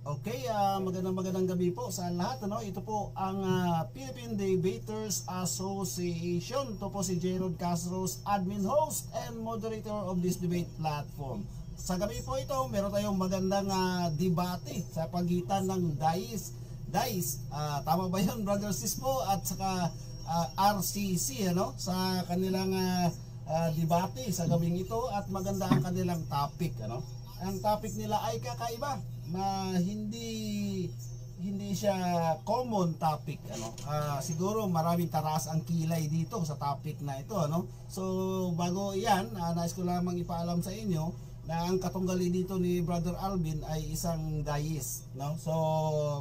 Okay, magandang gabi po sa lahat. Ano? Ito po ang Philippine Debaters Association. Ito po si Jerod Castros, admin host and moderator of this debate platform. Sa gabi po ito, meron tayong magandang debate sa pagitan ng DICE, tama ba yun, Brother Sispo, at saka RCC, ano? Sa kanilang debate sa gabing ito, at maganda ang kanilang topic, ano? Ang topic nila ay kakaiba, na hindi siya common topic, ano. Siguro maraming taras ang kilay dito sa topic na ito, ano. So bago iyan, nais ko lamang ipaalam sa inyo na ang katunggali dito ni Brother Alvin ay isang deist, no? So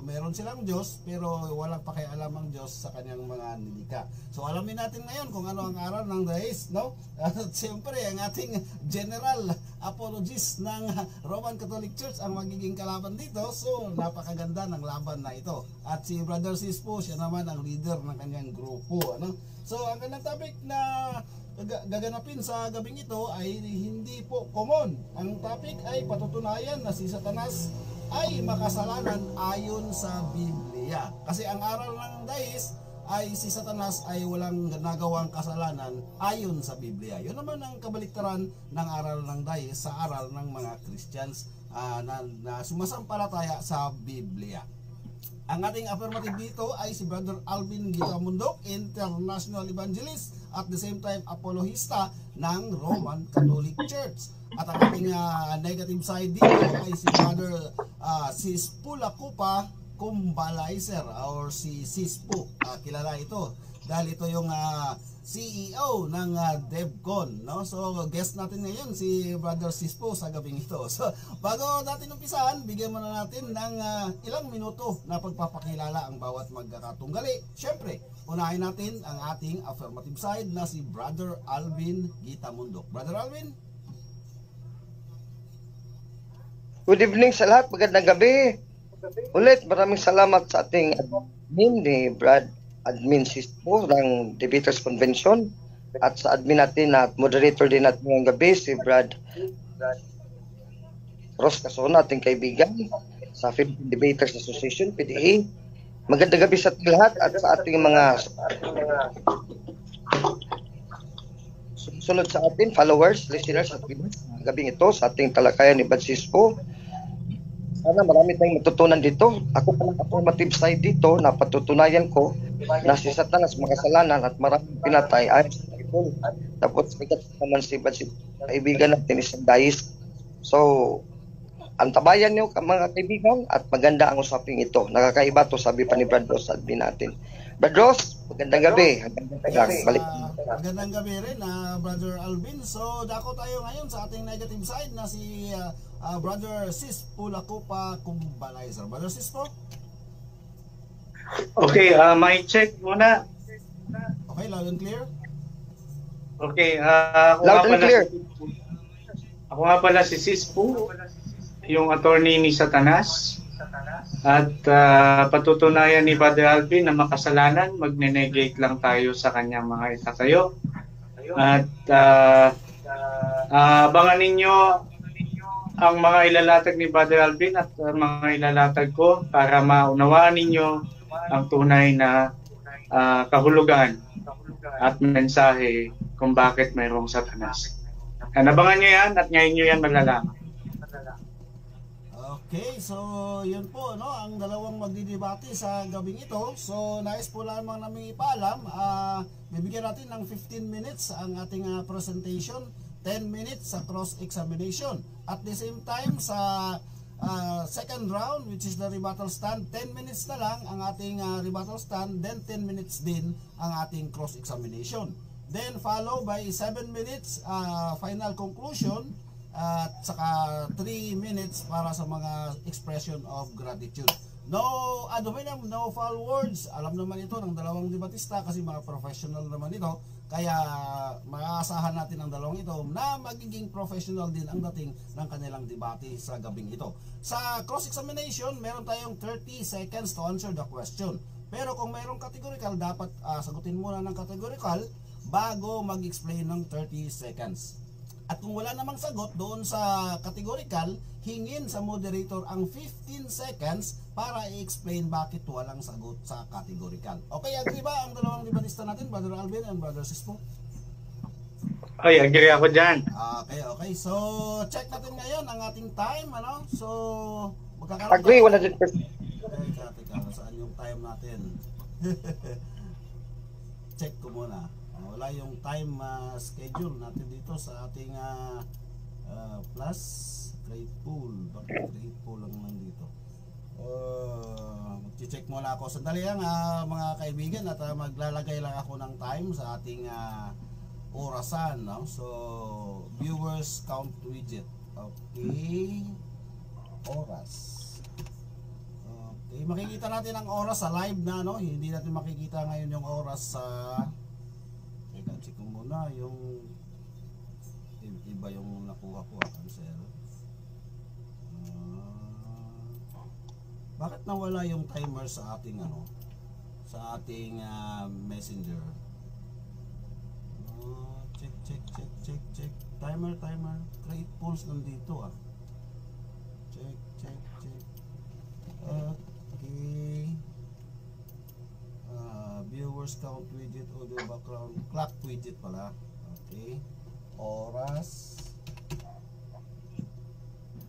meron silang Diyos pero walang pakialam ang Diyos sa kanyang mga nilikha. So alamin natin ngayon kung ano ang aral ng deist, no? At siyempre ang ating general apologist ng Roman Catholic Church ang magiging kalaban dito. So napakaganda ng laban na ito. At si Brother Sispo, siya naman ang leader ng kanyang grupo, ano? So ang kanyang topic na gaganapin sa gabing ito ay hindi po common. Ang topic ay patutunayan na si Satanas ay makasalanan ayon sa Biblia. Kasi ang aral ng deist ay si Satanas ay walang nagawang kasalanan ayon sa Biblia. Yun naman ang kabaliktaran ng aral ng deist sa aral ng mga Christians na sumasampalataya sa Biblia. Ang ating affirmative dito ay si Brother Alvin Gitamundok, international evangelist, at the same time apologista ng Roman Catholic Church. At ang ating negative side dito ay si Brother Sispo Lacupa Kumbalaiser, or si Sispo. Kilala ito dahil ito yung CEO ng DevCon, no? So guest natin ngayon si Brother Sispo sa gabing ito. So bago natin umpisahan, bigyan muna natin ng ilang minuto na pagpapakilala ang bawat magkakatunggali. Siyempre, unahin natin ang ating affirmative side na si Brother Alvin Gitamundok. Brother Alvin? Good evening sa lahat, magandang gabi. Ulit, maraming salamat sa ating admin ni Admin Sispo ng Debaters Convention, at sa admin natin at moderator din natin ngayong gabi si Brad Ross Casona, ating kaibigan sa Philippine Debaters Association, PDA. Magandang gabi sa ating lahat at sa ating mga sunod sa atin, followers, listeners at viewers. Gabing ito sa ating talakayan ni Brad Sispo. Sana marami tayong matutunan dito. Ako palang affirmative side dito na patutunayan ko na si Satanas makasalanan at maraming pinatay ay sa Bible. Tapos naman si kaibigan natin isang deist. So, antabayan niyo mga kaibigan at maganda ang usaping ito. Nakakaiba to, sabi pa ni Brad Ross, sabi natin. Brad Ross, magandang gabi. Balik. Magandang gabi rin, Brother Alvin. So, dako tayo ngayon sa ating negative side na si Brother Sispo Lacupa Kumbalaiser. Brother Sispo? Okay, mic check muna. Okay, loud and clear? Okay, loud and clear. Ako nga pala si Sispo, yung attorney ni Satanas. At patutunayan ni Brother Alvin na makasalanan, magne-negate lang tayo sa kanyang mga itatayo. At abangan ninyo ang mga ilalatag ni Brother Alvin at mga ilalatag ko para maunawaan ninyo ang tunay na kahulugan at mensahe kung bakit mayroong Satanas. Abangan nyo yan at ngayon nyo yan malalaman. Okay, so yun po, no, ang dalawang magdidebate sa gabing ito. So nais po lamang namin ipaalam, bibigyan natin ng 15 minutes ang ating presentation, 10 minutes sa cross-examination. At the same time sa second round, which is the rebuttal stand, 10 minutes na lang ang ating rebuttal stand, then 10 minutes din ang ating cross-examination. Then follow by 7 minutes final conclusion, at saka 3 minutes para sa mga expression of gratitude. No ad hominem, no foul words. Alam naman ito ng dalawang debatista kasi mga professional naman ito. Kaya maaasahan natin ang dalawang ito na magiging professional din ang dating ng kanilang debate sa gabing ito. Sa cross-examination, meron tayong 30 seconds to answer the question. Pero kung mayroong categorical, dapat sagutin muna ng categorical bago mag-explain ng 30 seconds. At kung wala namang sagot doon sa categorical, hingin sa moderator ang 15 seconds para i-explain bakit walang sagot sa categorical. Okay, agree ba ang dalawang debatista natin, Brother Alvin and Brother Sispo? Ay, agree ako dyan. Okay. So, check natin ngayon ang ating time, ano? So, magkakaroon Agree tayo- 100%. Teka, saan yung time natin? Check ko muna. Wala yung time schedule natin dito sa ating plus grade pool. Bakit grade pool lang nandito? Mag-check muna ako. Sandali lang mga kaibigan at maglalagay lang ako ng time sa ating orasan. No? So, viewers count widget. Okay. Oras. Okay, makikita natin ang oras sa live na, no? Hindi natin makikita ngayon yung oras sa check ko muna yung iba yung nakuha ko, cancel. Bakit nawala yung timer sa ating sa ating messenger? Check. Timer. Create polls nandito Check. Okay. Viewers count widget, audio background, clock widget pala. Okay. Oras.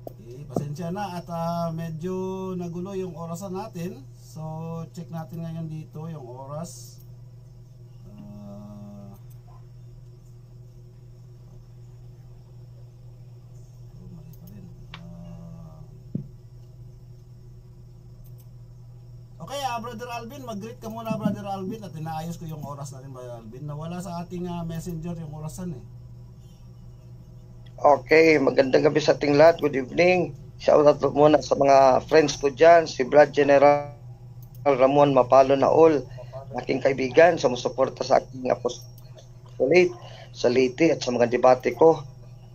Okay, pasensya na at medyo nagulo yung orasan natin. So, check natin ngayon dito yung oras. Mali pa rin. Okay, Brother Alvin, mag-greet ka muna, Brother Alvin, at inaayos ko yung oras natin, Brother Alvin. Nawala sa ating messenger yung orasan Okay, magandang gabi sa ating lahat. Good evening. Shout out muna sa mga friends ko dyan, si Brad General Ramon Mapalo Naol, aking kaibigan, sumusuporta sa aking apostolate sa Leyte at sa mga debate ko.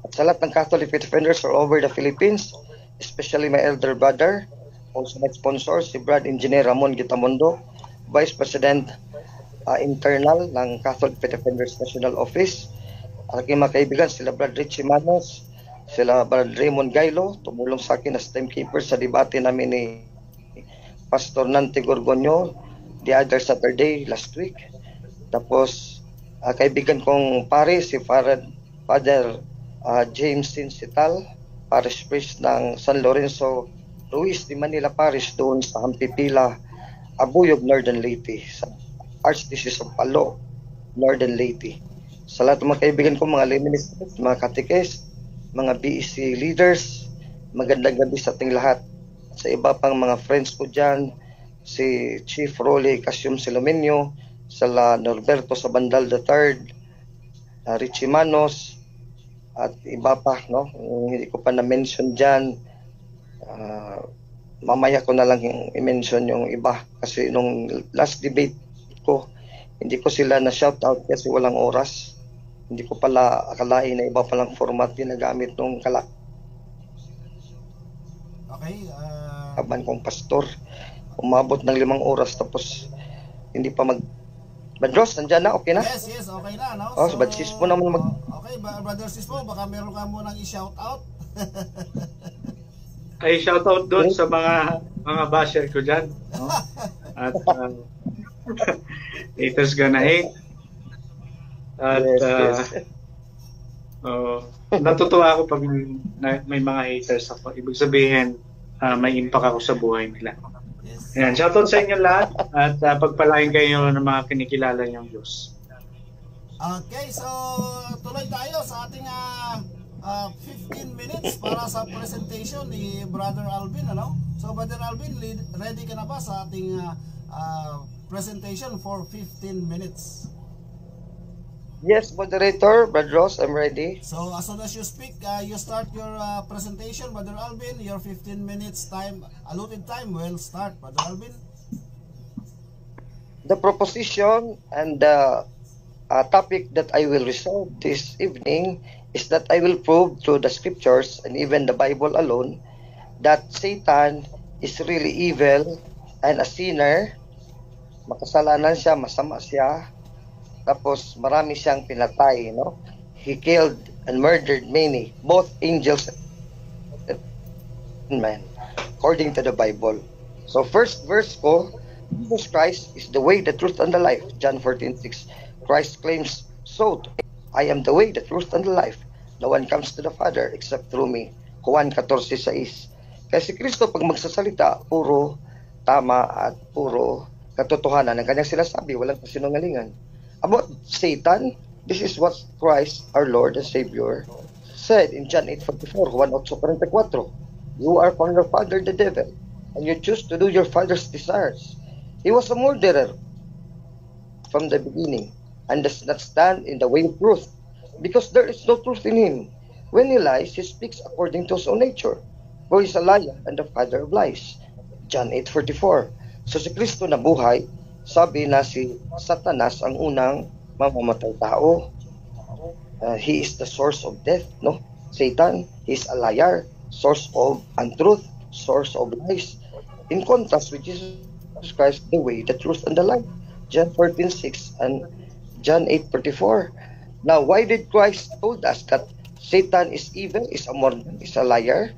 At sa lahat ng Catholic defenders all over the Philippines, especially my elder brother, also my sponsor, si Brad Engineer Ramon Gitamondo, Vice President Internal ng Catholic Defenders National Office. Aking mga kaibigan, sila Brad Richie Manos, sila Brad Raymond Gailo, tumulong sa akin as timekeeper sa debate namin ni Pastor Nante Gorgonio the other Saturday last week. Tapos, kaibigan kong pare, si Father James Sinsital, Parish Priest ng San Lorenzo Ruiz de Manila Parish doon sa Hampipila, Abuyog, Northern Leyte, sa Archdiocese of Palo, Northern Leyte. Sa lahat ng mga kaibigan ko, mga lay ministers, mga katikes, mga BEC leaders, magandang gabi sa ating lahat. Sa iba pang mga friends ko dyan, si Chief Rolly Casyum Silomenio, sila Norberto Sabandal III, Richie Manos, at iba pa, no? Hindi ko pa na-mention dyan. Mamaya ko na lang i-mention yung iba. Kasi nung last debate ko, hindi ko sila na-shout out kasi walang oras. Hindi ko pala akalain na iba palang format ginagamit nung Okay. kaban kong pastor. Umabot ng 5 oras tapos hindi pa Badros, nandyan na, okay na? Yes, okay na, no? Oh, so, Bad Sispo naman Okay, Brother Sispo, baka meron ka munang i-shout out. Ay, shoutout doon sa mga basher ko dyan. No? At haters gonna hate. At yes. natutuwa ako pag may mga haters ako. Ibig sabihin, may impact ako sa buhay nila. Yes. Ayan, shoutout sa inyo lahat at pagpalain kayo ng mga kinikilala niyong Diyos. Okay, so tuloy tayo sa ating 15 minutes para sa presentation ni Brother Alvin, ano? So Brother Alvin, ready ka na ba sa ating presentation for 15 minutes? Yes, moderator, Brad Ross, I'm ready. So as soon as you speak, you start your presentation, Brother Alvin. Your 15 minutes time, allotted time will start, Brother Alvin. The proposition and the topic that I will resolve this evening is that I will prove through the scriptures and even the Bible alone that Satan is really evil and a sinner. Makasalanan siya, masama siya. Tapos marami siyang pinatay, no? He killed and murdered many, both angels and men, according to the Bible. So first verse ko, Jesus Christ is the way, the truth, and the life. John 14:6. Christ claims, so, I am the way, the truth, and the life. No one comes to the Father except through me. Juan 14:6. Kaya si Kristo pag magsasalita, puro tama at puro katotohanan ang kanyang sinasabi, walang kasinungalingan. About Satan, this is what Christ, our Lord and Savior, said in John 8:44, Juan 8:44. You are from your father the devil, and you choose to do your father's desires. He was a murderer from the beginning, and does not stand in the way of truth, because there is no truth in him. When he lies, he speaks according to his own nature, for he is a liar and the father of lies. John 8:44. So si Kristo na buhay, sabi na si Satanas ang unang mamamatay tao. He is the source of death, no? Satan, he is a liar, source of untruth, source of lies. In contrast with Jesus Christ, the way, the truth, and the life. John 14:6 and John 8:44. Now, why did Christ told us that Satan is evil, is a murderer, is a liar?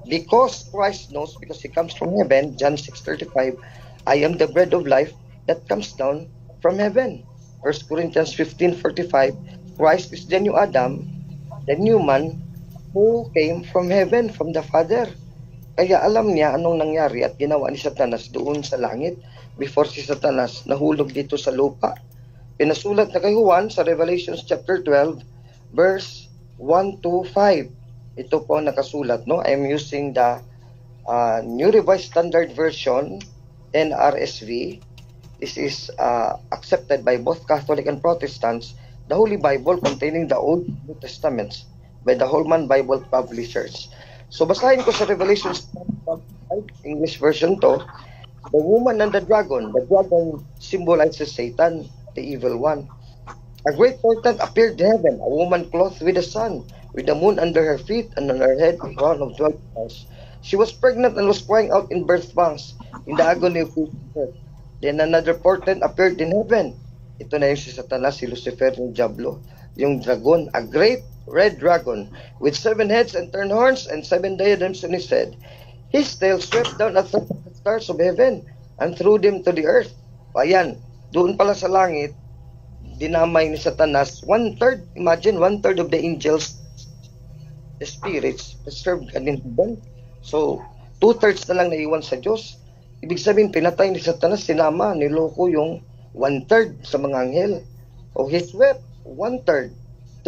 Because Christ knows, because he comes from heaven. John 6:35. I am the bread of life that comes down from heaven. 1 Corinthians 15:45. Christ is the new Adam, the new man who came from heaven, from the Father. Kaya alam niya anong nangyari at ginawa ni Satanas doon sa langit before si Satanas nahulog dito sa lupa. Pinasulat na kay Juan sa Revelation chapter 12 verse 1 to 5. Ito po ang nakasulat, no? I am using the New Revised Standard Version, NRSV. This is accepted by both Catholic and Protestants, the Holy Bible containing the Old and New Testaments by the Holman Bible Publishers. So basahin ko sa Revelation English version to. The woman and the dragon symbolizes Satan, the evil one. A great portent appeared in heaven, a woman clothed with the sun, with the moon under her feet, and on her head a crown of 12 stars. She was pregnant and was crying out in birth pangs, in the agony of birth. Then another portent appeared in heaven. Ito na yung si Satanas, si Lucifer, yung Diablo, yung dragon, a great red dragon, with 7 heads and 10 horns and 7 diadems on his head. His tail swept down at the stars of heaven and threw them to the earth. Ayan, doon pala sa langit, dinamay ni Satanas, 1/3, imagine 1/3 of the angels, the spirits, served God in heaven. So, 2/3 na lang naiwan sa Diyos. Ibig sabihin, pinatay ni Satanas, sinama, niloko yung 1/3 sa mga anghel. Oh, he swept 1/3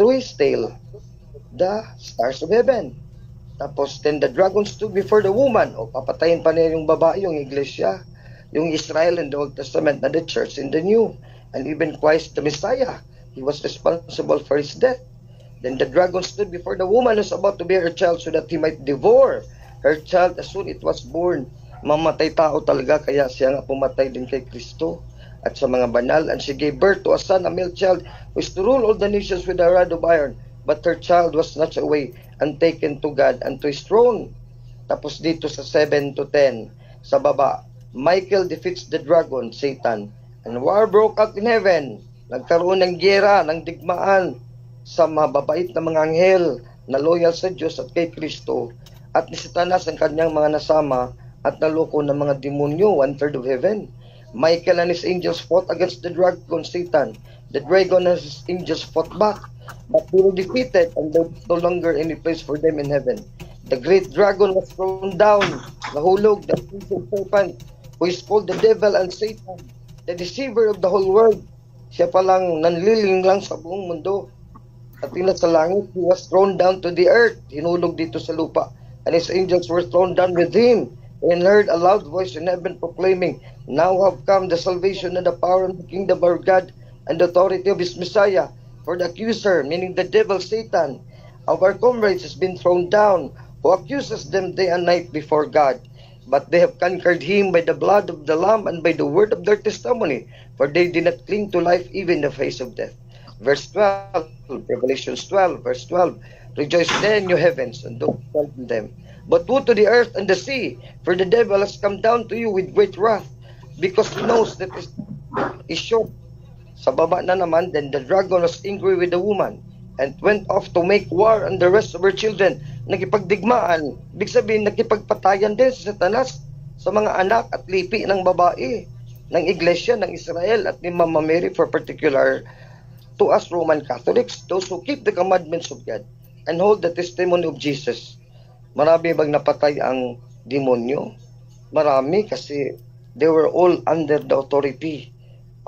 through his tail the stars of heaven. Tapos, then the dragon stood before the woman. O, papatayin pa niya yung babae, yung iglesia, yung Israel in the Old Testament, and the church in the New. And even Christ the Messiah, he was responsible for his death. Then the dragon stood before the woman who was about to bear her child so that he might devour her child as soon it was born. Mamatay tao talaga, kaya siya nga pumatay din kay Kristo at sa mga banal. And she gave birth to a son, a male child, who is to rule all the nations with a rod of iron. But her child was snatched away and taken to God and to his throne. Tapos dito sa 7 to 10, sa baba, Michael defeats the dragon, Satan, and war broke out in heaven. Nagkaroon ng giyera, ng digmaan sa mababait na mga anghel na loyal sa Diyos at kay Kristo, at ni Satanas ang kanyang mga nasama at naloko ng mga demonyo, 1/3 of heaven. Michael and his angels fought against the dragon, Satan. The dragon and his angels fought back, but they were defeated, and there was no longer any place for them in heaven. The great dragon was thrown down, nahulog, the ancient serpent, who is called the devil and Satan, the deceiver of the whole world. Siya palang nanliling lang sa buong mundo. At sa langit, he was thrown down to the earth. Hinulog dito sa lupa. And his angels were thrown down with him. And heard a loud voice in heaven proclaiming, Now have come the salvation and the power and the kingdom of our God and the authority of his Messiah. For the accuser, meaning the devil, Satan, of our comrades has been thrown down, who accuses them day and night before God. But they have conquered him by the blood of the Lamb and by the word of their testimony, for they did not cling to life even in the face of death. Verse 12, Revelation 12, verse 12, Rejoice then, you heavens, and don't frighten them. But woe to the earth and the sea, for the devil has come down to you with great wrath, because he knows that is short. Sa baba na naman, then the dragon was angry with the woman, and went off to make war on the rest of her children. Nagipagdigmaan, ibig sabihin nagipagpatayan din si Satanas sa mga anak at lipi ng babae ng Iglesia ng Israel at ni Mama Mary for particular to us Roman Catholics, those who keep the commandments of God and hold the testimony of Jesus. Marami bang napatay ang demonyo? Marami kasi they were all under the authority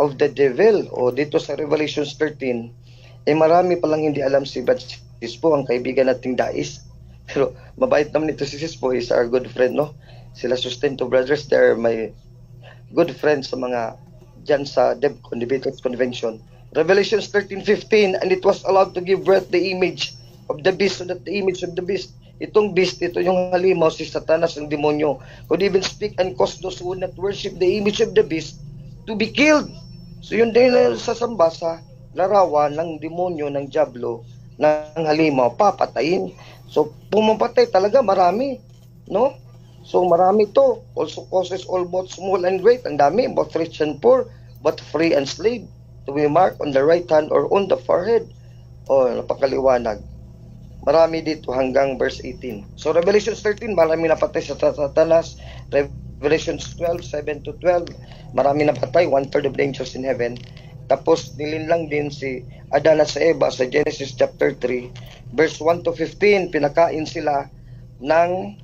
of the devil. O dito sa Revelations 13, marami palang hindi alam si Brad Sispo, ang kaibigan nating Dais. Pero mabait naman ito si Sispo, is our good friend, no? Sila Sustento Brothers, they're my good friends sa mga dyan sa DevCon, Debaters Convention. Revelations 13:15, and it was allowed to give birth the image of the beast, so that the image of the beast, itong beast, ito yung halimaw, si Satanas, ang demonyo, could even speak and cause those who would not worship the image of the beast to be killed. So yun din sasamba sa larawan ng demonyo, ng diablo, ng halimaw, papatayin. So pumapatay talaga marami, no? So marami to. Also causes all both small and great. Ang dami, both rich and poor, both free and slave, to be marked on the right hand or on the forehead. O, napakaliwanag. Marami dito hanggang verse 18. So Revelation 13, marami napatay sa Satanas. Revelation 12, 7 to 12, marami napatay, 1/3 of the angels in heaven. Tapos nilinlang din si Adan at sa Eva sa Genesis chapter 3, verse 1 to 15, pinakain sila ng,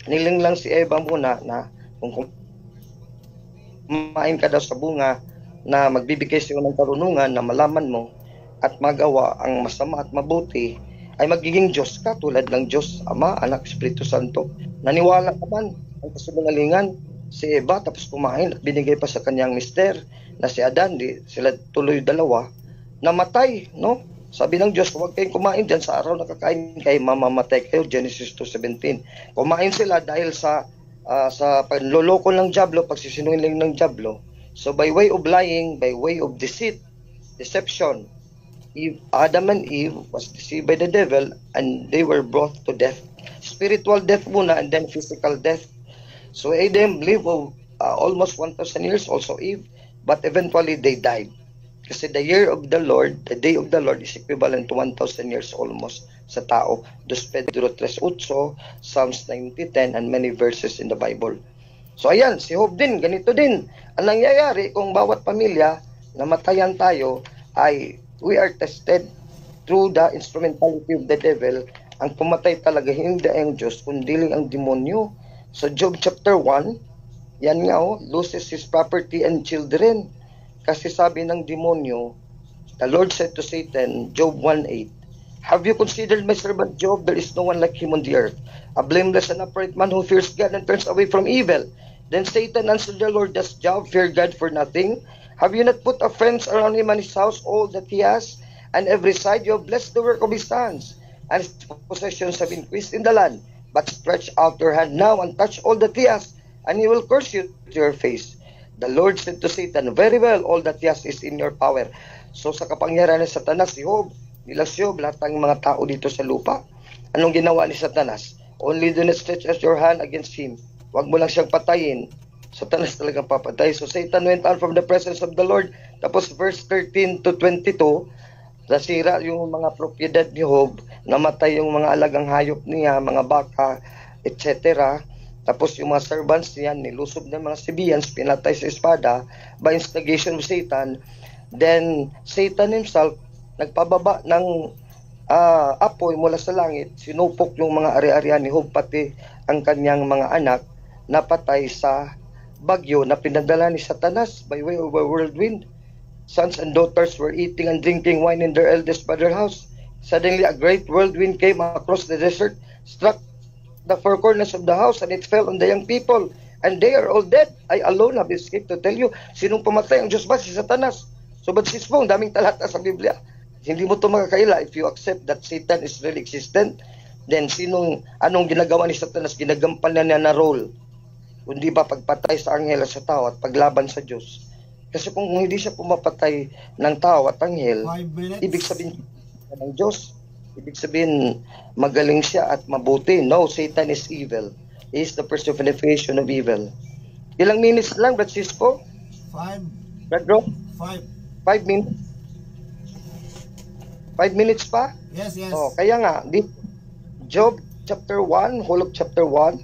nilinlang si Eva muna na kung kumain ka daw sa bunga na magbibigay sa'yo ng karunungan na malaman mo at magawa ang masama at mabuti, ay magiging Diyos ka tulad ng Diyos, Ama, Anak, Espiritu Santo. Naniwala naman ang kasinungalingan si Eva, tapos kumain at binigay pa sa kanyang mister na si Adan, sila tuloy dalawa, namatay, no? Sabi ng Diyos, huwag kayong kumain dyan sa araw na kakain kayo, mamamatay kayo, Genesis 2:17. Kumain sila dahil sa panloloko ng diablo, pagsisinungaling ng diablo. So by way of lying, by way of deceit, deception, Adam and Eve was deceived by the devil and they were brought to death. Spiritual death muna and then physical death. So Adam lived almost 1,000 years, also Eve, but eventually they died. Kasi the year of the Lord, the day of the Lord is equivalent to 1,000 years almost sa tao. 2 Pedro 3:8, Psalms 90:10, and many verses in the Bible. So ayan, si Job din, ganito din. Ang nangyayari kung bawat pamilya namatayan tayo ay we are tested through the instrumentality of the devil. Ang pumatay talaga hindi ang Diyos, kundi ang demonyo. So Job chapter 1, yan nga loses his property and children. Kasi sabi ng demonyo, the Lord said to Satan, Job 1:8, have you considered my servant Job? There is no one like him on the earth, a blameless and upright man who fears God and turns away from evil. Then Satan answered the Lord, does Job fear God for nothing? Have you not put a fence around him and his house, all that he has? And every side you have blessed the work of his hands, and his possessions have increased in the land. But stretch out your hand now and touch all that he has, and he will curse you to your face. The Lord said to Satan, very well, all that he has is in your power. So sa kapangyarihan ng Satanas, si Job, nila si Job, lahat ng mga tao dito sa lupa, anong ginawa ni Satanas? Only do not stretch out your hand against him. Huwag mo lang siyang patayin. Satanas talagang papatay. So Satan went out from the presence of the Lord. Tapos verse 13 to 22, nasira yung mga propiedad ni Job, namatay yung mga alagang hayop niya, mga baka, etc. Tapos yung mga servants niya, nilusob ng mga Sabaeans, pinatay sa espada by instigation of Satan. Then Satan himself nagpababa ng apoy mula sa langit, sinupok yung mga ari-arian ni Job, pati ang kanyang mga anak, napatay sa bagyo na pinadala ni Satanas by way of a whirlwind. Sons and daughters were eating and drinking wine in their eldest brother's house. Suddenly a great whirlwind came across the desert, struck the four corners of the house, and it fell on the young people, and they are all dead. I alone have escaped to tell you. Sinong pumatay? Ang Diyos ba? Si Satanas. So but sispo, ang daming talata sa Biblia. Hindi mo ito makakaila if you accept that Satan is really existent. Then anong ginagawa ni Satanas? Ginagampanan niya na role, kundi ba pagpatay sa anghel at sa tao at paglaban sa Diyos. Kasi kung hindi siya pumapatay ng tao at anghel, ibig sabihin ng Diyos, ibig sabihin magaling siya at mabuti. No, Satan is evil. He is the personification of evil. Ilang minutes lang, Brad Sispo? 5. Brad Bro? 5. 5 minutes. 5 minutes pa? Yes, yes. Oh, kaya nga, Job chapter 1, whole of chapter 1,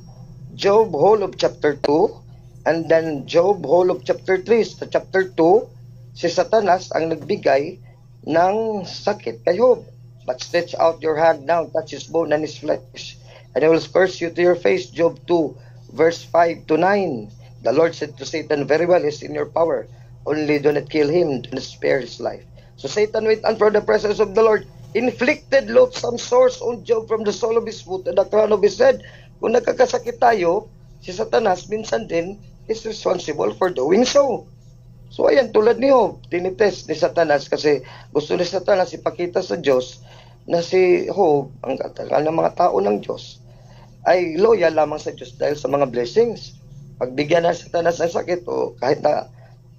Job whole of chapter 2, and then Job whole of chapter 3. Sa chapter 2, si Satanas ang nagbigay ng sakit kay Job. But stretch out your hand now, touch his bone and his flesh, and I will curse you to your face. Job 2, verse 5 to 9. The Lord said to Satan, very well, he's in your power. Only do not kill him, do not spare his life. So Satan went on from the presence of the Lord, inflicted loathsome sores on Job from the sole of his foot to the crown of his head. Kung nagkakasakit tayo, si Satanas minsan din is responsible for doing so. So ayan, tulad ni Job, tinitest ni Satanas kasi gusto ni Satanas ipakita sa Diyos na si Job, ang katagal ng mga tao ng Diyos, ay loyal lamang sa Diyos dahil sa mga blessings. Pagbigyan na Satanas ng sakit o kahit na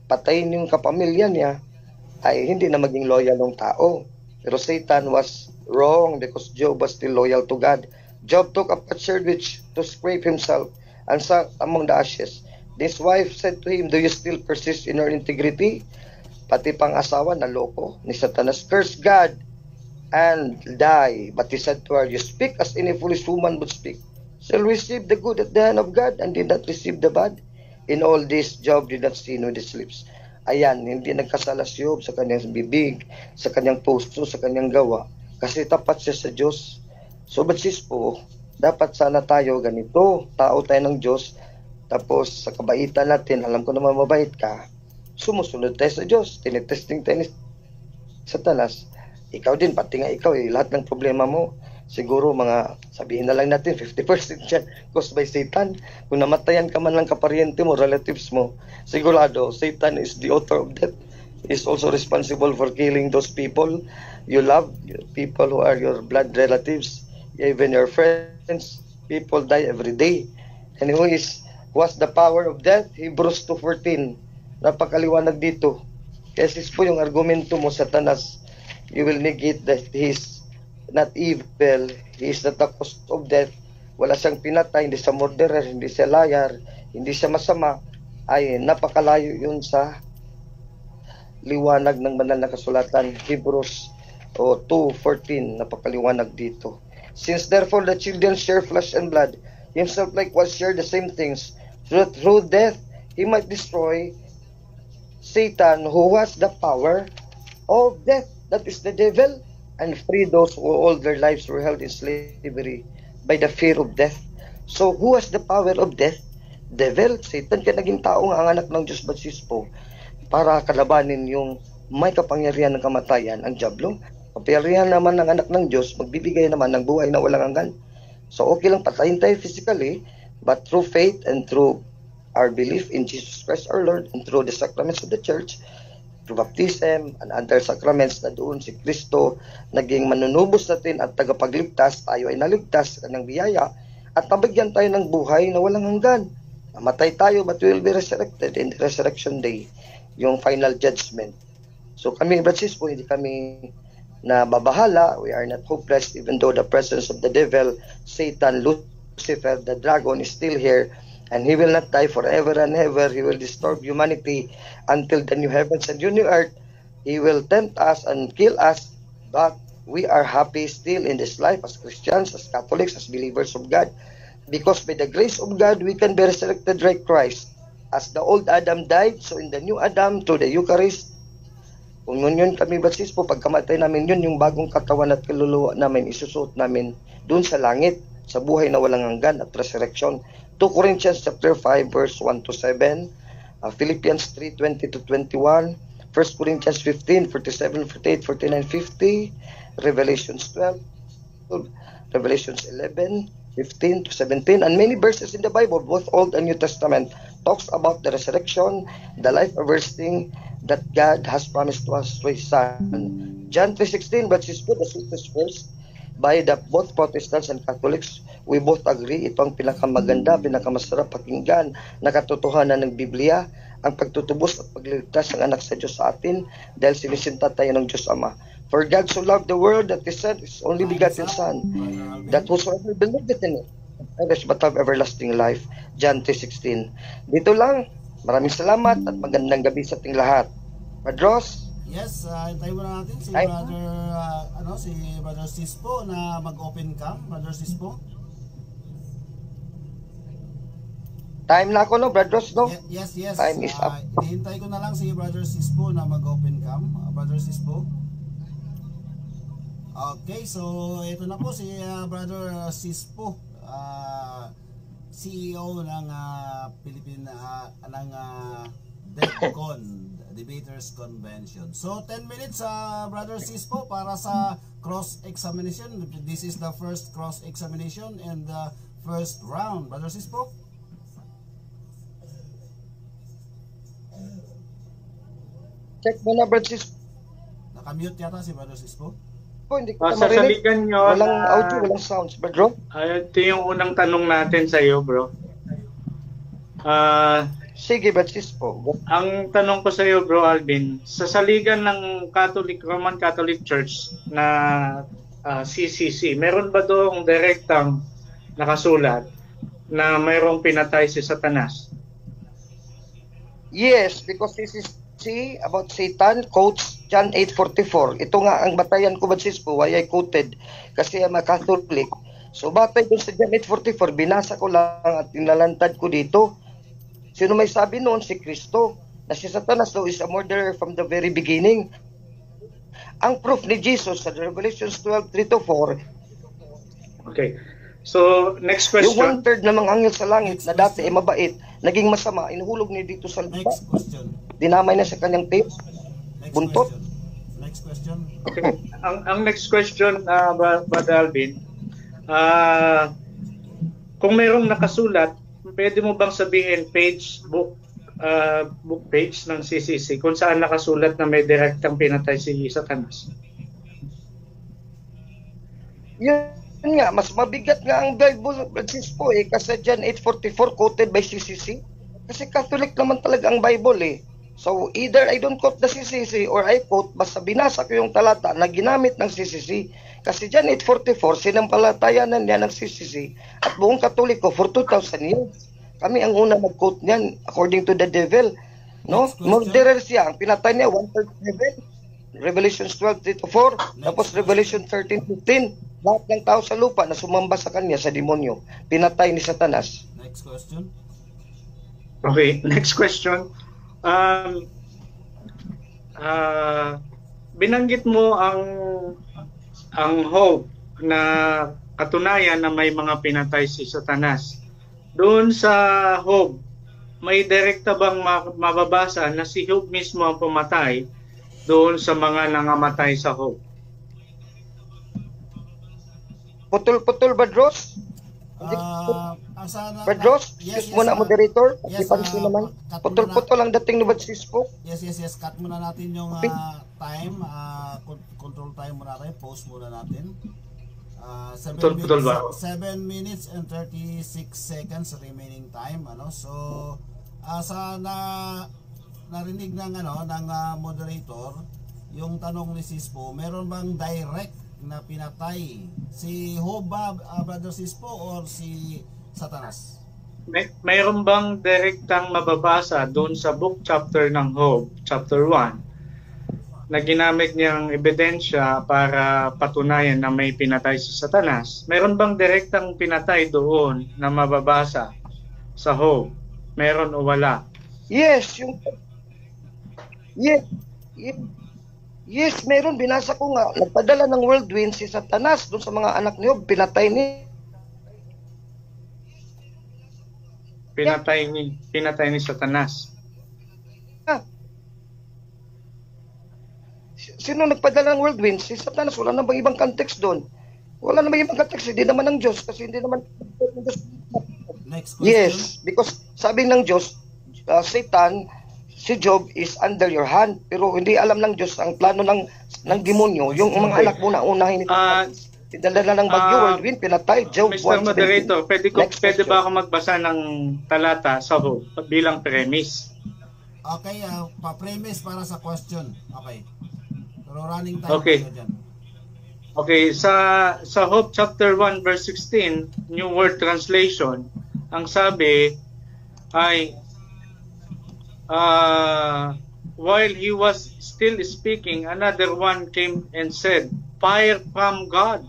patayin yung kapamilya niya, ay hindi na maging loyal ng tao. Pero Satan was wrong because Job was still loyal to God. Job took a potsherd which to scrape himself and sat among the ashes. His wife said to him, do you still persist in your integrity? Pati pang asawa na loko ni Satanas, curse God and die. But he said to her, you speak as any foolish woman would speak. Shall receive the good at the hand of God and did not receive the bad? In all this, Job did not sin with his lips. Ayan, hindi nagkasala si Job sa kanyang bibig, sa kanyang puso, sa kanyang gawa. Kasi tapat siya sa Diyos. So, batsis po, dapat sana tayo ganito. Tao tayo ng Diyos. Tapos, sa kabaitan natin, alam ko naman mabait ka, sumusunod tayo sa Diyos. Tinitesting tayo ni Satanas. Ikaw din, pati nga ikaw, lahat ng problema mo, siguro mga, sabihin na lang natin, 50% yan, caused by Satan. Kung namatayan ka man lang kaparyente mo, relatives mo, sigurado, Satan is the author of death. He is also responsible for killing those people you love, people who are your blood relatives, even your friends. People die every day. And who has the power of death? Hebrews 2:14. Napakaliwanag dito. Kasi po yung argumento mo, Satanas, you will negate that he is not evil, he is not the cause of death, wala siyang pinatay, hindi siya murderer, hindi siya liar, hindi siya masama, ay napakalayo yun sa liwanag ng banal na kasulatan. Hebrews 2:14, napakaliwanag dito. Since therefore the children share flesh and blood, himself likewise share the same things, so that through death he might destroy Satan, who has the power of death, that is the devil, and free those who all their lives were held in slavery by the fear of death. So, who has the power of death? Devil, Satan, kaya naging tao nga ang anak ng Diyos Batsispo para kalabanin yung may kapangyarihan ng kamatayan, ang Diablo. Kapangyarihan naman ng anak ng Diyos, magbibigay naman ng buhay na walang hanggan. So, okay lang patayin tayo physically, but through faith and through our belief in Jesus Christ our Lord and through the sacraments of the church, through baptism and other sacraments na doon si Kristo naging manunubos natin at tagapagligtas, tayo ay naligtas sa kanyang biyaya at nabigyan tayo ng buhay na walang hanggan. Namatay tayo but we will be resurrected in the resurrection day, yung final judgment. So kami, brothers po, hindi kami nababahala. We are not hopeless even though the presence of the devil, Satan, Lucifer, the dragon is still here. And he will not die forever and ever. He will disturb humanity until the new heavens and new earth. He will tempt us and kill us. But we are happy still in this life as Christians, as Catholics, as believers of God. Because by the grace of God, we can be resurrected like Christ. As the old Adam died, so in the new Adam, through the Eucharist, kung yun kami batsis po, pagkamatay namin yun, yung bagong katawan at kaluluwa namin, isusuot namin dun sa langit, sa buhay na walang hanggan at resurrection. 2 Corinthians chapter 5 verse 1 to 7, Philippians 3:20 to 21, 1 Corinthians 15, 47, 48, 49, 50, Revelations 12, Revelations 11, 15 to 17, and many verses in the Bible, both Old and New Testament, talks about the resurrection, the life everlasting that God has promised to us through His Son. John 3:16, but is put the sweetest verse by both Protestants and Catholics. We both agree, ito ang pinakamaganda, pinakamasarap pakinggan na katotohanan ng Biblia, ang pagtutubos at pagliligtas ng anak sa Diyos sa atin dahil sinisinta tayo ng Diyos Ama. For God so loved the world that He sent His only begotten Son, that whosoever believeth in Him perish but have everlasting life. John 3:16. Dito lang, maraming salamat at magandang gabi sa ating lahat. Padros, Yes, hintayin muna natin si Time? Brother si Brother Sispo na mag-open cam, Brother Sispo. Time na ako, no, brothers, no? Yes. Time is up. Hinihintay ko na lang si Brother Sispo na mag-open cam, Brother Sispo. Okay, so ito na po si Brother Sispo, CEO ng Philippine ng DEFCON, Debaters Convention. So 10 minutes Brother Sispo para sa cross-examination. This is the first cross-examination and the first round. Brother Sispo. Check mo na, brothers. Naka-mute yata si Brother Sispo. Hindi ko marinig. Sasaligan nyo Walang na, audio, walang sounds, bro. ito yung unang tanong natin sa iyo, bro. Sige, brothers po. Ang tanong ko sa iyo, bro Alvin, sa saligan ng Roman Catholic Church na CCC, meron ba doong direktang nakasulat na mayroong pinatay si Satanas? Yes, because CCC about Satan quotes John 8:44. Ito nga ang batayan ko, brothers po, why I quoted. Kasi I'm a Catholic. So batay dun sa John 8:44, binasa ko lang at inalantad ko dito. Sino may sabi noon? Si Kristo. Na si Satanas daw is a murderer from the very beginning. Ang proof ni Jesus sa Revelation 12:3-4. Okay. So, next question. Yung 1/3 ng mga anghel sa langit na dati ay mabait, naging masama, inuhulog niya dito sa lupa. Next question. Dinamay na sa kanyang tape. Buntot. Next question. Okay. Ang next question, Brother Alvin, kung mayroong nakasulat, pwede mo bang sabihin book page ng CCC kung saan nakasulat na may direktang pinatay si Satanas? Yun nga, mas mabigat nga ang Bible, Francis po kasi John 8:44 quoted by CCC. Kasi Catholic naman talaga ang Bible So either I don't quote the CCC or I quote, basta binasa ko yung talata na ginamit ng CCC. Kasi John 8:44, sinampalatayanan niya ng CCC at buong Katoliko for 2,000 years. Kami ang una mag-quote niyan according to the devil. No? Murderer siya. Ang pinatay niya, 1/3 devil. Revelation 12:3-4. Tapos Revelation 13:15. Lahat ng tao sa lupa na sumamba sa kanya sa demonyo, pinatay ni Satanas. Next question. Okay, next question. Binanggit mo ang hope na katunayan na may mga pinatay si Satanas. Doon sa hope, may direkta bang mababasa na si Hope mismo ang pumatay doon sa mga nangamatay sa hope? Putol-putol ba, Dross? Badros, excuse mo na, moderator. Ipansin naman. Putol-putol ang dating ni Badsis po. Yes. Cut muna natin yung time. Control time muna tayo. Pause muna natin. 7 minutes and 36 seconds remaining time. So, sa narinig ng moderator, yung tanong ni Sispo, meron bang direct na pinatay si Job, Brother Sispo, or si Satanas? Mayroon bang direktang mababasa doon sa book chapter ng Job, chapter 1, na ginamit niyang ebidensya para patunayan na may pinatay si Satanas? Mayroon bang direktang pinatay doon na mababasa sa Job? Meron o wala? Yes, Yes, meron. Binasa ko nga. Nagpadala ng whirlwind si Satanas doon sa mga anak niyo. Pinatay ni Satanas. Sino nagpadala ng whirlwind? Si Satanas. Wala na bang ibang context doon? Wala na bang ibang context? Hindi naman ng Diyos. Kasi hindi naman Next question. Yes, because sabi ng Diyos, Satan, si Job is under your hand, pero hindi alam ng Diyos ang plano ng demonyo. Yung mga anak mo na unahin ito. Pinadala na ng bagyo, whirlwind, pinatay, Job. Mr. Moderator, pwede ba ako magbasa ng talata sa Job bilang premise? Okay, pa-premise para sa question. Okay. Pero running time. Okay. Okay, sa Job chapter 1 verse 16, New World Translation, ang sabi ay while he was still speaking, another one came and said, "Fire from God."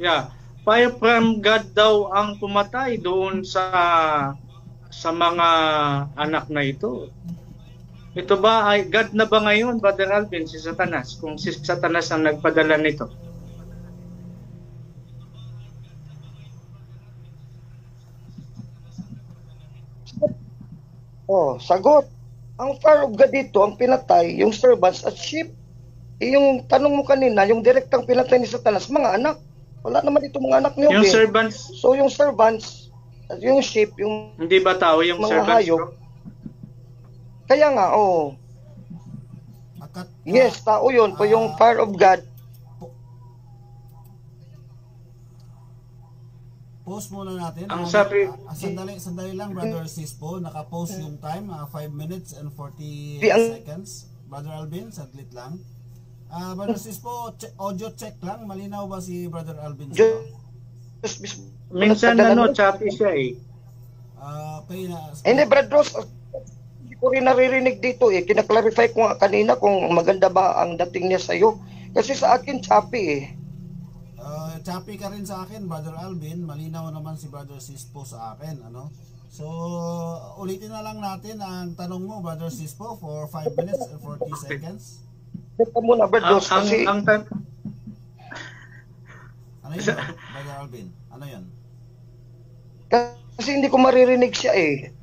Yeah, fire from God daw ang pumatay doon sa mga anak na ito. Ito ba ay God na ba ngayon, Brother Alvin, si Satanas? Kung si Satanas ang nagpadala nito. Oh, sagot. Ang fire of God dito, ang pinatay, yung servants at sheep. Yung tanong mo kanina, yung direktang pinatay ni Satanas, mga anak. Wala naman dito mga anak niyo. Yung servants, So yung servants, at yung sheep, yung hindi ba tao yung mga servants? hayop. Kaya nga, oh. Yes, tao yun. Po yung fire of God. Post muna natin. Ang sabi- Sandali lang, Brother Sispo. Naka-post yung time, 5 minutes and 40 Ang- seconds. Brother Alvin, saglit lang. Brother Sispo, audio check lang. Malinaw ba si Brother Alvin? Minsan choppy siya eh. Okay na. Hindi, Brad Ross, hindi ko rin naririnig dito eh. Kinaklarify ko nga kanina kung maganda ba ang dating niya sa'yo. Kasi sa akin, choppy eh. Choppy ka rin sa akin, Brother Alvin. Malinaw naman si Brother Sispo sa akin, ano? So, ulitin na lang natin ang tanong mo, Brother Sispo, for 5 minutes and 40 seconds. Ito muna, Brad Ross, kasi Ano yun, Brother Alvin? Ano yun? kasi hindi ko maririnig siya eh.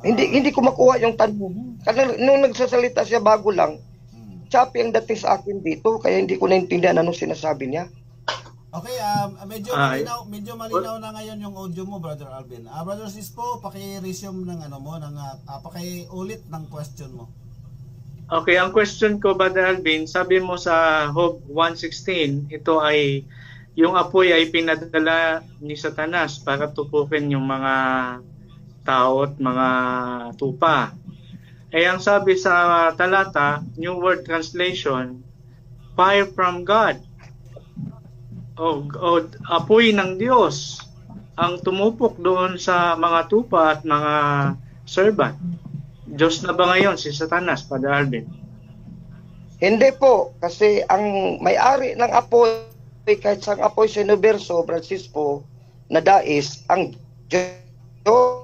Hindi ko makuha yung tanong. Kasi nung nagsasalita siya bago lang, choppy ang dating sa akin dito, kaya hindi ko naintindihan anong sinasabi niya. Okay, medyo malinaw na ngayon yung audio mo, Brother Alvin. Brother Sispo, paki-resume ng ano mo, paki-ulit ng question mo. Okay, ang question ko, Brother Alvin, sabi mo sa Job 1:16, ito ay yung apoy ay pinadala ni Satanas para tupukin yung mga tao at mga tupa. Eh ang sabi sa talata, New World Translation, fire from God. O apoy ng Diyos ang tumupok doon sa mga tupa at mga servant. Diyos na ba ngayon si Satanas, Brother Alvin? Hindi po, kasi ang may-ari ng apoy, kahit sa apoy sa universo, Francisco, na dais, ang Diyos.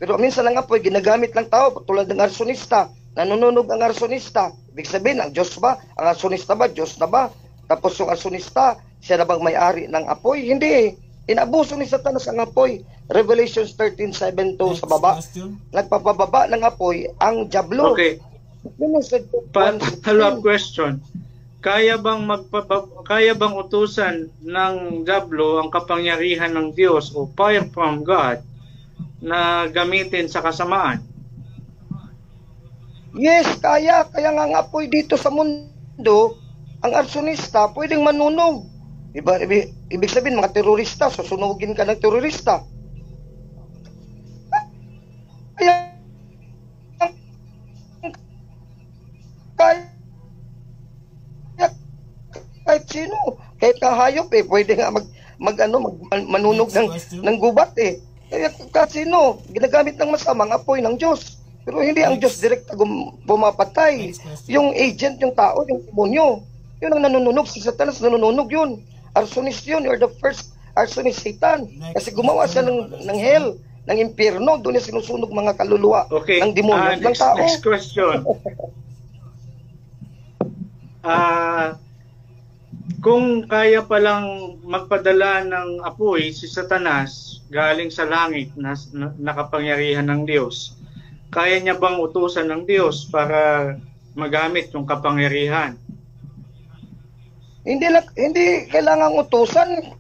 Pero minsan ang apoy, ginagamit ng tao, tulad ng arsonista. Nanununog ang arsonista. Ibig sabihin, ang Diyos ba? Ang arsonista ba? Diyos na ba? Tapos yung arsonista, siya na bang may-ari ng apoy? Hindi. Inabuso ni Satanas ang apoy. Revelation 13:7 sa baba. Question? Nagpapababa ng apoy ang Diablo. Okay. Follow-up question. Kaya bang utusan ng Diablo ang kapangyarihan ng Diyos o fire from God na gamitin sa kasamaan? Yes, kaya nga ang apoy dito sa mundo, ang arsonista pwedeng manunog. Ibig sabihin mga terorista, susunugin ka ng terorista. Kaya kahit sino, kahit kahayop pwede nga manunog ng gubat eh. Kaya kahit sino, ginagamit ng masamang apoy ng Diyos. Pero hindi ang Diyos direkta pumapatay. Yung agent, yung tao, yung demonyo, yun ang nanununog. Si Satanas nanununog yun. Arsonist yun. You're the first arsonist, Satan. Kasi gumawa siya ng hell, ng impyerno. Doon niya sinusunog mga kaluluwa ng demonyo, ng tao. Next question. Kung kaya palang magpadala ng apoy si Satanas galing sa langit na nakapangyarihan ng Diyos, kaya niya bang utusan ng Diyos para magamit yung kapangyarihan? Hindi kailangang utusan.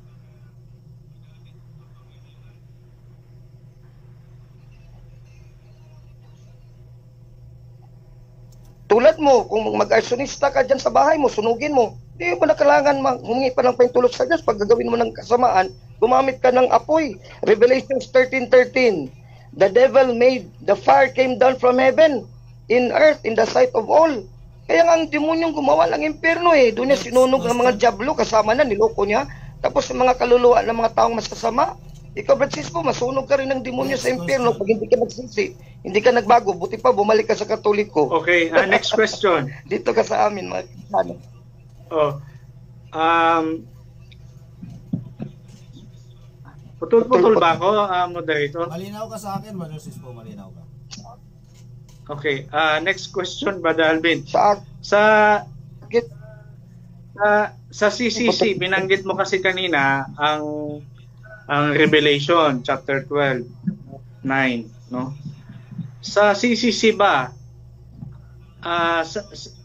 Tulad mo, kung mag-arsonista ka dyan sa bahay mo, sunugin mo. Hindi mo na kailangan humingi pa ng pahintulot sa Diyos. Pag gagawin mo ng kasamaan, gumamit ka ng apoy. Revelation 13:13. The devil made, the fire came down from heaven, in earth, in the sight of all. Kaya nga ang demonyong gumawa ng impyerno Doon niya sinunog ng mga Diablo, kasama na, niloko niya. Tapos yung mga kaluluwa ng mga taong masasama, Ikaw, Francisco, masunog ka rin ng demonyo Next sa impyerno question. pag hindi ka nagsisi. Hindi ka nagbago. Buti pa, bumalik ka sa Katoliko. Okay, next question. Dito ka sa amin, mga Kristiyano. Oh. Putol-putol ba ako, moderator? Malinaw ka sa akin, Brother Sispo, malinaw ka. Okay, next question, Brother Alvin. Sa Sa akin, sa CCC, binanggit mo kasi kanina ang Revelation chapter 12, 9, no? Sa CCC ba,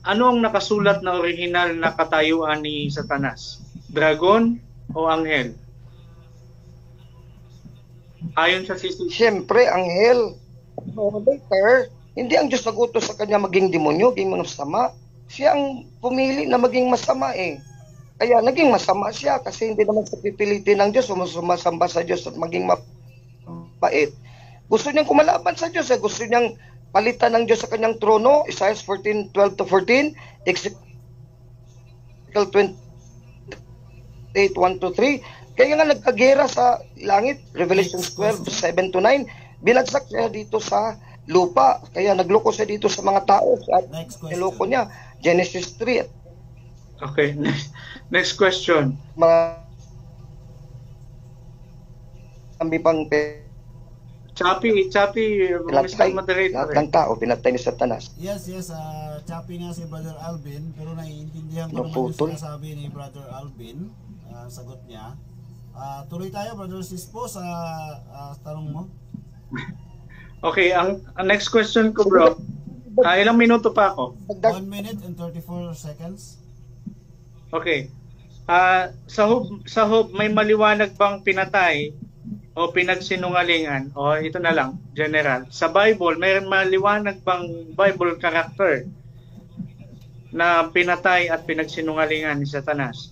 ano ang nakasulat na original na katayuan ni Satanas? Dragon o anghel? Ayon sa CCC. siyempre, anghel. Later, hindi ang Diyos nagutos sa kanya maging demonyo, maging masama. Siya ang pumili na maging masama eh. Kaya naging masama siya kasi hindi naman sa pipilitin ng Diyos o sumasamba sa Diyos at maging mabait. Gusto niyang kumalaban sa Diyos eh. Gusto niyang palitan ng Diyos sa kanyang trono. Isaiah 14:12-14, Ezekiel 28:1-3. Kaya nga nagkagera sa langit, Revelation 12:7-9, binagsak siya dito sa lupa. Kaya nagloko siya dito sa mga tao. At Next question. niloko niya, Genesis 3 at Okay, next question. marami pang Choppy, Mr. pinatay. Moderator. Lahat ng tao, pinatay ni Satanas. Yes, choppy nga si Brother Alvin, pero naiintindihan ko naman yung Naputol. sinasabi ni Brother Alvin, sagot niya. Tuloy tayo, Brother Sispo, sa tanong mo. Okay, ang next question ko, bro. Ilang minuto pa ako? 1 minute and 34 seconds. Okay. Sa hub, may maliwanag bang pinatay o pinagsinungalingan? O ito na lang, general. Sa Bible, may maliwanag bang Bible character na pinatay at pinagsinungalingan ni Satanas?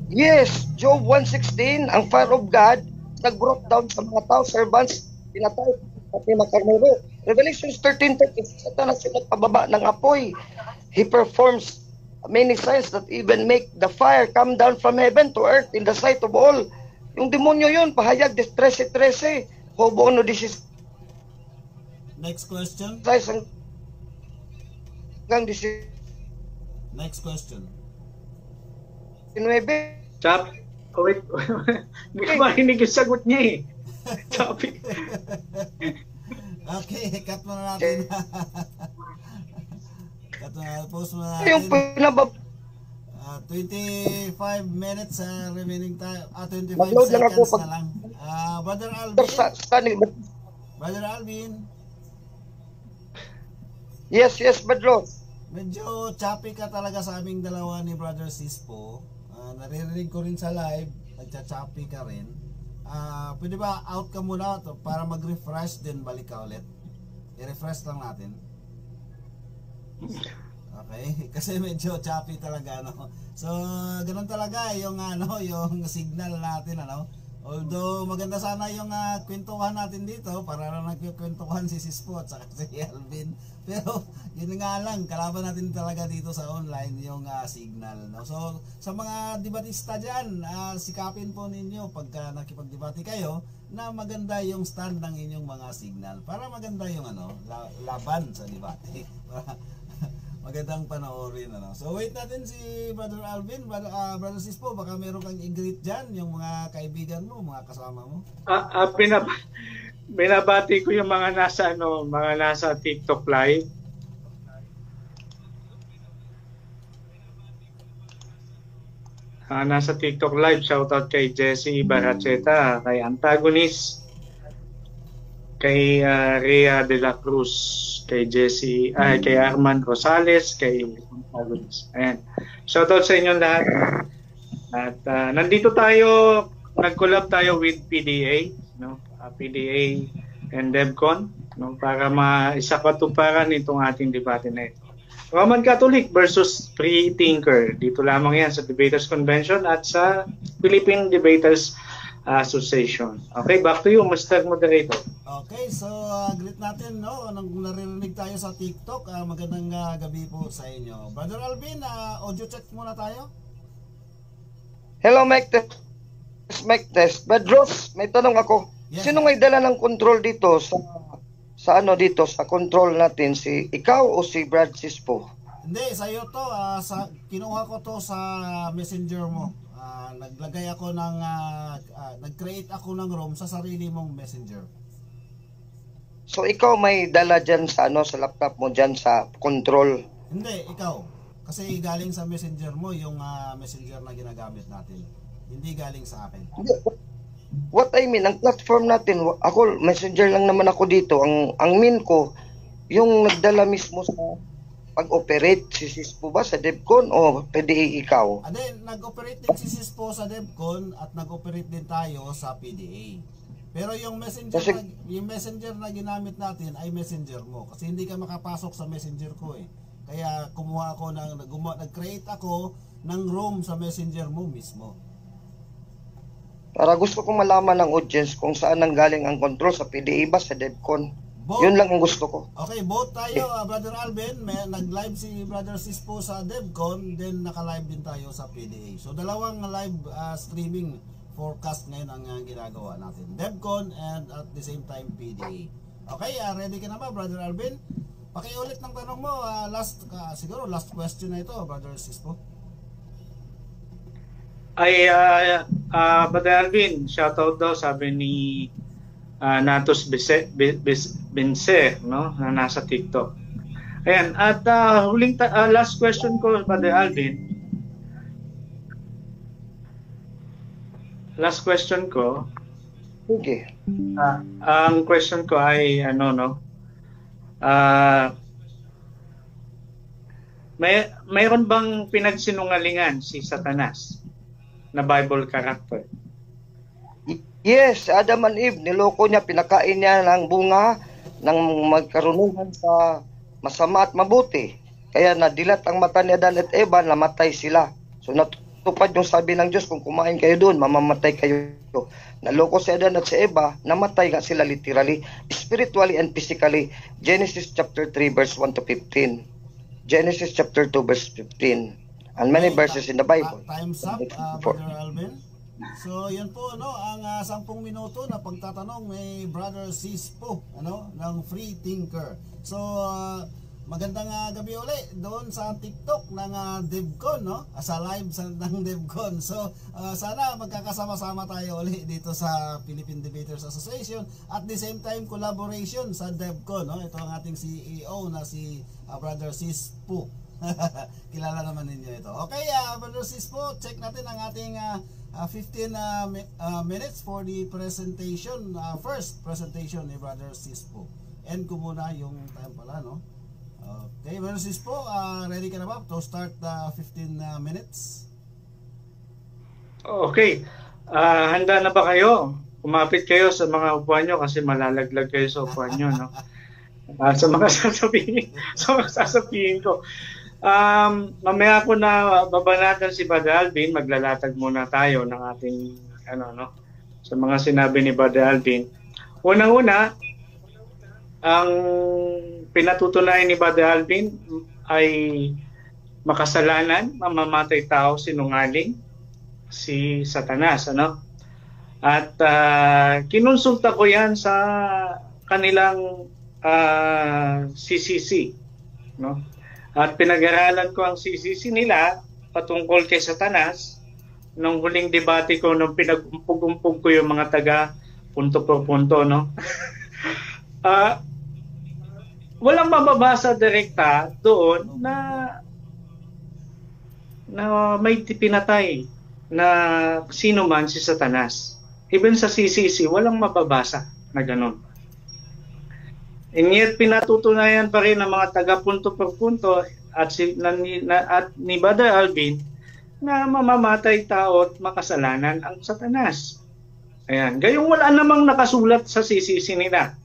Yes, Job 1:16, ang fire of God nag-brought down sa mga tao, servants, pinatay, pati mga karnero. Revelation 13:30, Satanas yung nagpababa ng apoy. He performs many signs that even make the fire come down from heaven to earth in the sight of all. Yung demonyo yun, pahayag, 13:13, hobo no 16, Next question. hanggang 19. Next question. Chop? Oh, wait. Hindi ko marinig yung sagot niya eh. Choppy. Okay, cut muna natin. Cut muna, post muna Yung natin. pinabab... 25 minutes remaining time. 25 Mag-load lang ako seconds na lang. Brother Alvin. Brother Alvin. Yes, Badro. Medyo choppy ka talaga sa aming dalawa ni Brother Sispo. Naririnig ko rin sa live, nagcha-choppy ka rin. Pwede ba out ka muna to para mag-refresh din balik ka ulit? I-refresh lang natin. Okay, kasi medyo choppy talaga ano. So, ganun talaga yung yung signal natin ano. Although maganda sana yung kwentuhan natin dito para lang nagkukwentuhan si Sispo at saka si Alvin. Pero yun nga lang, kalaban natin talaga dito sa online yung signal. No? So sa mga debatista dyan, sikapin po ninyo pagka nakipagdebate kayo na maganda yung stand ng inyong mga signal para maganda yung laban sa debate. Magandang panoorin So wait natin si Brother Alvin, Brother Sispo, baka meron kang i-greet dyan yung mga kaibigan mo, mga kasama mo. Binabati ko yung mga nasa TikTok live. Nasa TikTok live, shoutout kay Jesse Baracheta, kay Antagonist, kay Rhea de la Cruz, kay Jesse, kay Arman Rosales, kay Antagonist. Ayan. Shoutout sa inyong lahat. At nandito tayo, nag-collab tayo with PDA, no? PDA and DevCon, no? Para maisakatuparan itong ating debate na ito. Roman Catholic versus Free Thinker. Dito lamang yan sa Debaters Convention at sa Philippine Debaters Association. Okay, back to you, Mr. Moderator. Okay, so greet natin, no? Nang narinig tayo sa TikTok, magandang gabi po sa inyo. Brother Alvin, audio check muna tayo. Hello, Mike Test. Mike Test. Bedros, may tanong ako. Yes. Sino may dala ng control dito sa ano dito sa control natin, si ikaw o si Brad Sispo? Hindi, sa'yo to. Kinuha ko to sa messenger mo. Naglagay ako ng, nag-create ako ng room sa sarili mong messenger. So ikaw may dala dyan sa ano sa laptop mo dyan sa control? Hindi, ikaw. Kasi galing sa messenger mo yung messenger na ginagamit natin. Hindi galing sa akin. What I mean, ang platform natin, ako messenger lang naman ako dito. Ang mean ko, yung nagdala mismo sa pag-operate si Sispo ba sa DevCon o PDA ikaw? Then, nag-operate din si Sispo sa DevCon at nag-operate din tayo sa PDA. Pero yung messenger na ginamit natin ay messenger mo. Kasi hindi ka makapasok sa messenger ko eh. Kaya kumuha ako nag-create ako ng room sa messenger mo mismo. Para gusto kong malaman ng audience kung saan nanggaling ang control sa PDA ba sa DevCon. Yun lang ang gusto ko. Okay, both tayo, Brother Alvin, nag-live si Brother Sispo sa DevCon, then naka-live din tayo sa PDA. So dalawang live streaming forecast ngayon ang ginagawa natin. DevCon and at the same time PDA. Okay, ready ka na ba, Brother Alvin? Pakiulit ng tanong mo, siguro last question na ito, Brother Sispo. Ay, Brother Alvin, shoutout daw, sabi ni Natos Binse, no, na nasa TikTok. Ayan, at last question ko, Brother Alvin. Last question ko. Okay. Ang question ko ay, mayroon bang pinagsinungalingan si Satanas na Bible character? Yes, Adam and Eve, niloko niya, pinakain niya ng bunga ng magkarunungan sa masama at mabuti. Kaya nadilat ang mata ni Adan at Eva, namatay sila. So natupad yung sabi ng Diyos, kung kumain kayo doon, mamamatay kayo. Naloko si Adan at si Eva, namatay nga sila literally, spiritually and physically. Genesis chapter 3 verse 1 to 15. Genesis chapter 2 verse 15. And many verses in the Bible. Time's up, Brother Alvin. So, yan po, ang 10 minuto na pagtatanong ni Brother Sispo, ng Free Thinker. So, magandang gabi uli doon sa TikTok ng DevCon, sa live ng DevCon. So, sana magkakasama-sama tayo uli dito sa Philippine Debaters Association. At the same time, collaboration sa DevCon, Ito ang ating CEO na si Brother Sispo. Kilala naman ninyo ito. Okay, Brother Sispo, check natin ang ating 15 minutes for the presentation, first presentation ni Brother Sispo. End ko muna yung time pala, no? Okay, Brother Sispo, ready ka na ba to start 15 minutes? Okay, handa na ba kayo? Kumapit kayo sa mga upuan nyo kasi malalaglag kayo sa upuan nyo, no? Sa mga sasabihin ko. Mamaya ko na babanatan si Brother Alvin, maglalatag muna tayo ng ating sa mga sinabi ni Brother Alvin. Unang-una, ang pinatutunayan ni Brother Alvin ay makasalanan, mamamatay tao, sinungaling, si Satanas, At kinonsulta ko yan sa kanilang CCC, At pinag-aralan ko ang CCC nila patungkol kay Satanas nung huling debate ko, nung pinag-umpog-umpog ko yung mga taga punto por punto, walang mababasa direkta doon na may pinatay na sino man si Satanas. Even sa CCC, walang mababasa na ganun. And yet, pinatutunayan pa rin ng mga taga punto per punto at ni Brother Alvin na mamamatay tao at makasalanan ang Satanas. Ayan. Gayong wala namang nakasulat sa CCC nila.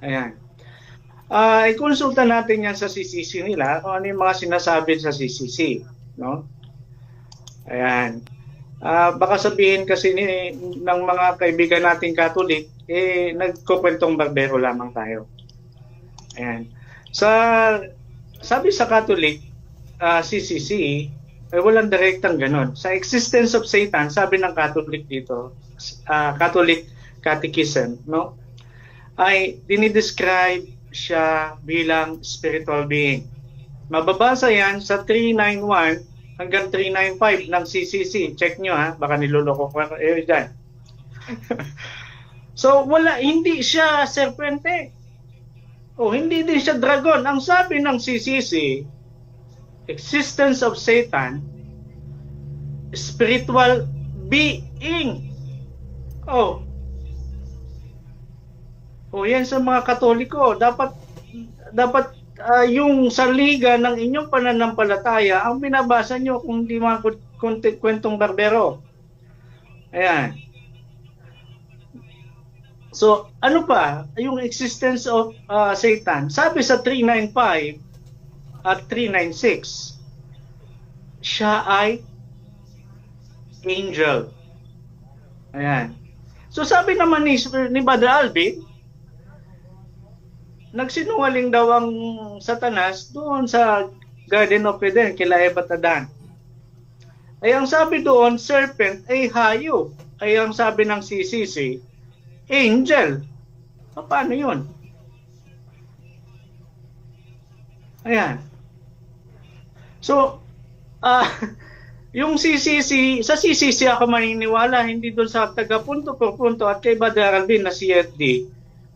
Ayan. I-consulta natin yan sa CCC nila kung ano yung mga sinasabi sa CCC. No? Ayan. Baka sabihin kasi ng mga kaibigan nating Catholic, nagkukwentong barbero lamang tayo. Ayan. Sabi sa Catholic, CCC, walang direktang ganon. Sa existence of Satan, sabi ng Catholic dito, Catholic Catechism, no? Ay dinidescribe siya bilang spiritual being. Mababasa yan sa 391 hanggang 395 ng CCC. Check nyo baka niloloko ko dyan. So hindi siya serpente. Hindi din siya dragon. Ang sabi ng CCC, existence of Satan, spiritual being. Yan sa mga Katoliko. Dapat yung saliga ng inyong pananampalataya ang binabasa nyo kung hindi mga kwentong barbero. Ayan. So, ano pa? Yung existence of Satan. Sabi sa 395 at 396, siya ay angel. Ayan. So, sabi naman ni Brother Alvin, nagsinungaling daw ang Satanas doon sa Garden of Eden, kila Eva at Adan. Ay ang sabi doon, serpent ay hayop. Ay ang sabi ng CCC, angel. Paano yun? Ayan. So, yung CCC, sa CCC ako maniniwala, hindi doon sa taga-punto por punto at kay Brother Alvin na CFD,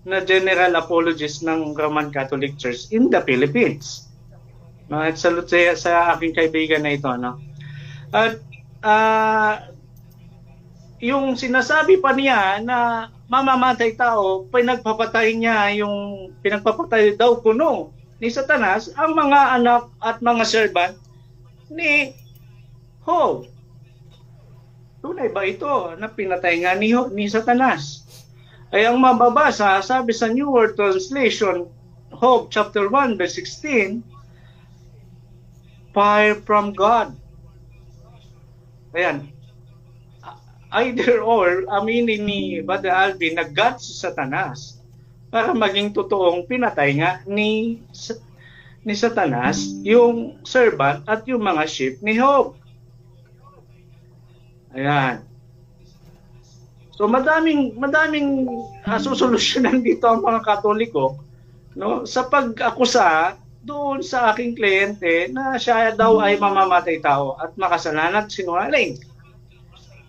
na General Apologist ng Roman Catholic Church in the Philippines. At salute sa aking kaibigan na ito. No? At yung sinasabi pa niya na mamamatay tao, pinagpapatay niya yung pinagpapatay daw kuno ni Satanas ang mga anak at mga servant ni Job. Tunay ba ito na pinatay nga ni Satanas? Ay ang mababasa, sabi sa New World Translation, Job chapter 1 verse 16, fire from God. Ayan. Either or, aminin ni Brother Alvin na God si Satanas para maging totoong pinatay nga ni Satanas yung servant at yung mga sheep ni Job. Ayan. So madaming susolusyonan dito ang mga Katoliko, no, sa pag-akusa doon sa aking kliyente na siya daw ay mamamatay tao at makasalanan at sinungaling.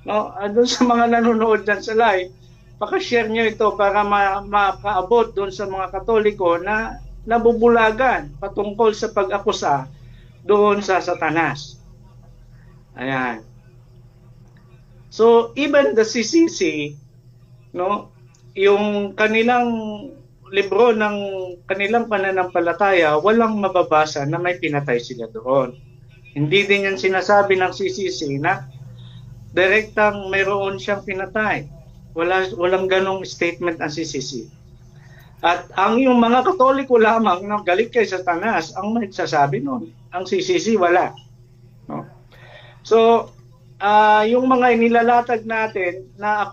No, doon sa mga nanonood dyan sa live, paka-share nyo ito para makaabot doon sa mga Katoliko na nabubulagan patungkol sa pag-akusa doon sa Satanas. Ayan. So, even the CCC, no, yung kanilang libro ng kanilang pananampalataya, walang mababasa na may pinatay sila doon. Hindi din yan sinasabi ng CCC na direktang mayroon siyang pinatay. Walang ganong statement ang CCC. At ang yung mga Katoliko lamang na galit kay Satanas ang nagsasabi noon. Ang CCC wala. No? So, yung mga inilalatag natin na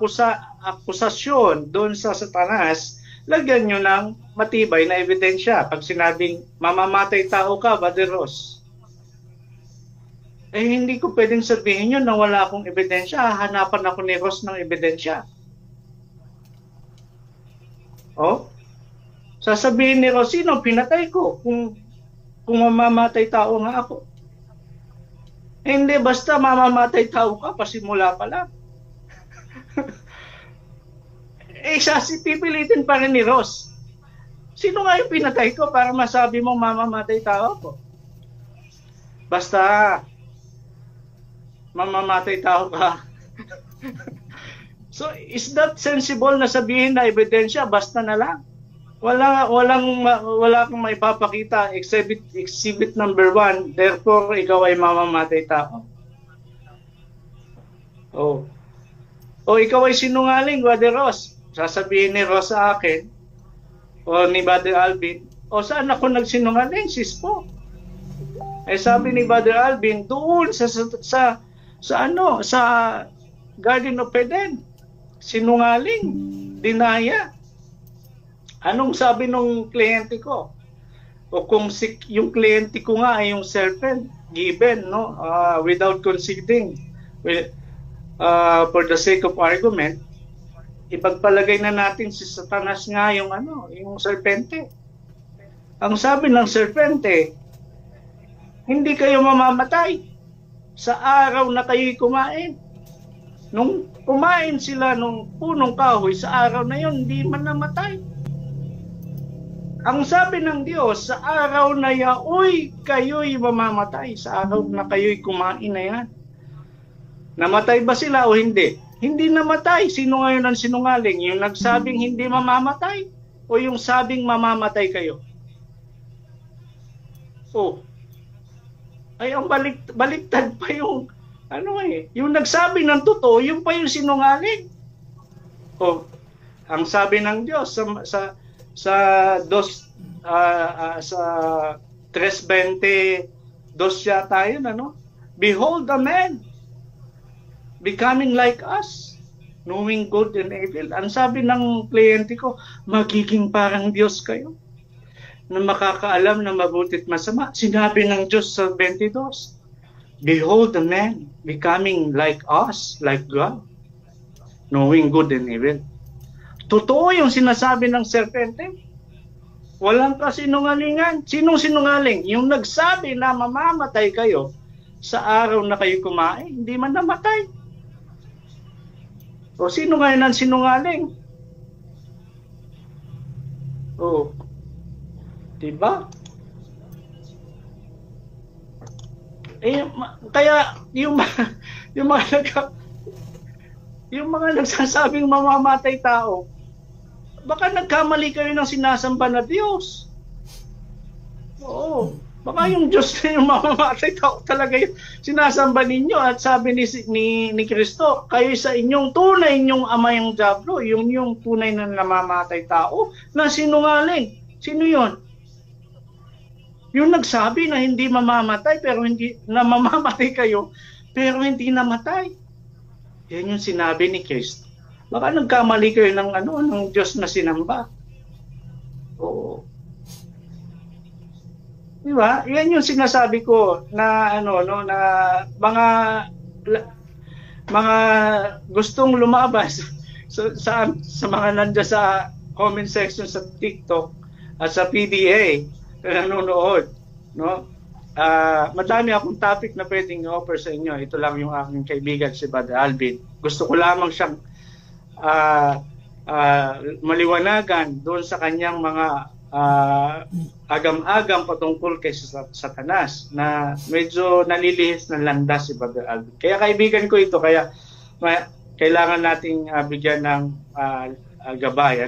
akusasyon doon sa Satanas, lagyan nyo ng matibay na ebidensya. Pag sinabing mamamatay tao ka, Brother Ross, hindi ko pwedeng sabihin yun na wala akong ebidensya. Hanapan ako ni Ross ng ebidensya. Sasabihin ni Ross, sino pinatay ko kung mamamatay tao nga ako? Hindi, basta mamamatay tao ka, pasimula pa lang. Pipilitin pa rin ni Ross. Sino nga yung pinatay ko para masabi mong mamamatay tao ko? Basta, mamamatay tao ka. So, is that sensible na sabihin na ebidensya? Basta na lang. Wala kang maipapakita exhibit number 1, therefore ikaw ay mamamatay tao. Ikaw ay sinungaling, Brother Ross. Sasabihin ni Ross sa akin o ni Brother Alvin, saan ako nagsinungaling, sis po? Sabi ni Brother Alvin, doon sa Garden of Eden. Sinungaling, dinaya. Anong sabi nung kliyente ko? O kung yung kliyente ko nga ay yung serpent, given, no, without conceding, for the sake of argument, ipagpalagay na natin si Satanas nga yung yung serpente. Ang sabi ng serpente, hindi kayo mamamatay sa araw na kayo'y kumain. Nung kumain sila nung punong kahoy, sa araw na yon hindi man namatay. Ang sabi ng Diyos, sa araw na yaoy kayo'y mamamatay. Sa araw na kayo'y kumain na yan. Namatay ba sila o hindi? Hindi namatay. Sino ngayon ang sinungaling? Yung nagsabing hindi mamamatay o yung sabing mamamatay kayo? Oh. Ay, ang baliktad pa yung yung nagsabi ng totoo, yung pa yung sinungaling. Oh. Ang sabi ng Diyos sa 3:22 yata yun, Behold a man becoming like us, knowing good and evil. Ang sabi ng kliyente ko, magiging parang Diyos kayo na makakaalam na mabuti't masama. Sinabi ng Diyos sa 22, Behold a man becoming like us, like God, knowing good and evil. Totoo yung sinasabi ng serpente. Walang kasinungalingan. Sinong sinungaling? Yung nagsabi na mamamatay kayo sa araw na kayo kumain, hindi man namatay. O sino ngayon ang sinungaling? O, diba? Kaya yung mga nagsasabing mamamatay tao, baka nagkamali kayo ng sinasamba na Diyos. Oo. Baka yung Diyos na yung mamamatay tao talaga yung sinasamba ninyo. At sabi ni Kristo, kayo sa inyong tunay ninyong ama yung Diablo, yung tunay na namamatay tao na sinungaling. Sino yun? Yung nagsabi na hindi mamamatay pero hindi na mamamatay kayo pero hindi namatay. Yan yung sinabi ni Kristo. Baka nagkamali kayo ng Diyos na sinamba. Oo. Di ba? Yan yung sinasabi ko na na mga gustong lumabas sa mga nandiyan sa comment section sa TikTok at sa PDA na nanonood, no? Madami akong topic na pwedeng i-offer sa inyo. Ito lang yung aking kaibigan si Brother Alvin. Gusto ko lamang siyang maliwanagan doon sa kanyang mga agam-agam patungkol kay Satanas na medyo nalilihis ng landas si Brother Alvin. Kaya kaibigan ko ito, kaya kailangan nating bigyan ng gabay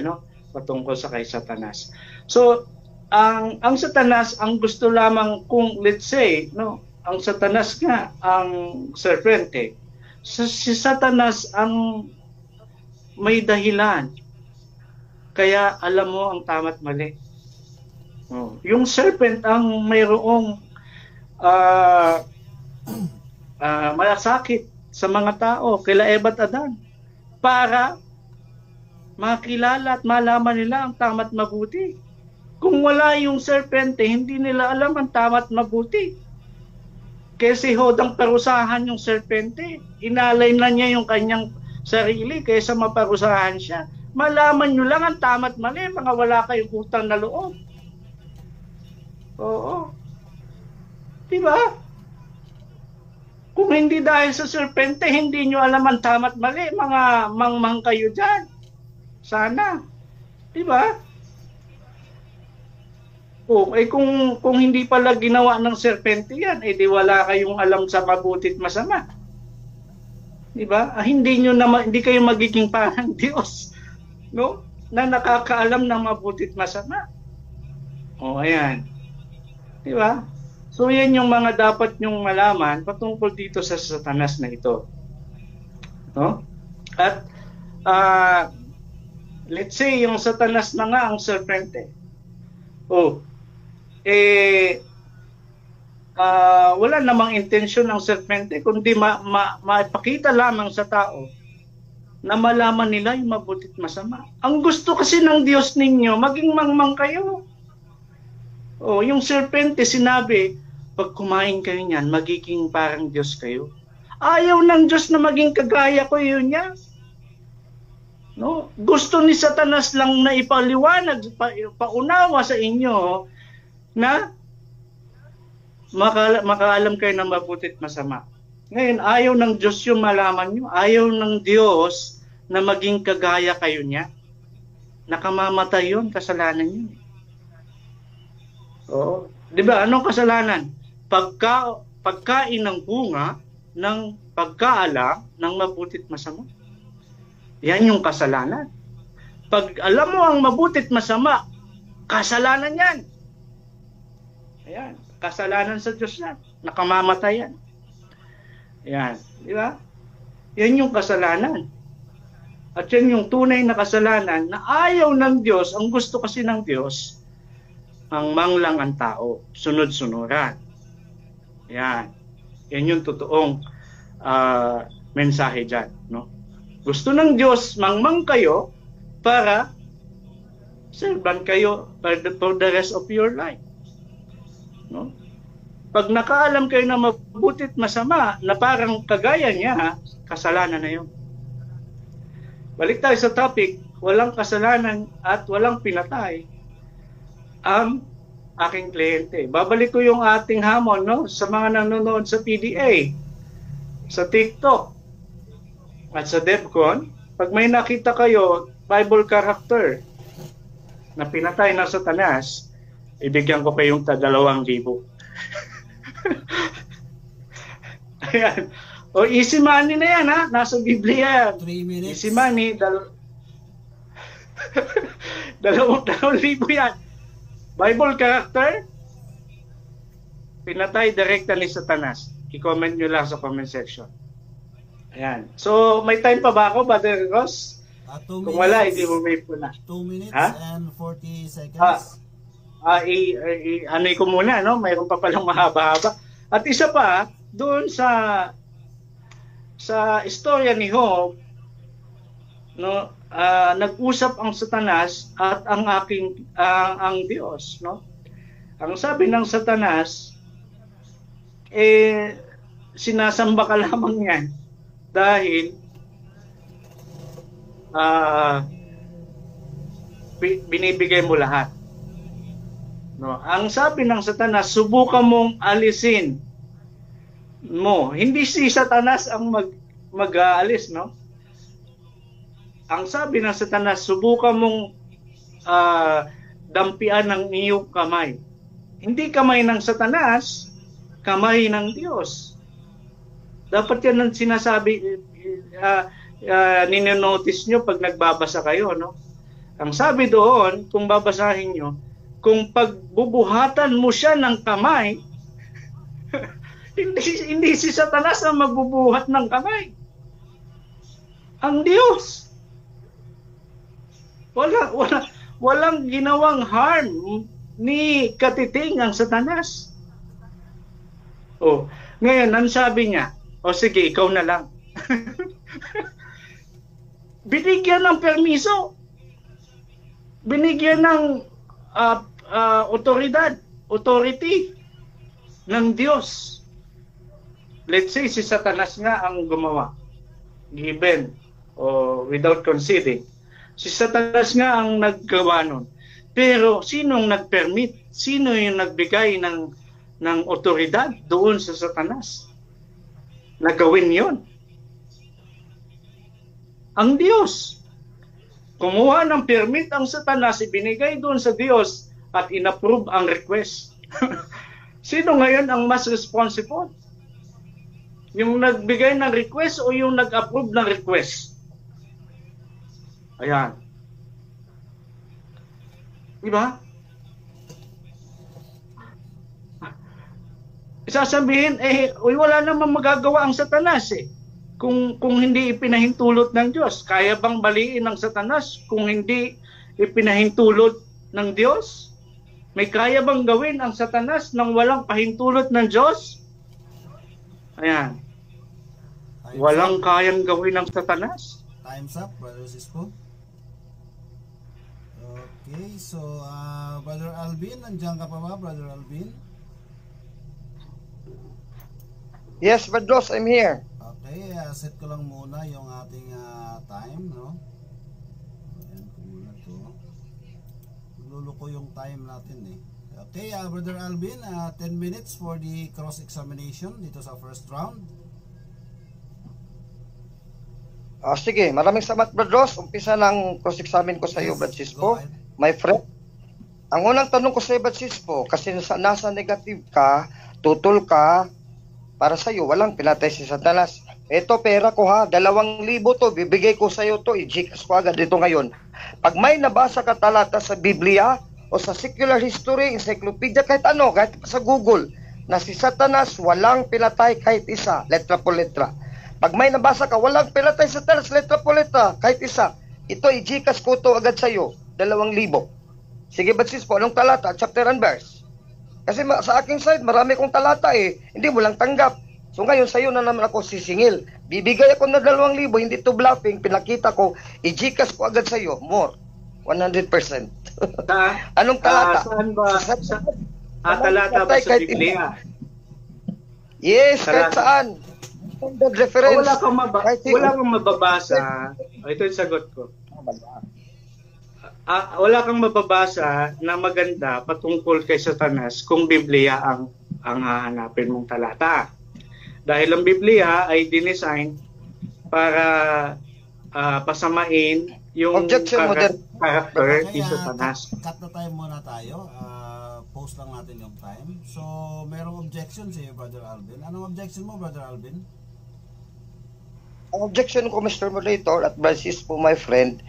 patungkol sa kay Satanas. So, ang Satanas, ang gusto lamang kung let's say, ang Satanas nga, ang serpente, si Satanas ang may dahilan. Kaya alam mo ang tama't mali. Yung serpent ang mayroong malasakit sa mga tao, kila Eva at Adan, para makilala at malaman nila ang tama't mabuti. Kung wala yung serpente, hindi nila alam ang tama't mabuti. Kasi hodang parusahan yung serpente, inalay na niya yung kanyang sarili kaysa maparusahan siya. Malaman nyo lang ang tama't mali, mga wala kayong utang na loob. Oo. Diba? Kung hindi dahil sa serpente, hindi nyo alam ang tama't mali, mga mangmang kayo dyan. Sana. Diba? Kung hindi pala ginawa ng serpente yan, di wala kayong alam sa mabuti't masama. Diba? Hindi kayo magiging parang Diyos, no? Na nakakaalam ng mabuti't masama. Ayan. Diba? So yan yung mga dapat nyong malaman patungkol dito sa Satanas na ito. No? At let's say yung Satanas na nga ang serpente. Wala namang intensyon ng serpente kundi maipakita lamang sa tao na malaman nila yung mabuti at masama. Ang gusto kasi ng Diyos ninyo, maging mangmang kayo. O, yung serpente sinabi, pag kumain kayo niyan, magiging parang Diyos kayo. Ayaw ng Diyos na maging kagaya ko yun niya. No? Gusto ni Satanas lang na ipaliwanag, paunawa sa inyo na makaalam kayo ng mabuti at masama. Ngayon, ayaw ng Diyos yung malaman nyo. Ayaw ng Diyos na maging kagaya kayo niya. Nakamamatay yun, kasalanan yun. Oo. Di ba? Anong kasalanan? Pagkain ng bunga ng pagkaalam ng mabuti at masama. Yan yung kasalanan. Pag alam mo ang mabuti at masama, kasalanan yan. Ayan. Kasalanan sa Diyos yan. Nakamamatay yan. Yan. Di ba? Yan yung kasalanan. At yan yung tunay na kasalanan na ayaw ng Diyos, ang gusto kasi ng Diyos, ang manglang ang tao. Sunod-sunuran. Yan. Yan yung totoong mensahe dyan. No? Gusto ng Diyos, mangmang kayo para serban kayo for the rest of your life. No? Pag nakaalam kayo na mabuti at masama, na parang kagaya niya, kasalanan na yun. Balik tayo sa topic, walang kasalanan at walang pinatay ang aking kliyente. Babalik ko yung ating hamon, no? Sa mga nanonood sa PDA, sa TikTok, at sa DevCon, pag may nakita kayo, Bible character, na pinatay na Satanas, ibigyan ko kayong 2,000. Ayan. O easy money na yan, ha? Nasa Biblia yan. 3 minutes. Easy money, 2,000 yan. Bible character, pinatay direkta ni Satanas. I-comment nyo lang sa comment section. Ayan. So, may time pa ba ako, Brother Ross? 2 Kung wala, minutes. hindi mo may puna. 2 minutes Ha? and 40 seconds. Anoy ko muna, no? Mayroon pa palang mahaba-haba. At isa pa, doon sa istorya ni Job, no, nag-usap ang Satanas at ang Diyos, no? Ang sabi ng Satanas, sinasamba ka lamang yan dahil binibigay mo lahat. No, ang sabi ng Satanas, subukan mong alisin mo. Hindi si Satanas ang mag-aalis, no? Ang sabi ng Satanas, subukan mong dampian ng iyong kamay. Hindi kamay ng Satanas, kamay ng Diyos. Dapat yan ang sinasabi, ninonotice nyo pag nagbabasa kayo, no? Ang sabi doon, kung babasahin nyo, kung pagbubuhatan mo siya ng kamay, hindi si Satanas ang magbubuhat ng kamay. Ang Diyos. Walang ginawang harm ni katiting ang Satanas. Ngayon, ang sabi niya, sige, ikaw na lang. Binigyan ng permiso. Binigyan ng authority ng Diyos. Let's say si Satanas nga ang gumawa, given o without conceding. Si Satanas nga ang naggawa nun. Pero sinong nag-permit? Sino yung nagbigay ng otoridad doon sa Satanas? Nagawin yon. Ang Diyos. Kumuha ng permit ang Satanas, ibinigay doon sa Diyos at inapprove ang request. Sino ngayon ang mas responsible? Yung nagbigay ng request o yung nag-approve ng request? Ayan. Diba? Sasabihin, wala namang magagawa ang Satanas kung hindi ipinahintulot ng Diyos. Kaya bang baliin ng Satanas kung hindi ipinahintulot ng Diyos? May kaya bang gawin ang Satanas nang walang pahintulot ng Diyos? Ayan. Walang kayang gawin ng Satanas. time's up, Brother Sispo. Okay, so Brother Alvin, nandiyan ka pa ba, Brother Alvin? Yes, Badros, I'm here. Okay, set ko lang muna yung ating time, no? Ayan ko muna to. Luluko yung time natin eh. Okay, Brother Alvin, 10 minutes for the cross-examination dito sa first round. Sige, maraming salamat, Badros. Umpisa ng cross-examine ko sa iyo, Brad Go Sispo. ahead. My friend, ang unang tanong ko sa iyo, Brad Sispo, kasi nasa negative ka, tutol ka, para sa iyo, walang pinatay si Satanas. Ito, pera ko ha, 2,000 to, bibigay ko sa iyo to, i-Gcash ko agad dito ngayon. Pag may nabasa ka talata sa Biblia, o sa secular history, encyclopedia, kahit ano, kahit sa Google, na si Satanas walang pinatay kahit isa, letra po letra. Pag may nabasa ka, walang pinatay sa Satanas, letra po letra, kahit isa. Ito, i-Gcash ko to agad sa iyo, 2,000. Sige, Batsis po, anong talata? Chapter and verse. Kasi sa aking side, marami kong talata eh. Hindi mo lang tanggap. So ngayon, sa'yo na naman ako sisingil. Bibigay ako na 2,000, hindi to bluffing. Pinakita ko, i-Gcash ko agad sa'yo. More. 100%. Anong talata? Saan ba? Talata ba sa Biblia? Yes, kahit saan. Reference. Wala kang mababasa. Ito yung sagot ko. Wala kang mababasa na maganda patungkol kay Satanas kung Biblia ang hahanapin mong talata. Dahil ang Biblia ay dinesign para pasamain yung character ni Satanas. Cut na time muna tayo. Post lang natin yung time. So, merong objection si Brother Alvin. Anong objection mo, Brother Alvin? Ang objection ko, Mr. Moderator, at Francis po, my friend,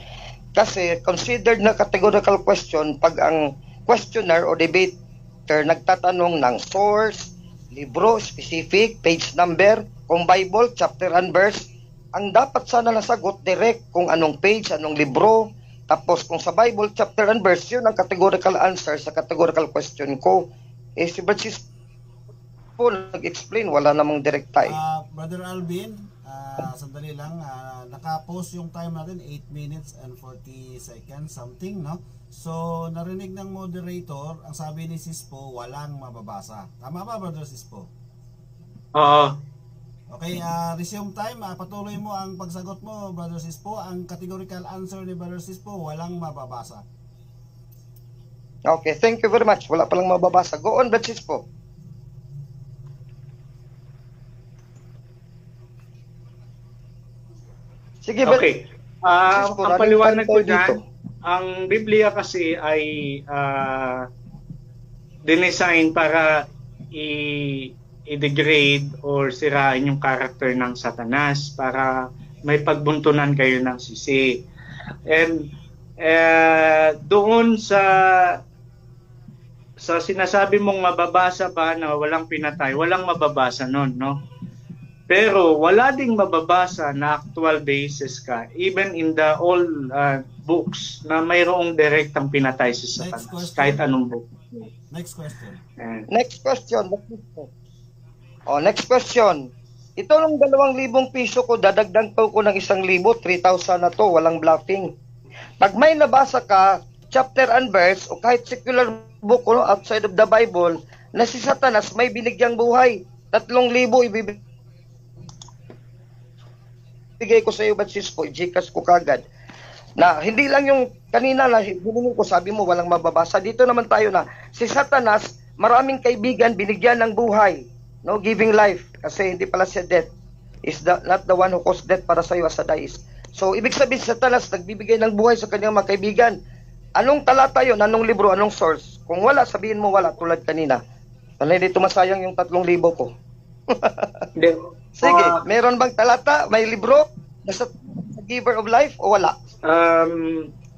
kasi considered na categorical question pag ang questioner o debater nagtatanong ng source, libro, specific, page number, kung Bible, chapter and verse, ang dapat sana nasagot direct kung anong page, anong libro, tapos kung sa Bible, chapter and verse, yun ang categorical answer sa categorical question ko. Si Francis po nag-explain, wala namang direct time. Brother Alvin, sandali lang, naka-post yung time natin, 8 minutes and 40 seconds, something, no? So, narinig ng moderator, ang sabi ni Sispo, walang mababasa. Tama ba, Brother Sispo? Oo. Okay, resume time. Patuloy mo ang pagsagot mo, Brother Sispo. Ang categorical answer ni Brother Sispo, walang mababasa. Okay, thank you very much. Wala palang mababasa. Go on, Brad Sispo. Sige, okay. Ang paliwanag ko dyan, ang Biblia kasi ay dinesign para i-degrade or sirain yung character ng Satanas para may pagbuntunan kayo ng sisi. And doon sa sinasabi mong mababasa ba na walang pinatay, walang mababasa nun, no? Pero wala ding mababasa na actual basis ka, even in the all books na mayroong direktang pinatay si Satanas, kahit anong book. Next question. Next question. Next question. Ito ng 2,000 piso ko, dadagdag ko ng 1,000, 3,000 na to, walang bluffing. Pag may nabasa ka, chapter and verse, o kahit secular book outside of the Bible, na si Satanas may binigyang buhay, 3,000 ibibigay ko sa iyo, Francisco, i-Gcash ko kagad. Na hindi lang yung kanina na hiningi ko, sabi mo walang mababasa. Dito naman tayo na si Satanas, maraming kaibigan binigyan ng buhay, no, giving life, kasi hindi pala siya death. Is not the one who caused death para sa iyo as a deist. So ibig sabihin si Satanas nagbibigay ng buhay sa kanyang mga kaibigan. Anong talata yon? Anong libro? Anong source? Kung wala, sabihin mo wala, tulad kanina. Wala, hindi tumasayang yung 3,000 ko. Sige, meron bang talata? May libro? Nasa giver of life o wala?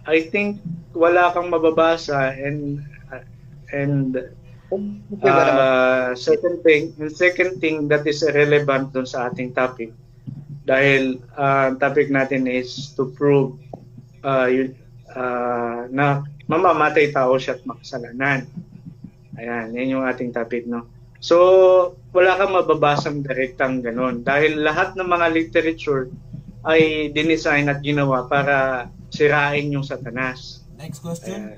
I think wala kang mababasa and second thing that is irrelevant dun sa ating topic. Dahil topic natin is to prove na mamamatay tao siya at makasalanan. Ayan, yan yung ating topic, no? So, wala kang mababasang direktang ganun. Dahil lahat ng mga literature ay dinesign at ginawa para sirain yung Satanas. Next question.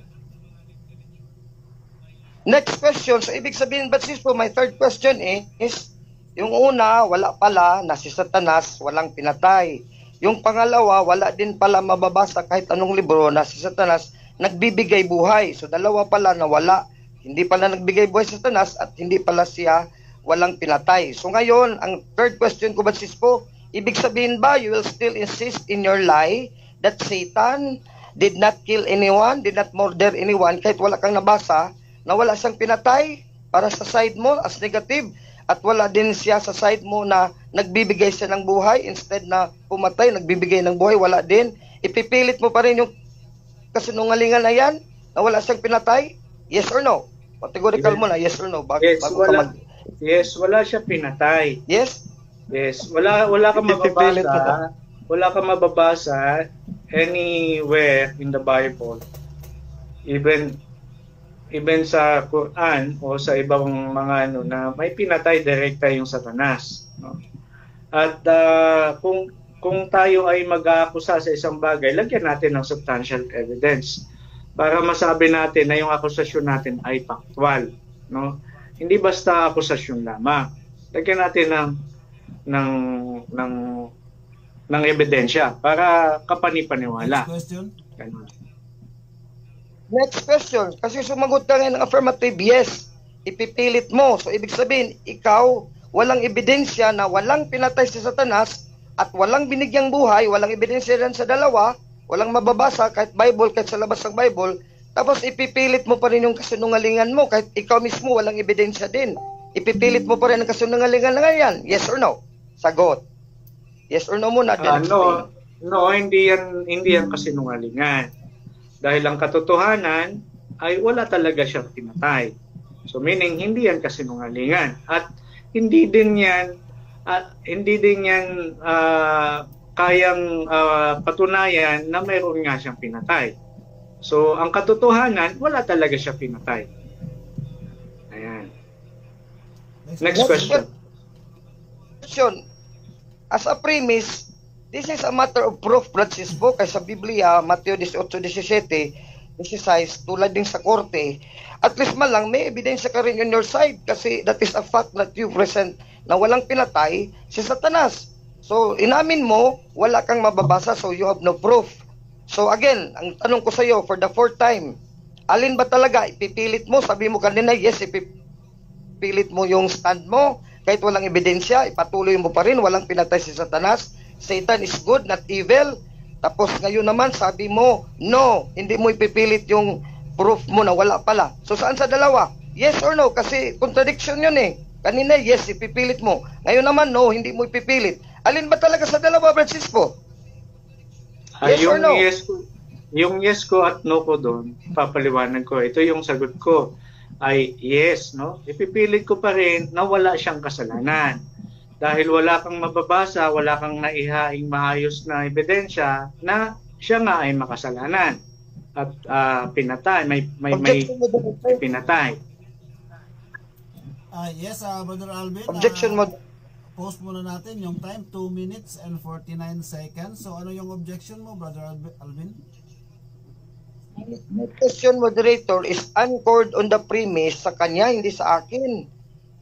Next question, so ibig sabihin, Batsispo, my third question is, yung una, wala pala na si Satanas walang pinatay. Yung pangalawa, wala din pala mababasa kahit anong libro na si Satanas nagbibigay buhay. So dalawa pala na wala. Hindi pala nagbigay buhay si Satanas at hindi pala siya walang pinatay. So ngayon, ang third question ko, Batsispo, ibig sabihin ba you will still insist in your lie that Satan did not kill anyone, did not murder anyone, kahit wala kang nabasa, na wala siyang pinatay para sa side mo as negative, at wala din siya sa side mo na nagbibigay siya ng buhay, instead na pumatay, nagbibigay ng buhay, wala din. Ipipilit mo pa rin yung kasinungalingan na yan, na wala siyang pinatay? Yes or no? Categorical mo na, yes or no? Yes, wala siya pinatay. Yes? Yes, wala kang mababasa. Wala kang mababasa anywhere in the Bible. Even sa Quran o sa ibang mga na may pinatay direkta yung Satanas, no? At kung tayo ay mag-aakusa sa isang bagay, lagyan natin ng substantial evidence para masabi natin na yung akusasyon natin ay factual, no? Hindi basta akusasyon lamang. Lagyan natin ng ebidensya para kapanipaniwala. Next question. Ganun. Next question. Kasi sumagot ka ngayon ng affirmative, yes. Ipipilit mo. So, ibig sabihin, ikaw, walang ebidensya na walang pinatay si Satanas at walang binigyang buhay, walang ebidensya rin sa dalawa, walang mababasa kahit Bible, kahit sa labas ng Bible, tapos ipipilit mo pa rin yung kasinungalingan mo kahit ikaw mismo walang ebidensya din. Ipipilit mo pa rin ang kasinungalingan na ngayon. Yes or no? Sagot. Yes or no muna. No, hindi yan kasinungalingan. Dahil ang katotohanan ay wala talaga siyang pinatay. So meaning hindi yan kasinungalingan at hindi din yan kayang patunayan na mayroon nga siyang pinatay. So ang katotohanan, wala talaga siya pinatay. Ayan. Next question. As a premise, this is a matter of proof, Francisco, kay sa Biblia, Mateo 18:17, 16, tulad din sa korte. At least man lang, may ebidensya ka rin on your side kasi that is a fact that you present na walang pinatay si Satanas. So, inamin mo, wala kang mababasa, so you have no proof. So again, ang tanong ko sa iyo for the fourth time, alin ba talaga ipipilit mo? Sabi mo kanina, yes, ipipilit mo yung stand mo, kahit walang ebidensya, ipatuloy mo pa rin, walang pinatay si Satanas. Satan is good, not evil. Tapos ngayon naman sabi mo, no, hindi mo ipipilit yung proof mo na wala pala. So saan sa dalawa? Yes or no? Kasi contradiction yun eh. Kanina, yes, ipipilit mo. Ngayon naman, no, hindi mo ipipilit. Alin ba talaga sa dalawa, Francisco? Yes or no? Yung yes ko at no ko doon, papaliwanag ko. Ito yung sagot ko ay yes, no? Ipipilit ko pa rin na wala siyang kasalanan. Dahil wala kang mababasa, wala kang naihaing maayos na ebidensya na siya nga ay makasalanan at pinatay, may pinatay. Yes, Brother Alvin. Objection mo. Post muna natin yung time, 2 minutes and 49 seconds. So ano yung objection mo, Brother Alvin? My question, moderator, is anchored on the premise sa kanya, hindi sa akin.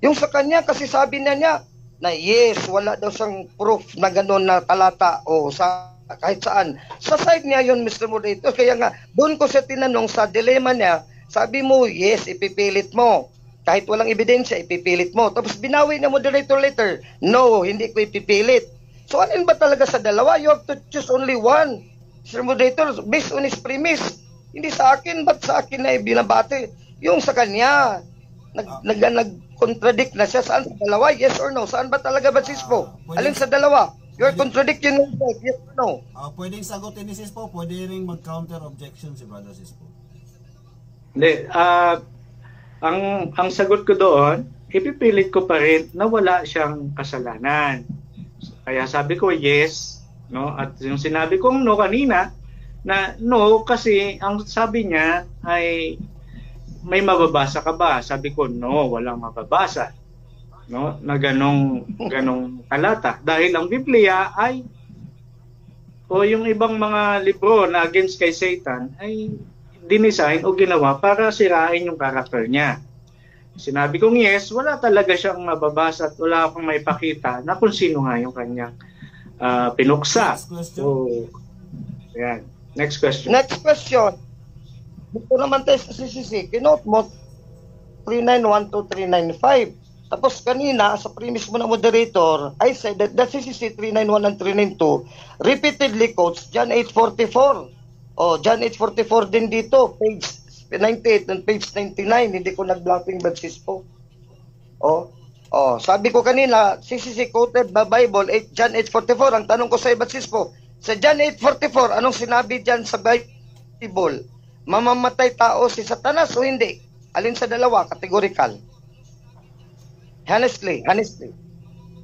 Yung sa kanya, kasi sabi niya na yes, wala daw siyang proof na gano'n na talata o sa kahit saan. Sa side niya yun, Mr. Moderator. Kaya nga, doon ko siya tinanong sa dilemma niya, sabi mo, yes, ipipilit mo. Kahit walang ebidensya, ipipilit mo. Tapos binawi na moderator later, no, hindi ko ipipilit. So alin ba talaga sa dalawa? You have to choose only one. Mr. Moderator, based on his premise. Hindi sa akin, ba't sa akin na binabate? Yung sa kanya, nag-contradict na siya. Saan sa dalawa? Yes or no? Saan ba talaga ba, Sispo? Alin sa dalawa? You are contradicting yourself. Yes or no? Pwedeng sagutin ni Sispo, pwede rin mag-counter objection si Brother Sispo. Hindi, ang sagot ko doon, ipipilit ko pa rin na wala siyang kasalanan. Kaya sabi ko yes, no? At yung sinabi kong no kanina, na no kasi ang sabi niya ay may mababasa ka ba? Sabi ko no, walang mababasa. No? Na ganong talata. Dahil ang Biblia ay o yung ibang mga libro na against kay Satan ay dinesign o ginawa para sirain yung karakter niya. Sinabi kong yes, wala talaga siyang mababasa at wala akong maipakita na kung sino nga yung kanyang pinuksa. Next question. So, yan. Next question. Next question. Dito naman tayo sa CCC. Kinote mo 391 to 395. Tapos kanina, sa premise mo na moderator, I said that the CCC 391 and 392 repeatedly quotes John 8:44. Oh, John 8:44 din dito, page 98 and page 99. Hindi ko nag-bluffing badsis po. Oh, sabi ko kanina, CCC quoted the Bible, John 8:44. Ang tanong ko sa badsis po, sa John 8:44, anong sinabi dyan sa Bible? Mamamatay tao si Satanas o hindi? Alin sa dalawa? Categorical. Honestly.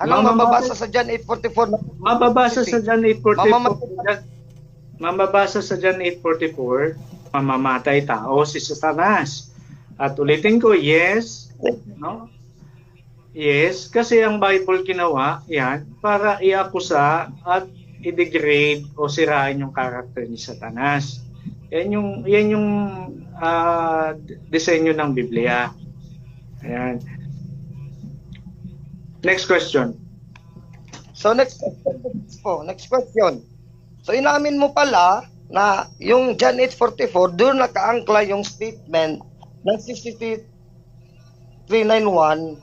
Anong mababasa sa John 8:44? Mababasa sa John 8:44. Mababasa sa John 8:44, mamamatay tao si Satanas. At ulitin ko, yes, no? Yes, kasi ang Bible ginawa yan para iakusa at i-degrade o sirain yung karakter ni Satanas. Yan yung disenyo ng Biblia. Ayan. Next question. So next question. So inamin mo pala na yung John 8:44 doon nakaangkla yung statement ng CCT 391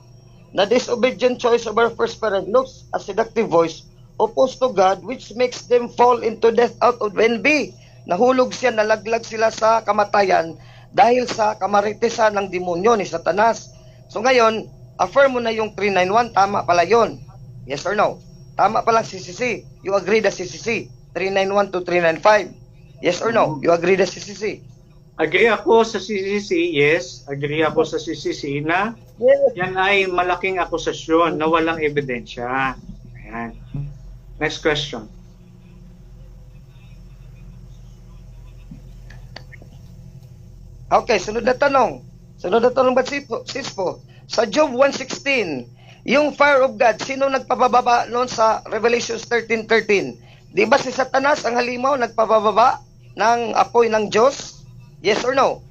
na disobedient choice of our first parent looks a seductive voice opposed to God which makes them fall into death out of envy. Nahulog siya, nalaglag sila sa kamatayan dahil sa kamaritisan ng demonyo ni Satanas. So ngayon, affirm mo na yung 391, tama pala yun. Yes or no? Tama pala CCC. You agree the CCC. 391 to 395. Yes or no? You agree the CCC. Agree ako sa CCC, yes. Agree ako sa CCC na yan ay malaking akusasyon na walang ebidensya. Ayan. Next question. Okay, sunod na tanong. Ba Sispo? Sa Job 1:16, yung fire of God, sino nagpababa noon sa Revelation 13:13? Di ba si Satanas ang halimaw nagpababa ng apoy ng Diyos? Yes or no?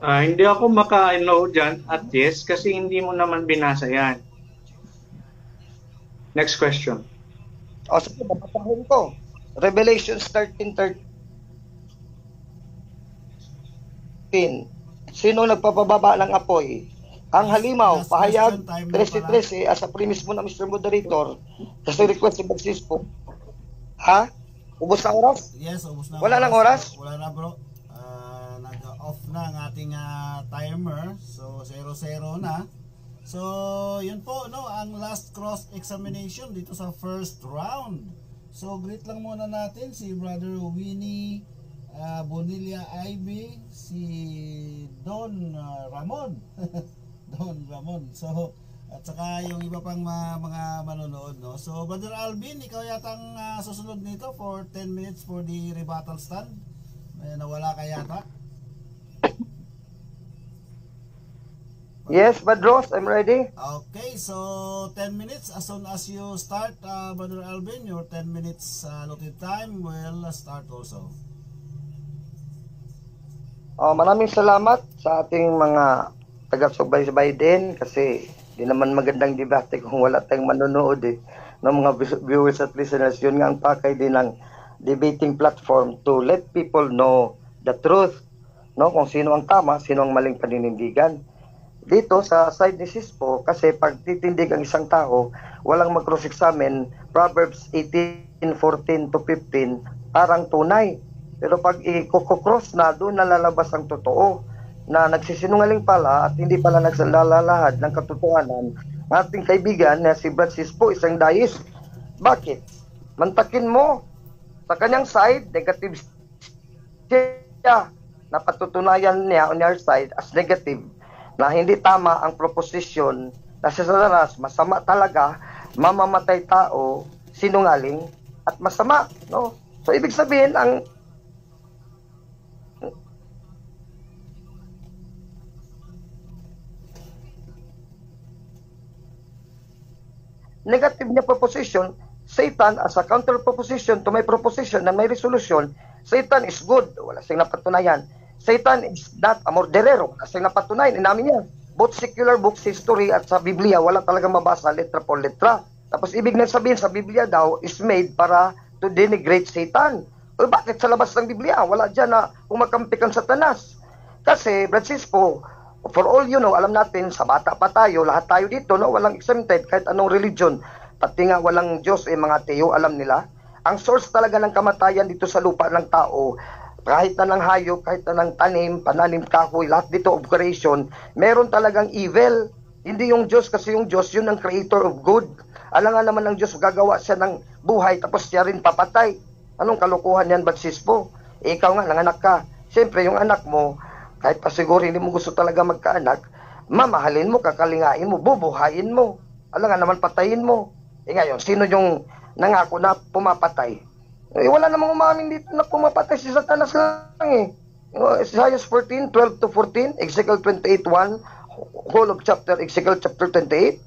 Hindi ako maka-no dyan at yes kasi hindi mo naman binasa yan. Next question. O sige, babasahin ko. Revelation 13:13. Sino nagpapababa ng apoy? Ang halimaw, Last pahayag, question, time na 13:13, as a premise mo na Mr. Moderator, kasi request si Bagsispo. Ha? Ubus na oras? Yes, ubos na. Wala nang oras? Wala na bro. Nag-off na ang ating timer. So 0-0 na. So yun po no, ang last cross examination dito sa first round. So greet lang muna natin si Brother Winnie Bonilla Ivy, si Don Ramon. Don Ramon. So at saka yung iba pang mga manonood no. So Brother Alvin, ikaw yatang susunod nito for 10 minutes for the rebuttal stand. Nawala ka yata. Yes, Badros, I'm ready. Okay, so 10 minutes as soon as you start, Brother Alvin, your 10 minutes allotted time will start also. Maraming salamat sa ating mga taga-subaybay din kasi di naman magandang debate kung wala tayong manonood ng mga viewers at listeners. Yun nga ang pakay din ng debating platform to let people know the truth, no? Kung sino ang tama, sino ang maling paninindigan. Dito sa side ni Sispo, kasi pag titindig ang isang tao, walang mag-cross-examine, Proverbs 18:14 to 15, parang tunay. Pero pag i-cross na, doon nalalabas ang totoo, na nagsisinungaling pala at hindi pala nagsalalahad ng katotohanan. Ang ating kaibigan na si Brad Sispo, isang dayis. Bakit? Mantakin mo sa kanyang side, negative siya, na patutunayan niya on your side as negative, na hindi tama ang proposition na si Satanas, masama talaga, mamamatay tao, sinungaling, at masama, no? So, ibig sabihin, ang negative niya proposition, Satan as a counter proposition to my proposition na may resolution, Satan is good. Wala siyang napatunayan. Satan is not a murderer. Wala siyang napatunayan. Inamin niya. Both secular books, history, at sa Biblia, wala talaga mabasa letra por letra. Tapos ibig na sabihin sa Biblia daw is made para to denigrate Satan. O bakit sa labas ng Biblia? Wala dyan na kumakampi kang Satanas. Kasi, Francisco, for all you know, alam natin, sa bata pa tayo, lahat tayo dito, no, walang exempted kahit anong religion. Pati nga walang Diyos, mga teo, alam nila. Ang source talaga ng kamatayan dito sa lupa ng tao, kahit na ng hayop, kahit na ng tanim, pananim, kahoy, lahat dito of creation, meron talagang evil. Hindi yung Diyos, kasi yung Diyos, yun ang creator of good. Alam nga naman ng Diyos, gagawa siya ng buhay, tapos siya rin papatay. Anong kalukuhan yan, Batsispo? Ikaw nga, nanganak ka. Siyempre, yung anak mo, kahit pa siguro hindi mo gusto talaga magkaanak, mamahalin mo, kakalingain mo, bubuhayin mo. Alam nga naman, patayin mo. Ngayon, sino yung nangako na pumapatay? Wala namang umamin dito na pumapatay si Satanas lang eh. Isaiah 14, 12 to 14, Ezekiel 28, 1, whole of chapter, Ezekiel chapter 28.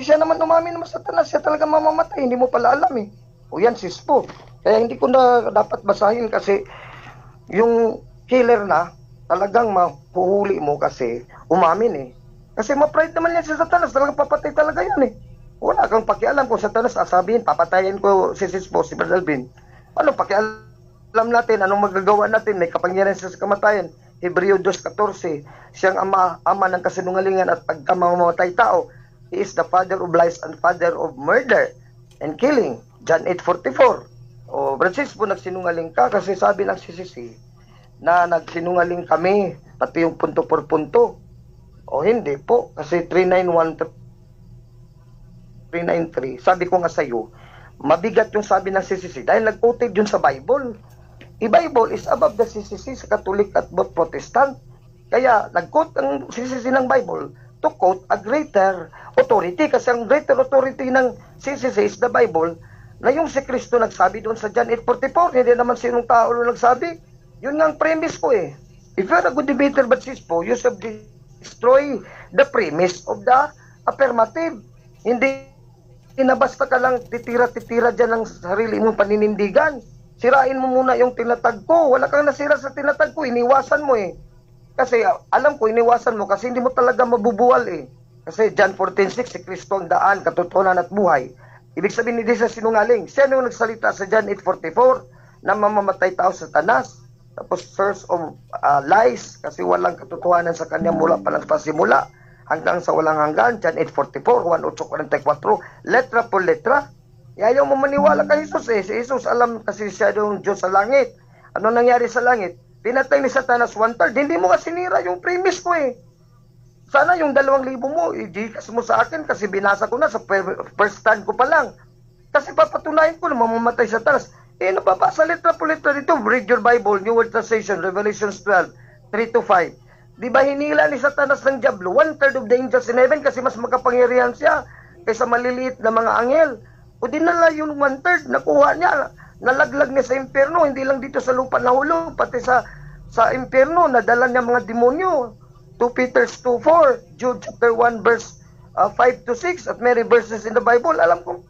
Siya naman umamin naman Satanas, siya talaga mamamatay, hindi mo pala alam eh. O yan, Sispo. Kaya hindi ko na dapat basahin kasi yung killer na talagang mahuhuli mo kasi umamin eh. Kasi ma-pride naman yan si Satanas, talagang papatay talaga yan eh. Wala kang pakialam kung Satanas sasabihin, papatayin ko si Sispo, si Brother Alvin. Ano pakialam natin, anong magagawa natin, may kapangyarihan sa kamatayan. Hebreo 2:14, siyang ama ng kasinungalingan at pagkamamatay tao. He is the father of lies and father of murder and killing. John 8:44. O, Francisco, nagsinungaling ka kasi sabi ng CCC na nagsinungaling kami, pati yung punto por punto. O hindi po, kasi 393, sabi ko nga sa iyo, mabigat yung sabi ng CCC dahil nag-quoted yun sa Bible. I-Bible is above the CCC sa Catholic at both Protestant. Kaya nag-quote ang CCC ng Bible to quote a greater authority kasi ang greater authority ng CCC is the Bible na yung si Kristo nagsabi doon sa John 8:44, hindi naman sinong tao nagsabi. Yun nga ang premise ko eh. If you're a good debater, Batsispo, you should destroy the premise of the affirmative. Hindi na basta ka lang titira-titira dyan ng sarili mong paninindigan. Sirain mo muna yung tinatag ko. Wala kang nasira sa tinatag ko, iniwasan mo eh. Kasi alam ko, iniwasan mo kasi hindi mo talaga mabubuwal eh. Kasi John 14:6, si Kristo ang daan, katotohanan at buhay. Ibig sabihin hindi siya sinungaling. Siya yung nagsalita sa John 8:44 na mamamatay tao sa Satanas. Tapos source of lies kasi walang katotohanan sa kanya mula pa lang pasimula hanggang sa walang hanggan. John 8:44, 1:8:44, letra por letra. Ayaw mo maniwala kay Jesus eh. Si Jesus alam kasi siya yung Diyos sa langit. Ano nangyari sa langit? Pinatay ni Satanas 1/3. Hindi mo kasi sinira yung premise ko eh. Sana yung 2,000 mo, i-gikas mo sa akin kasi binasa ko na sa first stand ko pa lang. Kasi papatunayan ko na mamamatay sa Satanas. Nababasa letra po letra dito. Read your Bible, New World Translation, Revelations 12, 3-5. Di ba hinila ni Satanas ng Diablo? 1/3 of the angels in heaven kasi mas makapangyarihan siya kaysa maliliit na mga anghel. O dinala yung 1/3, nakuha niya, nalaglag niya sa impyerno, hindi lang dito sa lupa nahulog, pati sa impyerno, nadala niya mga demonyo. 2 Peter 2:4, Jude chapter 1 verse 5-6, at many verses in the Bible. Alam ko,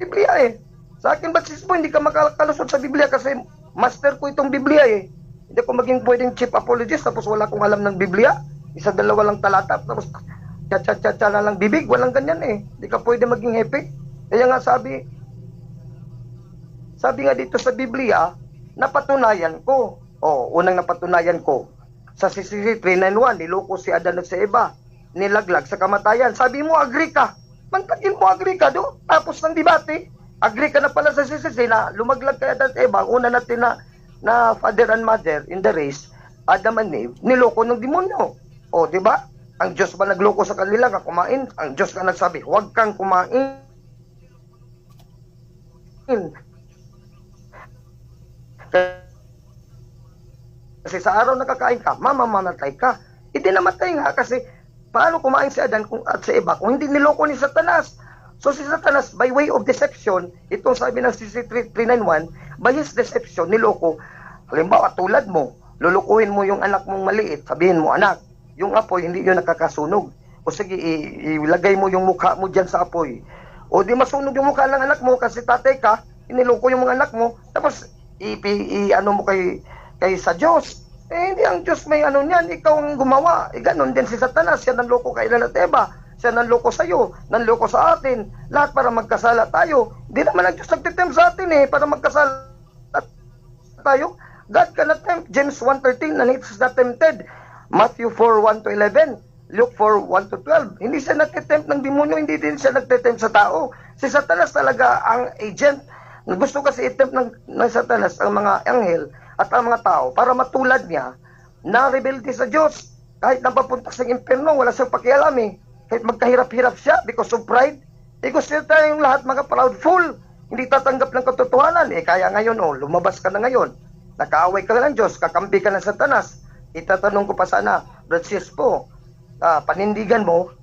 Biblia eh. Sa akin, Batsispo, hindi ka makakalusot sa Biblia kasi master ko itong Biblia eh. Hindi ko maging pwedeng chief apologist tapos wala akong alam ng Biblia. Isa, dalawa lang talata tapos cha-cha-cha na lang bibig. Walang ganyan eh. Hindi ka pwede maging happy. Kaya nga sabi nga dito sa Biblia, napatunayan ko. Unang napatunayan ko. Sa CCC 391, niloko si Adan at si Eva. Nilaglag sa kamatayan. Sabi mo, agree ka. Mantagin mo, agree ka do. Tapos ng debate, agree ka na pala sa CCC na lumaglag kay Adan at Eva. Una natin na father and mother in the race, Adam and Eve, niloko ng demonyo. Di ba? Ang Diyos ba nagloko sa kanila ka kumain? Ang Diyos ka nagsabi, huwag kang kumain. Kasi sa araw na kakain ka, mamamatay ka. Hindi namatay nga kasi paano kumain si Adan at si Eva kung hindi niloko ni Satanas? So si Satanas, by way of deception, itong sabi ng CC 391, by his deception, niloko. Halimbawa, tulad mo, lulukuhin mo yung anak mong maliit, sabihin mo, anak, yung apoy, hindi yun nakakasunog. O sige, ilagay mo yung mukha mo dyan sa apoy. O di masunog yung mukha ng anak mo kasi tatay ka, iniloko yung mga anak mo, tapos ano mo kay sa Diyos. Eh, hindi ang Diyos may ano niyan, ikaw ang gumawa. Ganon din si Satanas, siya nanloko kay Ilan at Eva. Siya nanloko sa iyo, nanloko sa atin. Lahat para magkasala tayo. Hindi naman ang Diyos nagtitempt sa atin para magkasala tayo. God cannot tempt. James 1:13, and it is not tempted. Matthew 4:1-11. Luke 4:1-12. Hindi siya nagtitempt ng demonyo, hindi din siya nagtitempt sa tao. Si Satanas talaga ang agent. Gusto kasi itempt ng Satanas ang mga anghel at ang mga tao para matulad niya na rebelde sa Diyos. Kahit napapunta sa impyerno, wala siyang pakialam Kahit magkahirap-hirap siya because of pride. Gusto tayong lahat mga proudful. Hindi tatanggap ng katotohanan. Kaya ngayon, lumabas ka na ngayon. Nakaaway ka na ng Diyos, kakampi ka ng Satanas. Itatanong ko pa sana, Brad Sispo, panindigan mo,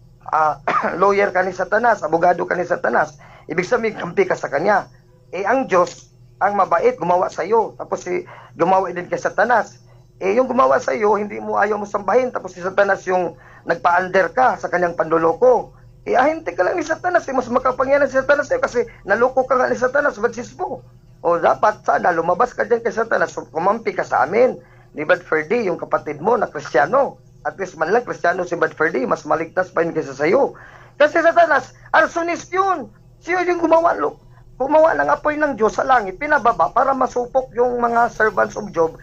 lawyer ka ni Satanas, abogado ka ni Satanas. Ibig sabihin, kampi ka sa kanya. Ang Diyos, ang mabait, gumawa sa iyo. Tapos gumawa din kay Satanas. Yung gumawa sa iyo, hindi mo ayaw mo sambahin. Tapos si Satanas yung nagpa-under ka sa kanyang panloloko. Ahinte ka lang ni Satanas. Mas makapangyarihan si Satanas sa'yo kasi naloko ka nga ni Satanas, Badsis po. O dapat sana lumabas ka dyan kay Satanas, kumampi ka sa amin. Ni Bad Ferdy, yung kapatid mo na Kristiyano. At least man lang Kristiyano si Bad Ferdy, mas maligtas pa yun kaysa sa'yo. Kasi Satanas, arsonist yun. Siya yung gumawa ng apoy ng Diyos sa langit, pinababa para masupok yung mga servants of Job.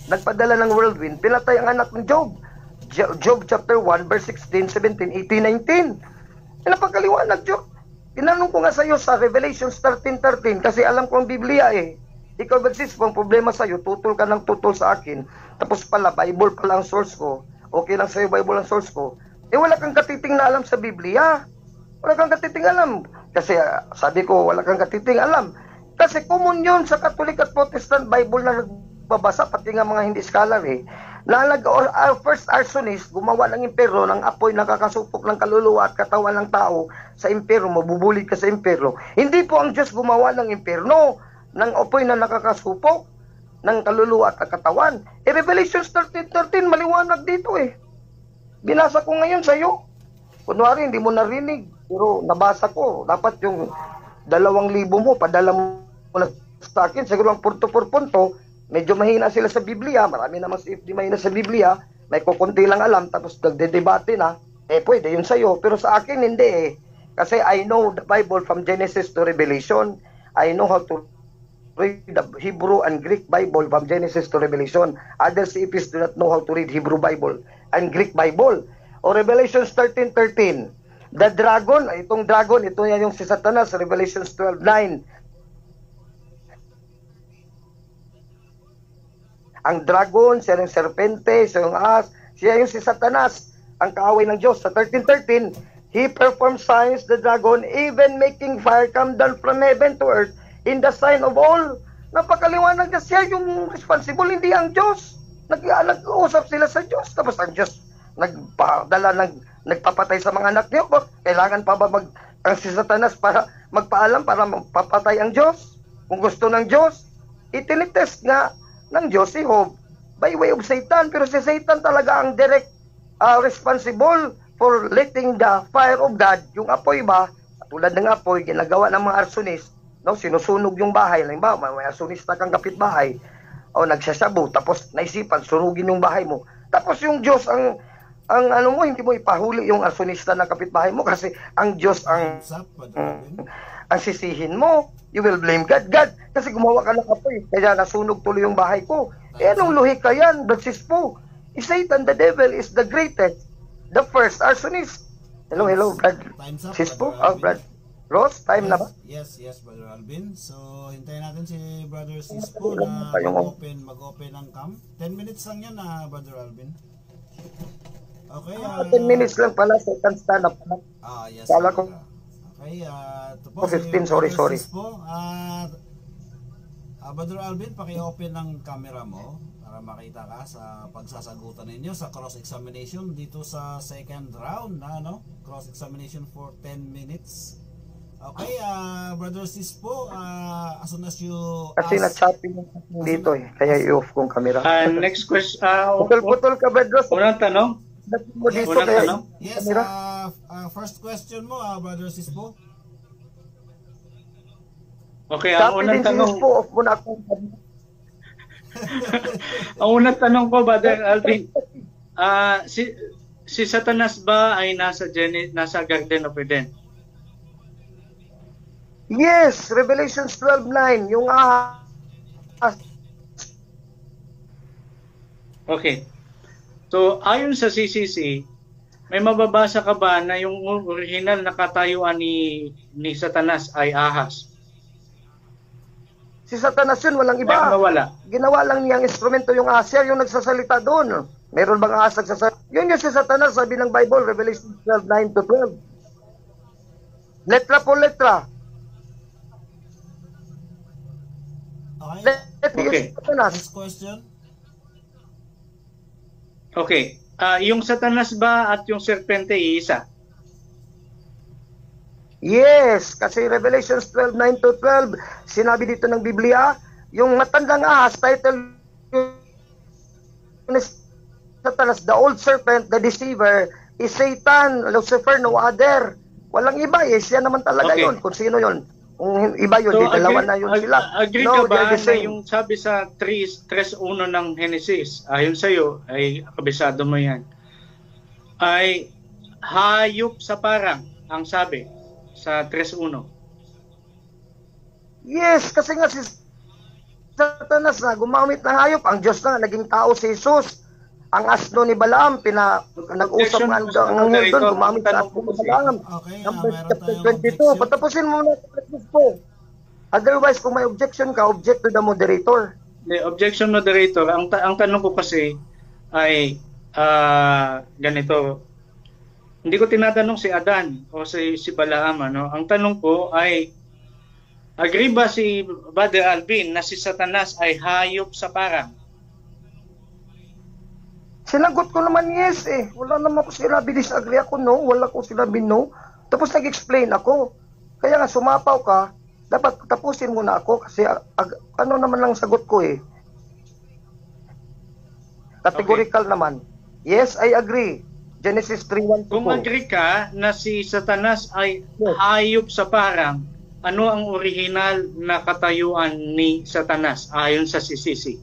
Nagpadala ng whirlwind, pinatay ang anak ng Job. Job chapter 1, verse 16, 17, 18, 19. Pinapagkaliwanag Job. Tinanong ko nga sa iyo sa Revelation 13:13 kasi alam ko ang Biblia Ikaw Badsis, ang problema sa iyo, tutol ka ng tutol sa akin. Tapos pala, Bible pala ang source ko. Okay lang sa iyo, Bible ang source ko. Wala kang katiting na alam sa Biblia. Wala kang katiting alam. Kasi sabi ko, wala kang katiting alam. Kasi common yun sa Catholic at Protestant Bible na nagbabasa, pati nga mga hindi scholar our first arsonist, gumawa ng impero, ng apoy nakakasupok ng kaluluwa at katawan ng tao sa impero, mabubulig ka sa impero. Hindi po ang Diyos gumawa ng imperno, ng apoy na nakakasupok ng kaluluwa at katawan. Revelation 13:13, maliwanag dito Binasa ko ngayon sa iyo. Kunwari, hindi mo narinig. Pero nabasa ko, dapat yung 2,000 mo, padala mo na sa akin. Siguro ang punto por punto, medyo mahina sila sa Biblia. Marami naman si FD mahina sa Biblia. May kukunti lang alam, tapos nagdedebate na. Pwede yun sa'yo. Pero sa akin, hindi Kasi I know the Bible from Genesis to Revelation. I know how to read the Hebrew and Greek Bible from Genesis to Revelation. Other CFs do not know how to read Hebrew Bible and Greek Bible. O Revelation 13:13. The dragon, itong dragon, ito yan yung si Satanas, Revelation 12:9. Ang dragon, siya yung serpente, siya yung ahas, siya yung si Satanas, ang kaaway ng Diyos. Sa 13:13, he performed signs, the dragon, even making fire come down from heaven to earth in the sign of all. Napakaliwanag na siya yung responsible, hindi ang Diyos. Nag-uusap sila sa Diyos, tapos ang Diyos nagpapatay sa mga anak niyo. Kailangan pa ba ang si Satanas para magpaalam para magpapatay ang Diyos? Kung gusto ng Diyos, itinitest nga ng Diyos si Job by way of Satan. Pero si Satan talaga ang direct responsible for letting the fire of God, yung apoy ba, tulad ng apoy, ginagawa ng mga arsonist, sinusunog yung bahay. Halimbawa, may arsonista kang kapitbahay, o nagsasabu, tapos naisipan, sunugin yung bahay mo. Tapos yung Diyos ang ano mo, hindi mo ipahuli yung arsonista na kapitbahay mo kasi ang Diyos ang sisihin mo. You will blame God. God, kasi gumawa ka ng apoy, kaya nasunog tuloy yung bahay ko. Anong luhi ka yan, Brad Sispo? Satan, the devil, is the greatest, the first arsonist. Hello, Brad Sispo? Brad Ross, time na ba? Yes, Brother Alvin. So, hintayin natin si Brother Sispo na mag-open ang cam. 10 minutes lang yan, Brother Alvin. Okay. 10 minutes lang pala, second stand up. Yes. Kala ko. Okay, ito po 15, sorry. Sispo. Brother Alvin, paki-open ng camera mo para makita ka sa pagsasagutan ninyo sa cross-examination dito sa second round cross-examination for 10 minutes. Okay, Brother Sispo, as soon as you kasi na-chopping dito kaya i-off kong camera. Next question. Putol ka, Bedros. Unang tanong? Yes, first question mo, Brother Sispo. Okay, ang Copy unang din si tanong, Sis po, off mo na ako. ang unang tanong ko, Brother Alvin, si Satanas ba ay nasa Garden of Eden? Yes, Revelations 12:9, yung Okay. So, ayon sa CCC, may mababasa ka ba na yung original na katayuan ni Satanas ay ahas? si Satanas yun, walang iba. Meron o wala? Ginawa lang niyang instrumento yung asya, yung nagsasalita doon. Meron bang ahas nagsasalita? Yun yung si Satanas, sabi ng Bible, Revelation 12:9-12. Letra po letra. Okay. Letra yung Okay. si Satanas. Next question. Okay. Yung Satanas ba at yung serpente isa? Yes, kasi Revelations 12:9-12, sinabi dito ng Biblia, yung matandang ahas, title ni Satanas, the old serpent, the deceiver, is Satan, Lucifer, no other. Walang iba eh, siya naman talaga Okay. yun. Kung sino yun. Kung iba yun, di dalawa na yun sila. Agree No, ka they're ba the na same. yung sabi sa 3:1 ng Genesis, ayon sa'yo, ay kabisado mo yan, ay hayop sa parang, ang sabi sa 3:1. Yes, kasi nga si Satanas na gumamit ng hayop. Ang Diyos na, naging tao si Jesus. Ang asno ni Balaam, nag-usap nga ang anghel doon, gumamit sa asno ni Balaam. Okay, Numbers meron chapter tayong 22. objection. Patapusin mo na po. Otherwise, kung may objection ka, object to the moderator. The objection moderator, ang tanong ko kasi ay ganito. Hindi ko tinatanong si Adan o si Balaam. Ano? Ang tanong ko ay, agree ba si Brother Alvin na si Satanas ay hayop sa parang? Sinagot ko naman yes eh. Wala naman ko sinabi disagree ako, no? Wala ko sinabi no. Tapos nag-explain ako. Kaya nga sumapaw ka, dapat tapusin mo na ako kasi ano naman ang sagot ko eh. Categorical naman. Yes, I agree. Genesis 3:1-2. Kung agree ka na si Satanas ay Yes. hayop sa parang, ano ang original na katayuan ni Satanas ayon sa CCC?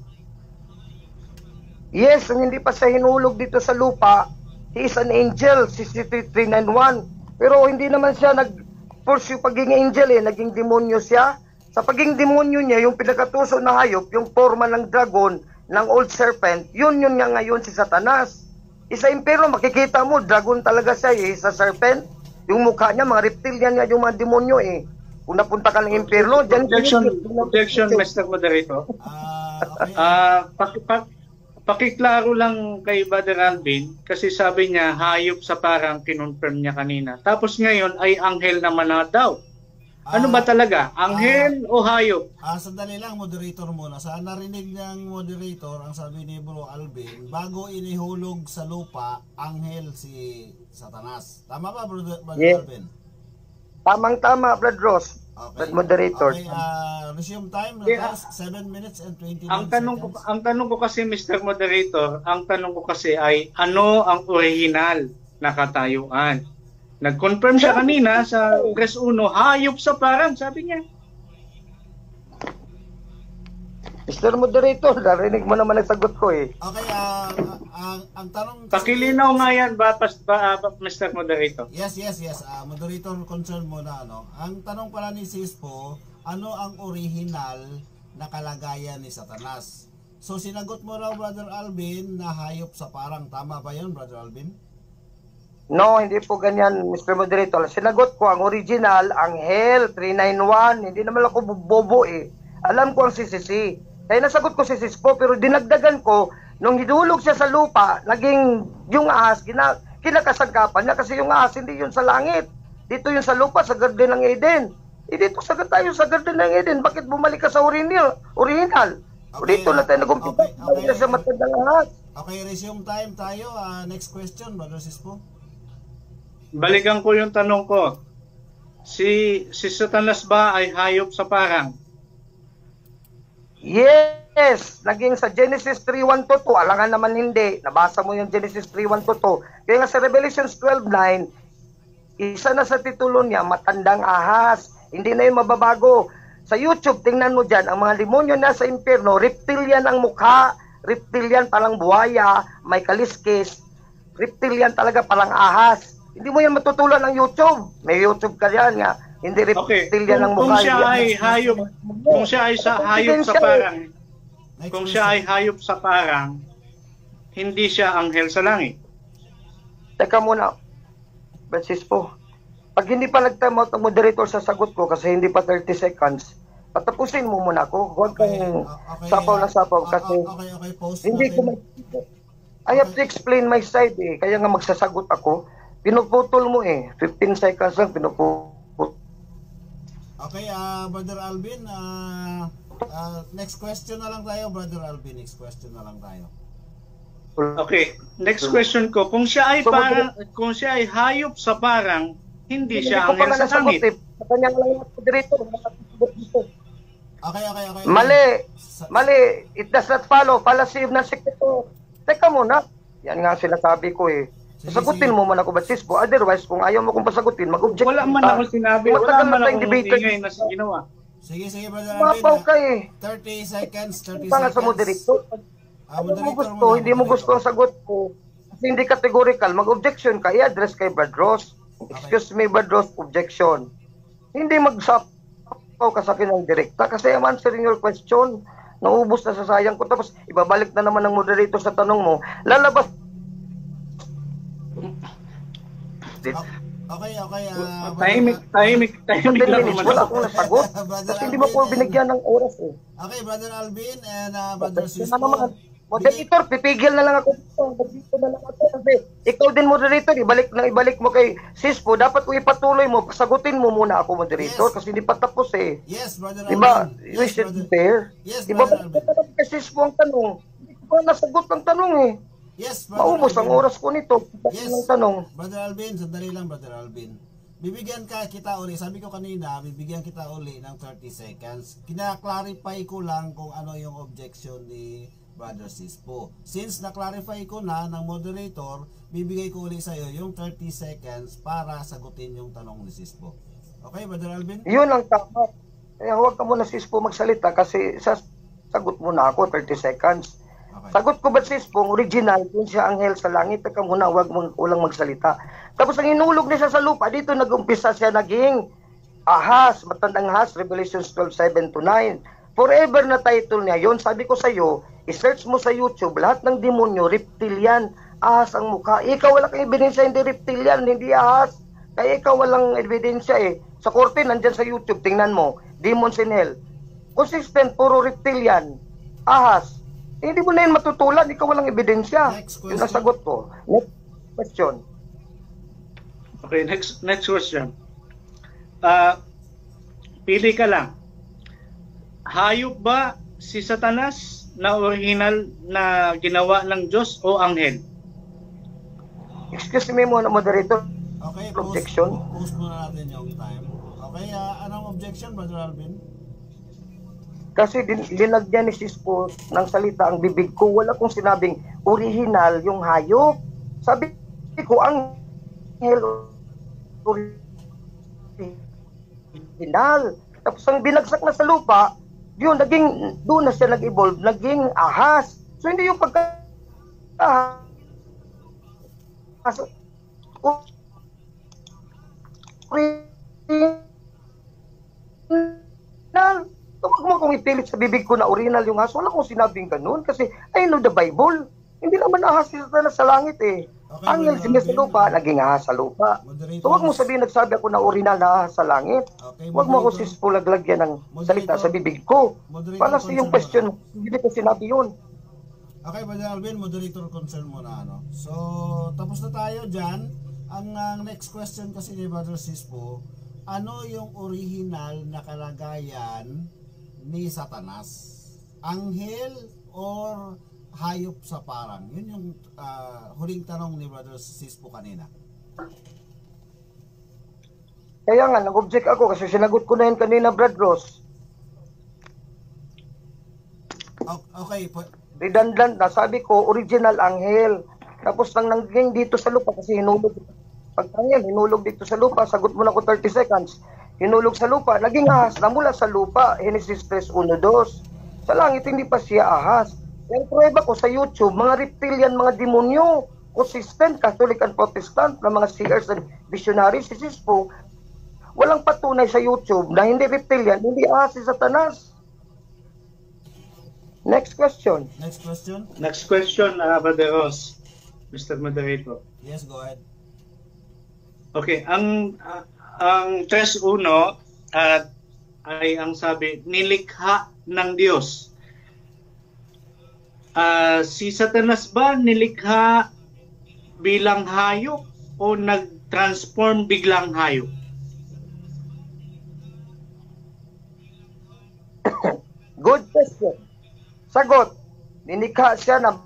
Yes, kung hindi pa siya hinulog dito sa lupa, he is an angel, 63:391. Pero hindi naman siya nag-pursue pagiging angel eh, naging demonyo siya. Sa pagiging demonyo niya, yung pinakatuso na hayop, yung forma ng dragon, ng old serpent, yun nga ngayon si Satanas. Isa impero, makikita mo, dragon talaga siya eh, sa serpent. Yung mukha niya, mga reptilian nga yung mga demonyo eh. Kung napunta ka ng impero, dyan... Objection, Mr. Moderator. Okay. Pakiklaro lang kay Brother Alvin kasi sabi niya hayop sa parang kinonfirm niya kanina. Tapos ngayon ay anghel naman na daw. Ano ba talaga? Anghel o hayop? Sandali lang, moderator muna. Sa narinig ng moderator, ang sabi ni Bro Alvin, bago inihulog sa lupa, anghel si Satanas. Tama ba, Brother Yes. Alvin? Tamang-tama, Brad Ross. Okay. Brad Moderator. Okay, resume time. Yeah. 7 minutes and 29 Ang seconds. tanong ko kasi, Mr. Moderator, ang tanong ko kasi ay ano ang original na katayuan? Nag-confirm siya kanina sa 3:1, hayop sa parang, sabi niya. Mr. Moderator, narinig mo naman ang sagot ko eh. Okay, ang tanong... Pakilinaw nga yan ba, Mr. Moderator? Yes. Moderator concern muna, ano. Ang tanong pala ni Sispo, ano ang original na kalagayan ni Satanas? So, sinagot mo raw, Brother Alvin, na hayop sa parang. Tama ba yun, Brother Alvin? No, hindi po ganyan, Mr. Moderator. Sinagot ko ang original, Anghel 391. Hindi naman ako bobo eh. Alam ko ang CCC. Kaya nasagot ko si Sispo, pero dinagdagan ko, nung hidulog siya sa lupa, naging yung ahas, kinakasangkapan niya kasi yung ahas hindi yun sa langit. Dito yun sa lupa, sa Garden ng Eden. Dito sagad tayo sa Garden ng Eden. Bakit bumalik ka sa original? Okay, Dito na tayo nagumpita. okay. Sa matandang ahas. Okay, resume time tayo. Next question, Brother Sispo. Balikan ko yung tanong ko. Si Satanas ba ay hayop sa parang? Yes! Naging sa Genesis 3:1-2. Alangan naman hindi. Nabasa mo yung Genesis 3:1-2. Kaya nga sa Revelations 12:9, isa na sa titulo niya, matandang ahas. Hindi na yun mababago. Sa YouTube, tingnan mo dyan, ang mga demonyo na sa impyerno, reptilian ang mukha, reptilian parang buhaya, may kaliskis, reptilian talaga parang ahas. Hindi mo yan matutulan ng YouTube. May YouTube ka yan nga. Hindi Okay. reptilian ang Kung mukha. siya ay hayop, kung siya ay hayop sa parang, Next kung question. siya ay hayop sa parang, hindi siya anghel sa langit. Teka muna, Francisco. Pag hindi pa nagtama ang moderator sa sagot ko kasi hindi pa 30 seconds, patapusin mo muna ako. Huwag kang sapaw na sapaw kasi Okay, post hindi ko natin. I have to explain my side eh. Kaya nga magsasagot ako. Pinuputol mo eh. 15 seconds lang pinuputol. Okay, Brother Alvin, next question na lang tayo, Brother Alvin. Next question na lang tayo. Okay, next question ko, kung siya ay hayop sa parang, hindi siya ko pa anghel nga sa nasagot langit. eh. Sa kanya lang yung moderator. Nakasagot dito. Okay. Mali. Mali. It does not follow. Fallacy of non-sequitur. Teka muna. Yan nga ang sinasabi ko eh. Sige, Pasagutin sige. mo man ako, Francisco. Otherwise, kung ayaw mo kong pasagutin, mag-object Wala man ka. ako sinabi, Matagal wala na man tayong akong debater. ingay na ginawa. Sige, Brother Alvin. Mapaw ka eh. 30 seconds, 30 Pa nga sa seconds. moderator. Kung mo Moderator gusto, muna, hindi mo gusto ang sagot ko. Kasi hindi categorical, mag-objection ka, i-address kay Brad Ross. Excuse me, Brad Ross, objection. Hindi magsapaw ka sa akin ng direkta kasi I'm answering your question. Naubos na sa sayang ko. Tapos ibabalik na naman ng moderator sa tanong mo. Lalabas. Okay. Tahimik lang naman Wala ako. akong nasagot. Kasi hindi mo ko binigyan ng oras eh. Okay, Brother Alvin and Brother Kasi Cisco. naman, moderator, pipigil na lang ako. Dito na lang ako kasi ikaw din moderator, ibalik mo kay Sispo. Dapat kung ipatuloy mo, pasagutin mo muna ako moderator Yes. kasi hindi pa tapos eh. Yes, Brother Diba? Alvin. You should be fair. Yes, Diba Brother ba Alvin. kay Sispo ang tanong? Hindi ko pa nasagot ang tanong eh. Yes, Brother Maubos ang Alvin. oras ko nito. Yes. Ang tanong. Brother Alvin, sandali lang, Brother Alvin. Bibigyan kita uli, sabi ko kanina, bibigyan kita uli ng 30 seconds. Kina-clarify ko lang kung ano yung objection ni Brother Sispo. Since na-clarify ko na ng moderator, bibigay ko uli sa'yo yung 30 seconds para sagutin yung tanong ni Sispo. Okay, Brother Alvin? Yun ang tama. Kaya huwag ka muna Sispo magsalita kasi sagot mo na ako 30 seconds. Okay. Sagot ko ba Sispo, original, kung siya anghel sa langit, teka muna, walang magsalita. Tapos ang inulog niya sa lupa, dito nag-umpisa siya naging ahas, matandang ahas, Revelation 12:7-9. Forever na title niya yon. Sabi ko sa iyo, i-search mo sa YouTube, lahat ng demonyo, reptilian, ahas ang mukha. Ikaw wala kang ebidensya, hindi reptilian, hindi ahas. Kaya ikaw walang ebidensya eh. Sa korte, nandyan sa YouTube, tingnan mo, demons in hell. Consistent, puro reptilian, ahas. Hindi mo na yun matutulan, ikaw walang ebidensya. Next Yun ang question. sagot ko. Next question. Okay, next question. Pili ka lang. Hayop ba si Satanas na original na ginawa ng Diyos o anghel? Excuse me muna, moderator. Okay, Objection. post muna natin yung time. Okay, anong objection, Brother Alvin? Kasi linagyan ni Sispo ng salita ang bibig ko. Wala kong sinabing original yung hayop. Sabi ko, anghel original. Tapos ang binagsak na sa lupa, yun, doon na siya nag-evolve, naging ahas. So hindi yung pagka ahas. Original. Huwag mo kung ipilit sa bibig ko na original yung ahas. Wala kong sinabing ganun kasi I know the Bible. Hindi naman ahas si Satanas sa langit eh. Okay, Angel Brother sa lupa, naging ahas sa lupa. Moderator. So huwag mo sabihin nagsabi ako na original na ahas sa langit. Okay, Huwag mo ako moderator. sispulag-lagyan ng salita sa bibig ko. Moderator, Para sa yung question, hindi ko sinabi yun. Okay, Brother Alvin, moderator concern muna, ano. So, tapos na tayo dyan. Ang next question kasi ni Brother Sispo, ano yung original na kalagayan ni Satanas? Anghel or hayop sa parang? Yun yung huling tanong ni Brother Sispo kanina. Kaya nga, nag-object ako kasi sinagot ko na yun kanina, Brad Ross. Okay, Redundant na, sabi ko, original anghel. Tapos nang nangging dito sa lupa kasi hinulog. Pag anghel, hinulog dito sa lupa, sagot mo na ko 30 seconds. hinulog sa lupa, naging ahas na mula sa lupa. Genesis 3:1-2. Sa langit, hindi pa siya ahas. Yung prueba ko sa YouTube, mga reptilian, mga demonyo, consistent, Catholic and Protestant, na mga seers and visionaries, si Sispo, walang patunay sa YouTube na hindi reptilian, hindi ahas si Satanas. Next question. Next question. Next question, Brother Ross, Mr. Moderator. Yes, go ahead. Okay, ang 3:1 ay ang sabi, nilikha ng Diyos. Si Satanas ba nilikha bilang hayop o nag-transform biglang hayop? Good question. Sagot, nilikha siya ng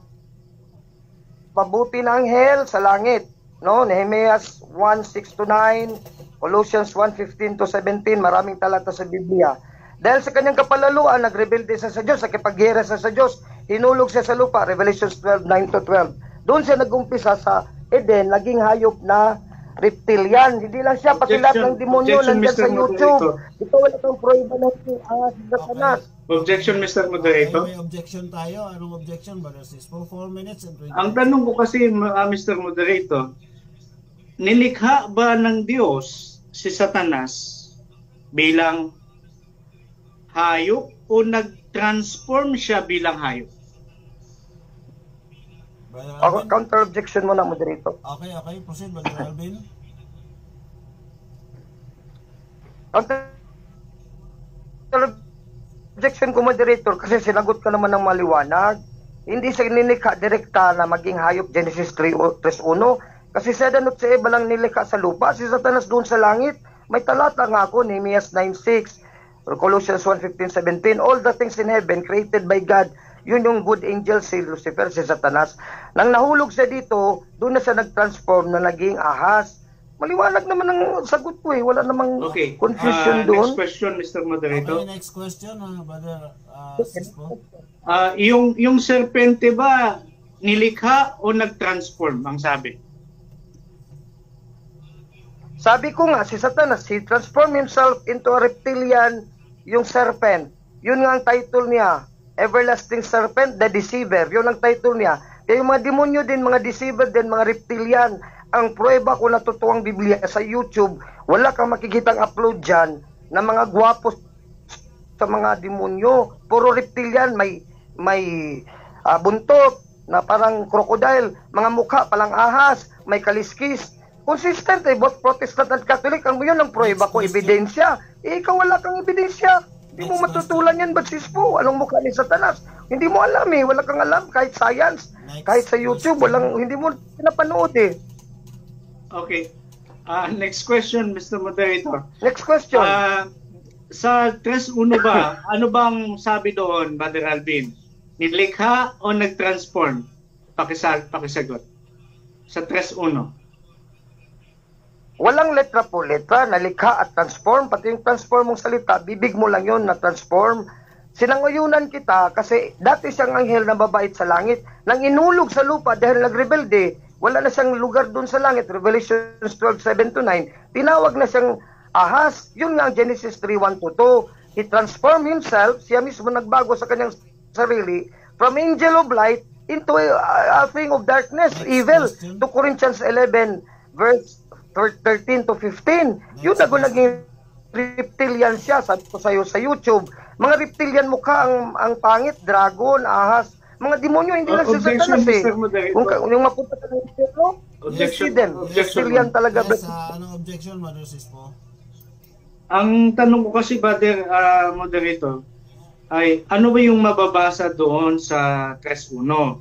mabuti na anghel sa langit. No, Nehemias 1:6-9, Colossians 1:15-17, maraming talata sa Biblia. Dahil sa kanyang kapalaluan, nagrebelde siya sa Diyos, nakipaghira siya sa Diyos, hinulog siya sa lupa, Revelations 12:9-12. Doon siya nag-umpisa sa Eden, naging hayop na reptilian. Hindi lang siya, pati lahat ng demonyo nandiyan sa YouTube. Ito wala kang prueba ng Satanas. Objection, Mr. Moderator. May objection tayo. Anong objection, Brother Sispo? 4 minutes and 20 Ang tanong ko kasi, Mr. Moderator, nilikha ba ng Diyos si Satanas bilang hayop o nag-transform siya bilang hayop? Brother Alvin? Counter-objection mo na, moderator. Okay. Proceed, Brother Alvin. Counter-objection ko, moderator, kasi sinagot ka naman ng maliwanag. Hindi siya nilikha direkta na maging hayop, Genesis 3:1. Kasi si Adan at si Eva lang nilikha sa lupa. Si Satanas doon sa langit. May talata nga ako, Nehemias 9:6, Colossians 1:15-17. All the things in heaven created by God. Yun yung good angel, si Lucifer, si Satanas. Nang nahulog siya dito, doon na siya nag-transform na naging ahas. Maliwanag naman ang sagot ko eh. Wala namang confusion doon. Next question, Mr. Moderator. Okay, next question, Brother Sispo. Yung serpente ba nilikha o nag-transform ang sabi? Sabi ko nga, si Satanas, he transformed himself into a reptilian, yung serpent. Yun nga ang title niya. Everlasting Serpent, the Deceiver. Yun ang title niya. Kaya yung mga demonyo din, mga deceiver din, mga reptilian. Ang prueba ko na totoong Biblia sa YouTube, wala kang makikitang upload dyan na mga gwapo sa mga demonyo. Puro reptilian, may buntot na parang crocodile, mga mukha palang ahas, may kaliskis. Consistent eh, both Protestant at Catholic. Ang yun ang prueba ko, ebidensya. Ikaw wala kang ebidensya. Hindi mo matutulan yan, Ba't Sispo? Anong mukha ni Satanas? Hindi mo alam eh. Wala kang alam. Kahit science, kahit sa YouTube, hindi mo pinapanood eh. Okay. Next question, Mr. Moderator. Next question. Sa 3:1 ba, ano bang sabi doon, Brother Alvin? Nilikha o nag-transform? Pakisagot. Sa 3:1. Walang letra po letra, nalikha at transform. Pati yung transform mong salita, bibig mo lang yun na transform. Sinanguyunan kita kasi dati siyang anghel na babait sa langit. Nang inulog sa lupa dahil nagrebelde, wala na siyang lugar doon sa langit. Revelations 12:7-9. Tinawag na siyang ahas. Yun nga ang Genesis 3:1-2. He transformed himself. Siya mismo nagbago sa kanyang sarili from angel of light into a thing of darkness, evil. 2 Corinthians 11 verse 13-15. Yun na kung naging reptilian siya, sabi ko sa'yo sa YouTube. Mga reptilian mukha ang pangit, dragon, ahas, mga demonyo, hindi lang sa Satanas eh. Yung mapunta sa impyerno, reptilian talaga. Yes, anong objection, Brother Sispo? Ang tanong ko kasi, Brother Moderator, ay ano ba yung mababasa doon sa 3:1?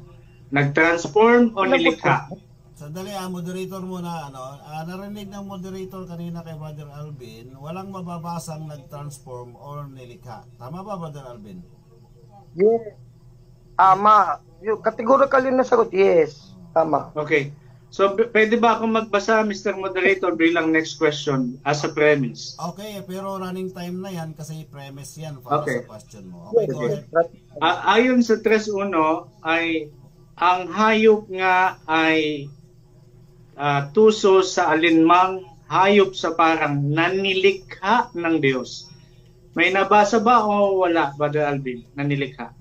Nag-transform o nilikha? Sandali, moderator muna, narinig ng moderator kanina kay Brother Alvin, walang mababasang nag-transform or nilikha. Tama ba, Brother Alvin? Yes. Tama. Categorical yun na sagot. Yes. Tama. Okay. So, pwede ba akong magbasa, Mr. Moderator, bilang next question as a premise? Okay, pero running time na yan kasi premise yan para sa question mo. Okay, go ahead. Ayon sa 3:1 ay ang hayop nga ay tuso sa alinmang hayop sa parang nanilikha ng Diyos. May nabasa ba o wala, Brother Alvin, nanilikha?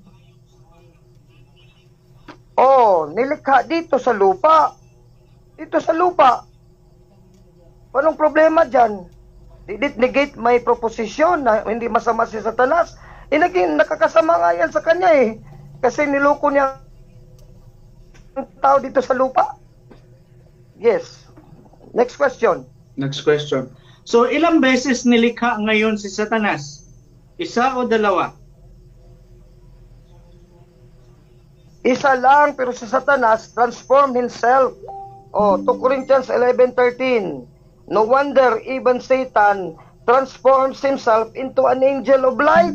Oh, nilikha dito sa lupa. Dito sa lupa. Anong problema dyan? Did it negate my proposition na hindi masama si Satanas? Naging nakakasama nga yan sa kanya eh. Kasi niloko niya ang tao dito sa lupa. Yes. Next question. Next question. So, ilang beses nilikha ngayon si Satanas? Isa o dalawa? Isa lang, pero si Satanas transformed himself. Oh, 2 Corinthians 11:13. No wonder even Satan transforms himself into an angel of light.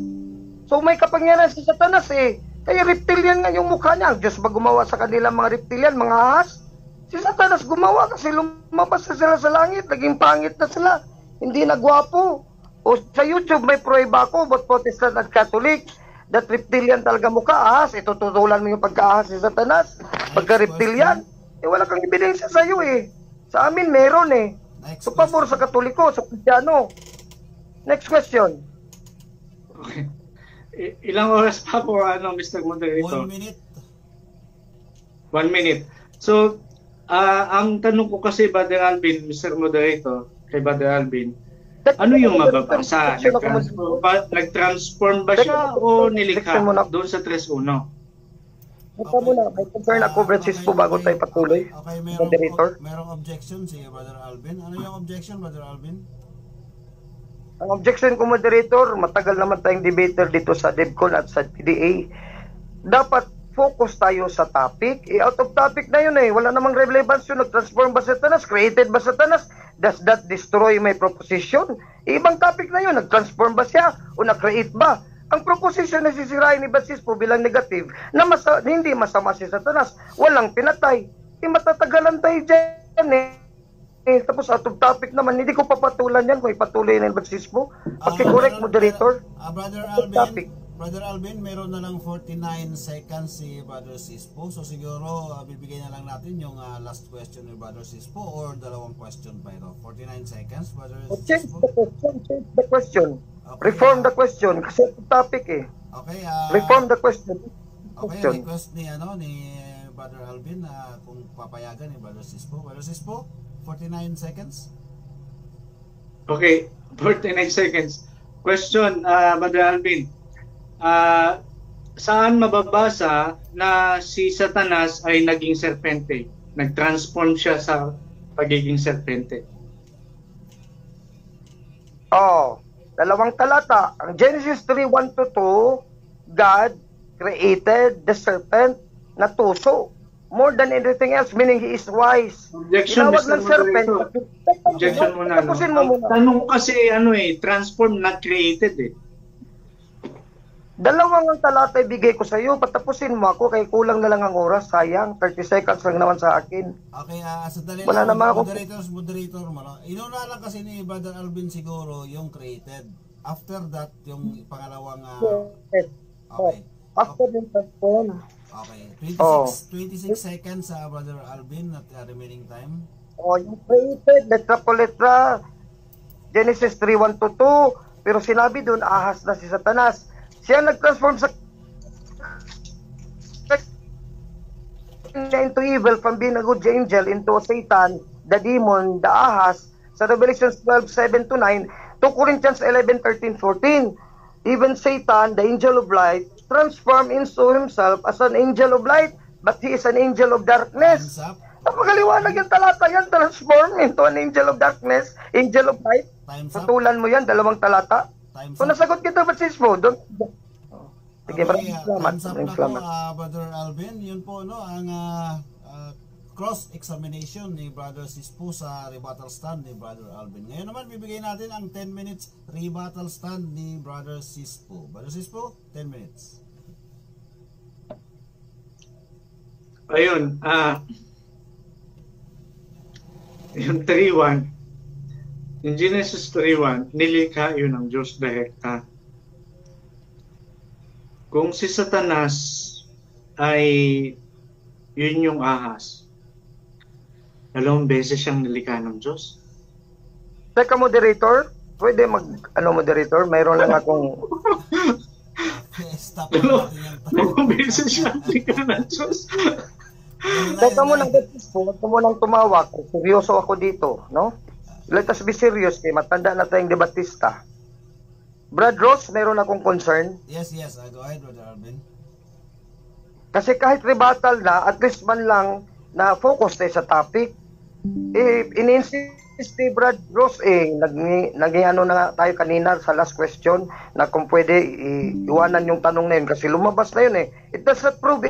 So may kapangyarihan si Satanas eh. Kaya reptilian nga yung mukha niya. Ang Diyos ba gumawa sa kanila mga reptilian, mga ahas? Si Satanas gumawa kasi lumabas na sila sa langit. Naging pangit na sila. Hindi na gwapo. O sa YouTube may prueba ko, both Protestant at Catholic, that reptilian talaga mukha, ahas. Itututulan mo yung pagka-ahas si Satanas. Pagka-reptilian. Eh wala kang ebidensya sa iyo eh. Sa amin meron eh. So pabor sa Katoliko, sa Kristiyano. Next question. Okay. Ilang oras pa po, Mr. Moderator? 1 minute. 1 minute. So, ang tanong ko kasi, Brother Alvin, Mr. Moderator, kay Brother Alvin, ano yung mababasa? Nag-transform ba siya o nilikha doon sa 3.1? Ito muna, may concern ako, Francisco, bago tayo patuloy. Okay, merong objection si Brother Alvin. Ano yung objection, Brother Alvin? Ang objection ko, moderator, matagal naman tayong debater dito sa DevCon at sa PDA. Dapat focus tayo sa topic. Out of topic na yun eh. Wala namang relevance yun. Nag-transform ba Satanas? Created ba Satanas? Does that destroy my proposition? Ibang topic na yun. Nag-transform ba siya? O na-create ba? Ang proposition na sisirain ni Batispo bilang negative na hindi masama si Satanas. Walang pinatay. Matatagalan tayo dyan eh. Tapos out of topic naman, hindi ko papatulan yan kung ipatuloy na yung Batispo. Correct, moderator. Brother Alvin, meron na lang 49 seconds si Brother Sispo. So siguro bibigyan na lang natin yung last question ni Brother Sispo or dalawang question pa ito. 49 seconds, Brother Sispo. Change the question. Okay, Reform the question kasi ito topic eh. Okay, Reform the question. Okay, request ni Brother Alvin kung papayagan ni Brother Sispo. Brother Sispo, 49 seconds. Okay, 49 seconds. Question, Brother Alvin. Saan mababasa na si Satanas ay naging serpente? Nag-transform siya sa pagiging serpente. Dalawang talata. Ang Genesis 3:1-2, God created the serpent na tuso. More than anything else, meaning he is wise. Objection, Tinawag Mr. ng serpent. Objection muna. Tapusin mo muna. Tanong kasi transform, not created eh. Dalawang ang talata ibigay ko sa iyo, patapusin mo ako kay kulang na lang ang oras, sayang, 30 seconds lang naman sa akin. Okay, sandali Wala lang. naman ako. Moderator mo. Inuna lang kasi ni Brother Alvin siguro yung created. After that, yung pangalawang... Okay. After the transform. Okay. 26 seconds sa Brother Alvin at remaining time. Yung created, letra po letra, Genesis 3:1-2, pero sinabi doon, ahas na si Satanas. Siya nag-transform sa into evil from being a good angel into Satan, the demon, the ahas. Sa Revelation 12:7-9, 2 Corinthians 11:13-14, even Satan, the angel of light, transformed into himself as an angel of light, but he is an angel of darkness. Napakaliwanag yung talata yan, transform into an angel of darkness, angel of light. Tutulan mo yan, dalawang talata. Kung nasagot kita, Batispo, doon. Sige, salamat. Brother Alvin, yun po ang cross-examination ni Brother Sispo sa rebuttal stand ni Brother Alvin. Ngayon naman, bibigay natin ang 10 minutes rebuttal stand ni Brother Sispo. Brother Sispo, 10 minutes. Ayun, yung 3:1, yung Genesis 3:1, nilikha yun ng Diyos direkta. Kung si Satanas ay yun yung ahas, 2 beses siyang nilikha ng Diyos. Teka, moderator. Pwede moderator? Mayroon lang akong... Okay, stop natin yung Dalawang beses siya ka ng Diyos. Teka mo nang huwag mo nang tumawa. Seryoso ako dito, no? Let us be serious, kay matanda na tayong debatista. Brad Ross, mayroon akong concern. Yes. Go ahead, Brother Alvin. Kasi kahit rebuttal na, at least man lang na focus tayo sa topic. Ini-insist ni Brad Ross, naging ano na tayo kanina sa last question, na kung pwede iwanan yung tanong na yun kasi lumabas na yun eh. It does not prove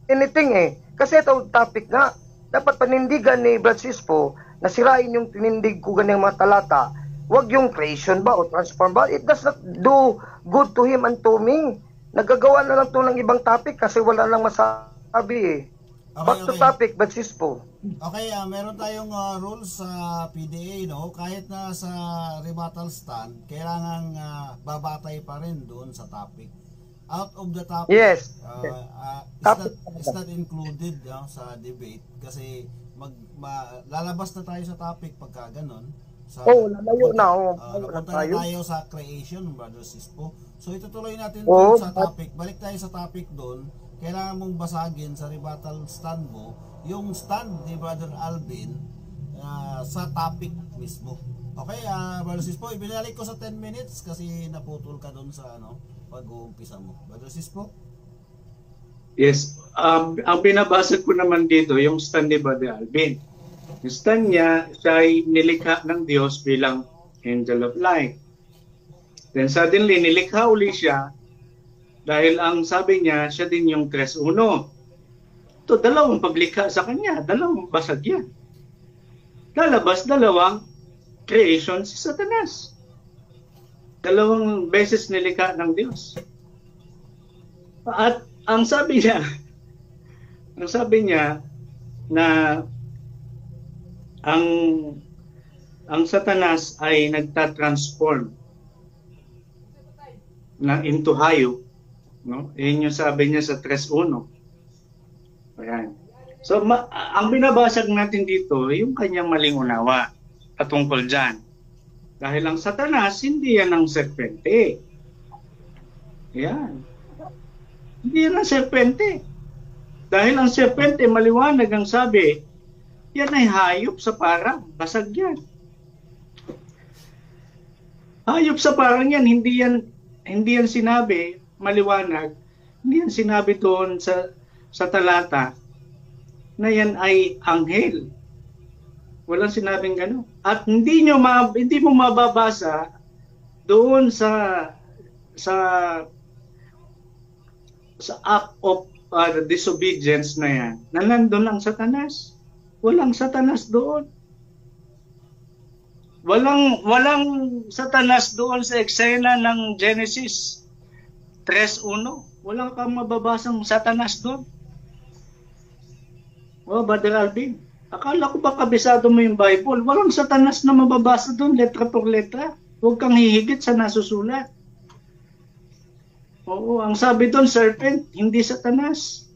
anything eh. Kasi ito topic nga, dapat panindigan ni Brad Sispo na sirain yung tinindig ko ganyang mga talata. Wag yung creation ba o transform ba? It does not do good to him and to me. Nagagawa na lang to ng ibang topic kasi wala lang masabi eh. Back to topic, Brad Sispo. Okay, meron tayong rules sa PDA, no? Kahit na sa rebuttal stand, kailangan babatay pa rin doon sa topic. Out of the topic, Yes. It's not included sa debate kasi lalabas na tayo sa topic pagka ganon. Lalayo na. Napunta na tayo sa creation, Brother Sispo. So itutuloy natin doon sa topic. Balik tayo sa topic doon. Kailangan mong basagin sa rebuttal stand mo yung stand ni Brother Alvin sa topic mismo. Okay, Brother Sispo, ibinalik ko sa 10 minutes kasi naputol ka doon sa pag-uumpisa mo. Brother Sispo? Yes. Ang binabasa ko naman dito, yung stand ni Brother Alvin. Yung stand niya, siya ay nilikha ng Diyos bilang angel of light. Then suddenly, nilikha uli siya dahil ang sabi niya, siya din yung 3-1. Ito, dalawang paglikha sa kanya, dalawang basag yan. Lalabas, dalawang creation si Satanas. Dalawang beses nilikha ng Diyos. At ang sabi niya na ang Satanas ay nagta-transform na into hayop, no? Yun yung sabi niya sa 3:1. Ayan. So ang binabasag natin dito yung kanyang maling unawa patungkol diyan. Dahil ang Satanas hindi yan ang serpente. Ayan. Hindi yan ang serpente. Dahil ang serpente maliwanag ang sabi, yan ay hayop sa parang, basag yan. Hayop sa parang yan, hindi yan sinabi, maliwanag, hindi yan sinabi doon sa talata na yan ay anghel. Walang sinabing gano'n. At hindi mo mababasa doon sa act of disobedience na yan, na nandun ang Satanas. Walang Satanas doon. Walang Satanas doon sa eksena ng Genesis 3:1. Walang kang mababasang Satanas doon. Brother Alvin, akala ko ba kabisado mo yung Bible? Walang Satanas na mababasa doon, letra por letra. Huwag kang hihigit sa nasusulat. Oo, ang sabi doon, serpent, hindi Satanas.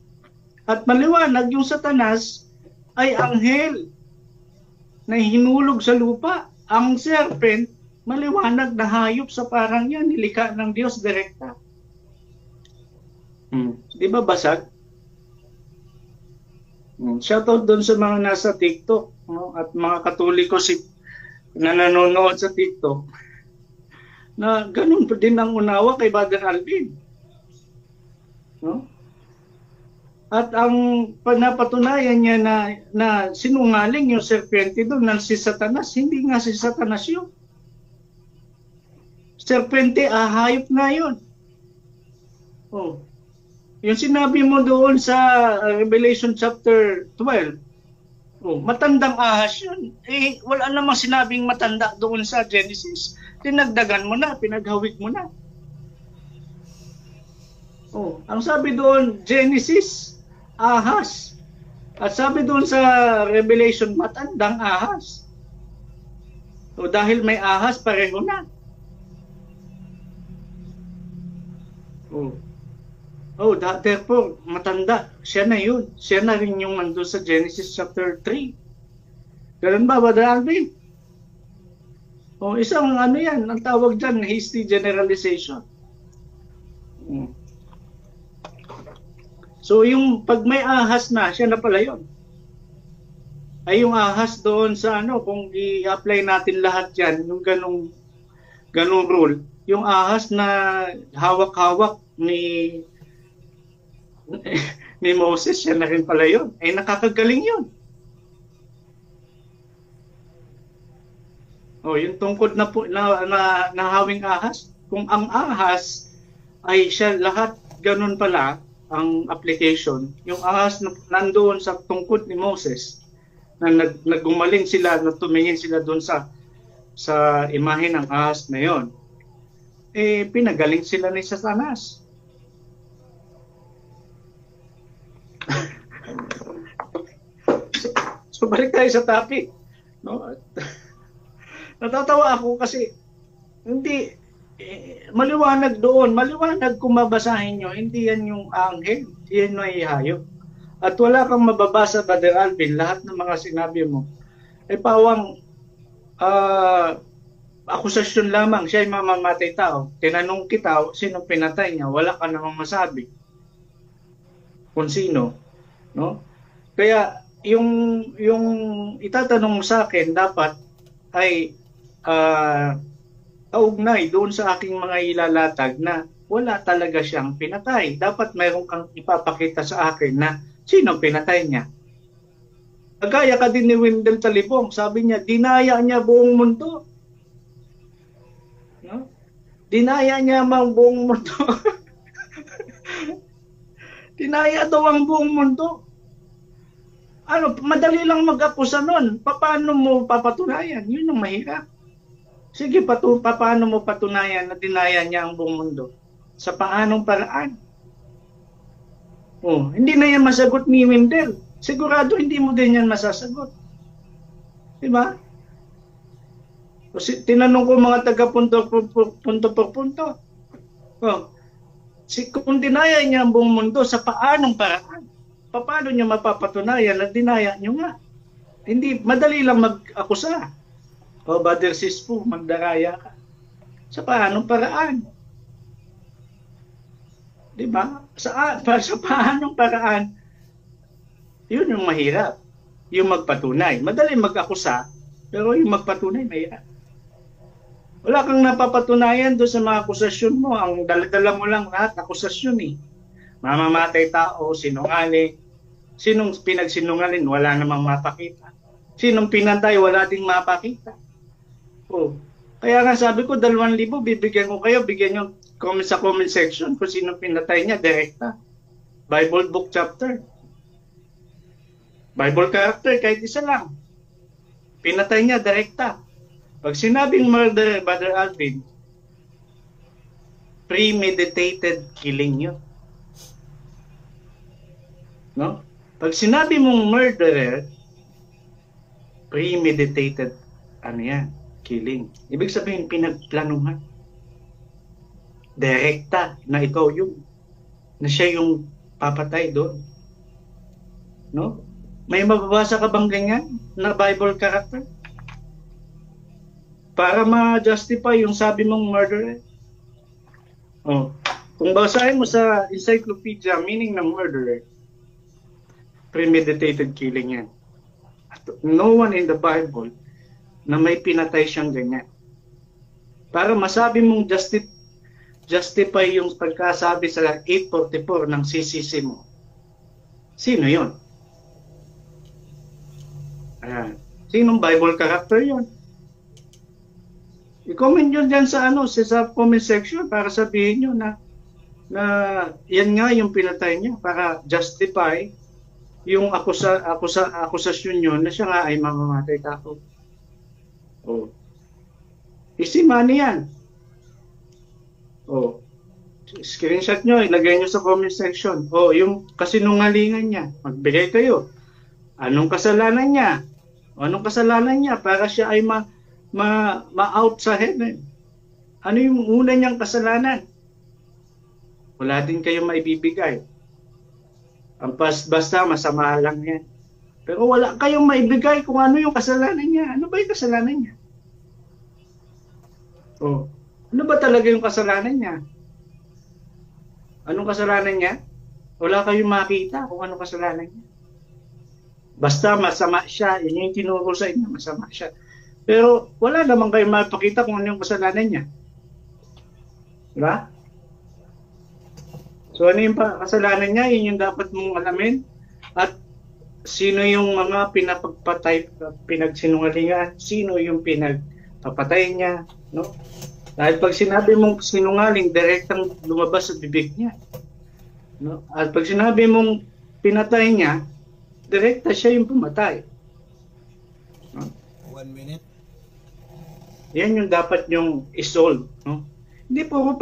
At maliwanag yung Satanas ay anghel na hinulog sa lupa. Ang serpent, maliwanag na hayop sa parang yan, nilikha ng Diyos direkta. Di ba basag? Shoutout doon sa mga nasa TikTok, no? At mga Katoliko na nanonood sa TikTok na ganun pa din ang unawa kay Brother Alvin. No? At ang napatunayan niya na sinungaling yung serpente doon na si Satanas, hindi nga si Satanas yun. Serpente, hayop nga yun. Oh. Yung sinabi mo doon sa Revelation chapter 12, matandang ahas yun. Wala namang sinabing matanda doon sa Genesis. Tinagdagan mo na, pinaghawig mo na. Ang sabi doon, Genesis, ahas. At sabi doon sa Revelation, matandang ahas. Dahil may ahas, pareho na. Therefore, matanda. Siya na yun. Siya na rin yung nandun sa Genesis chapter 3. Ganun ba, Brother Alvin? O isang ano yan, ang tawag dyan, hasty generalization. So yung pag may ahas na, siya na pala yun. Ay yung ahas doon sa ano, kung i-apply natin lahat yan, yung ganung rule, yung ahas na hawak-hawak ni ni Moses, siya na rin pala yun. Ay nakakagaling yun. O yung tungkod na hawing ahas, kung ang ahas ay siya lahat ganun pala ang application, yung ahas na nandoon sa tungkod ni Moses, na naggumaling sila, na tumingin sila doon sa imahe ng ahas na yon, eh pinagaling sila ni Satanas. So balik tayo sa topic, no? Natatawa ako kasi hindi maliwanag doon, maliwanag kung mabasahin nyo, hindi yan yung anghel, yan ay hayop. At wala kang mababasa, Brother Alvin, lahat ng mga sinabi mo ay pawang akusasyon lamang, siya ay mamamatay tao. Tinanong kita, sino pinatay niya? Wala ka namang masabi kung sino, no? Kaya yung itatanong mo sa akin dapat ay kaugnay doon sa aking mga ilalatag na wala talaga siyang pinatay. Dapat mayroon kang ipapakita sa akin na sino pinatay niya. Kagaya ka din ni Wendell Talibong, sabi niya, dinaya niya buong mundo. No? Dinaya niya ang buong mundo. Dinaya daw ang buong mundo. Ano, madali lang mag-akusa nun. Paano mo papatunayan? Yun ang mahirap. Sige, paano mo patunayan na dinaya niya ang buong mundo? Sa paanong paraan? Oh, hindi na yan masagot ni Wendell. Sigurado hindi mo din yan masasagot. Diba? Kasi tinanong ko mga taga-punto por punto. Oh, kung dinaya niya ang buong mundo, sa paanong paraan? Paano niya mapapatunayan na dinaya niyo nga? Hindi, madali lang mag-akusa. O Brother Sispo, magdaraya ka. Sa paanong paraan? Diba? Sa paanong paraan? Yun yung mahirap. Yung magpatunay. Madali mag-akusa, pero yung magpatunay, mahirap. Wala kang napapatunayan doon sa mga akusasyon mo. Ang dala-dala mo lang lahat, akusasyon eh. Mamamatay tao, sinungaling. Sinong pinagsinungaling, wala namang mapakita. Sinong pinatay, wala ding mapakita. Oh. Kaya nga sabi ko, 2,000 bibigyan ko kayo, bigyan nyo comment sa comment section kung sino pinatay niya, direkta. Bible book chapter. Bible character, kahit isa lang. Pinatay niya, direkta. Pag sinabing murder, Brother Alvin, premeditated killing yun. No? Pag sinabi mong murderer, premeditated, ano yan? Killing. Ibig sabihin, pinagplanuhan. Direkta na ikaw yung, na siya yung papatay doon. No? May mababasa ka bang ganyan na Bible character? Para ma-justify yung sabi mong murderer. Oh. Kung basahin mo sa encyclopedia, meaning ng murderer, premeditated killing yan. No one in the Bible na may pinatay siyang ganyan. Para masabi mong justify yung pagkasabi sa 844 ng CCC mo. Sino yon? Ayan. Sinong Bible character yon? I-comment nyo dyan sa comment section para sabihin nyo na yan nga yung pinatay niya para justify yung akusasyon nyo na siya nga ay mamamatay tao. Oh. Isimani yan. Oh. Screenshot nyo, ilagay nyo sa comment section. Oh, yung kasinungalingan niya, magbigay kayo. Anong kasalanan niya? Anong kasalanan niya para siya ay ma-out sa heaven? Ano yung una niyang kasalanan? Wala din kayo maibibigay. Basta masama lang yan. Pero wala kayong maibigay kung ano yung kasalanan niya. Ano ba yung kasalanan niya? Oh. Ano ba talaga yung kasalanan niya? Anong kasalanan niya? Wala kayong makita kung anong kasalanan niya. Basta masama siya, yun yung tinuro sa inyo, masama siya. Pero wala naman kayong mapakita kung ano yung kasalanan niya. Diba? So ano yung kasalanan niya, yun yung dapat mong alamin. At sino yung mga pinagsinungalingan, sino yung pinagpapatay niya, no? Dahil pag sinabi mong sinungaling, direktang lumabas sa bibig niya. No? At pag sinabi mong pinatay niya, direkta siya yung pumatay. No? 1 minute. Yan yung dapat yung isolve. No? Hindi puro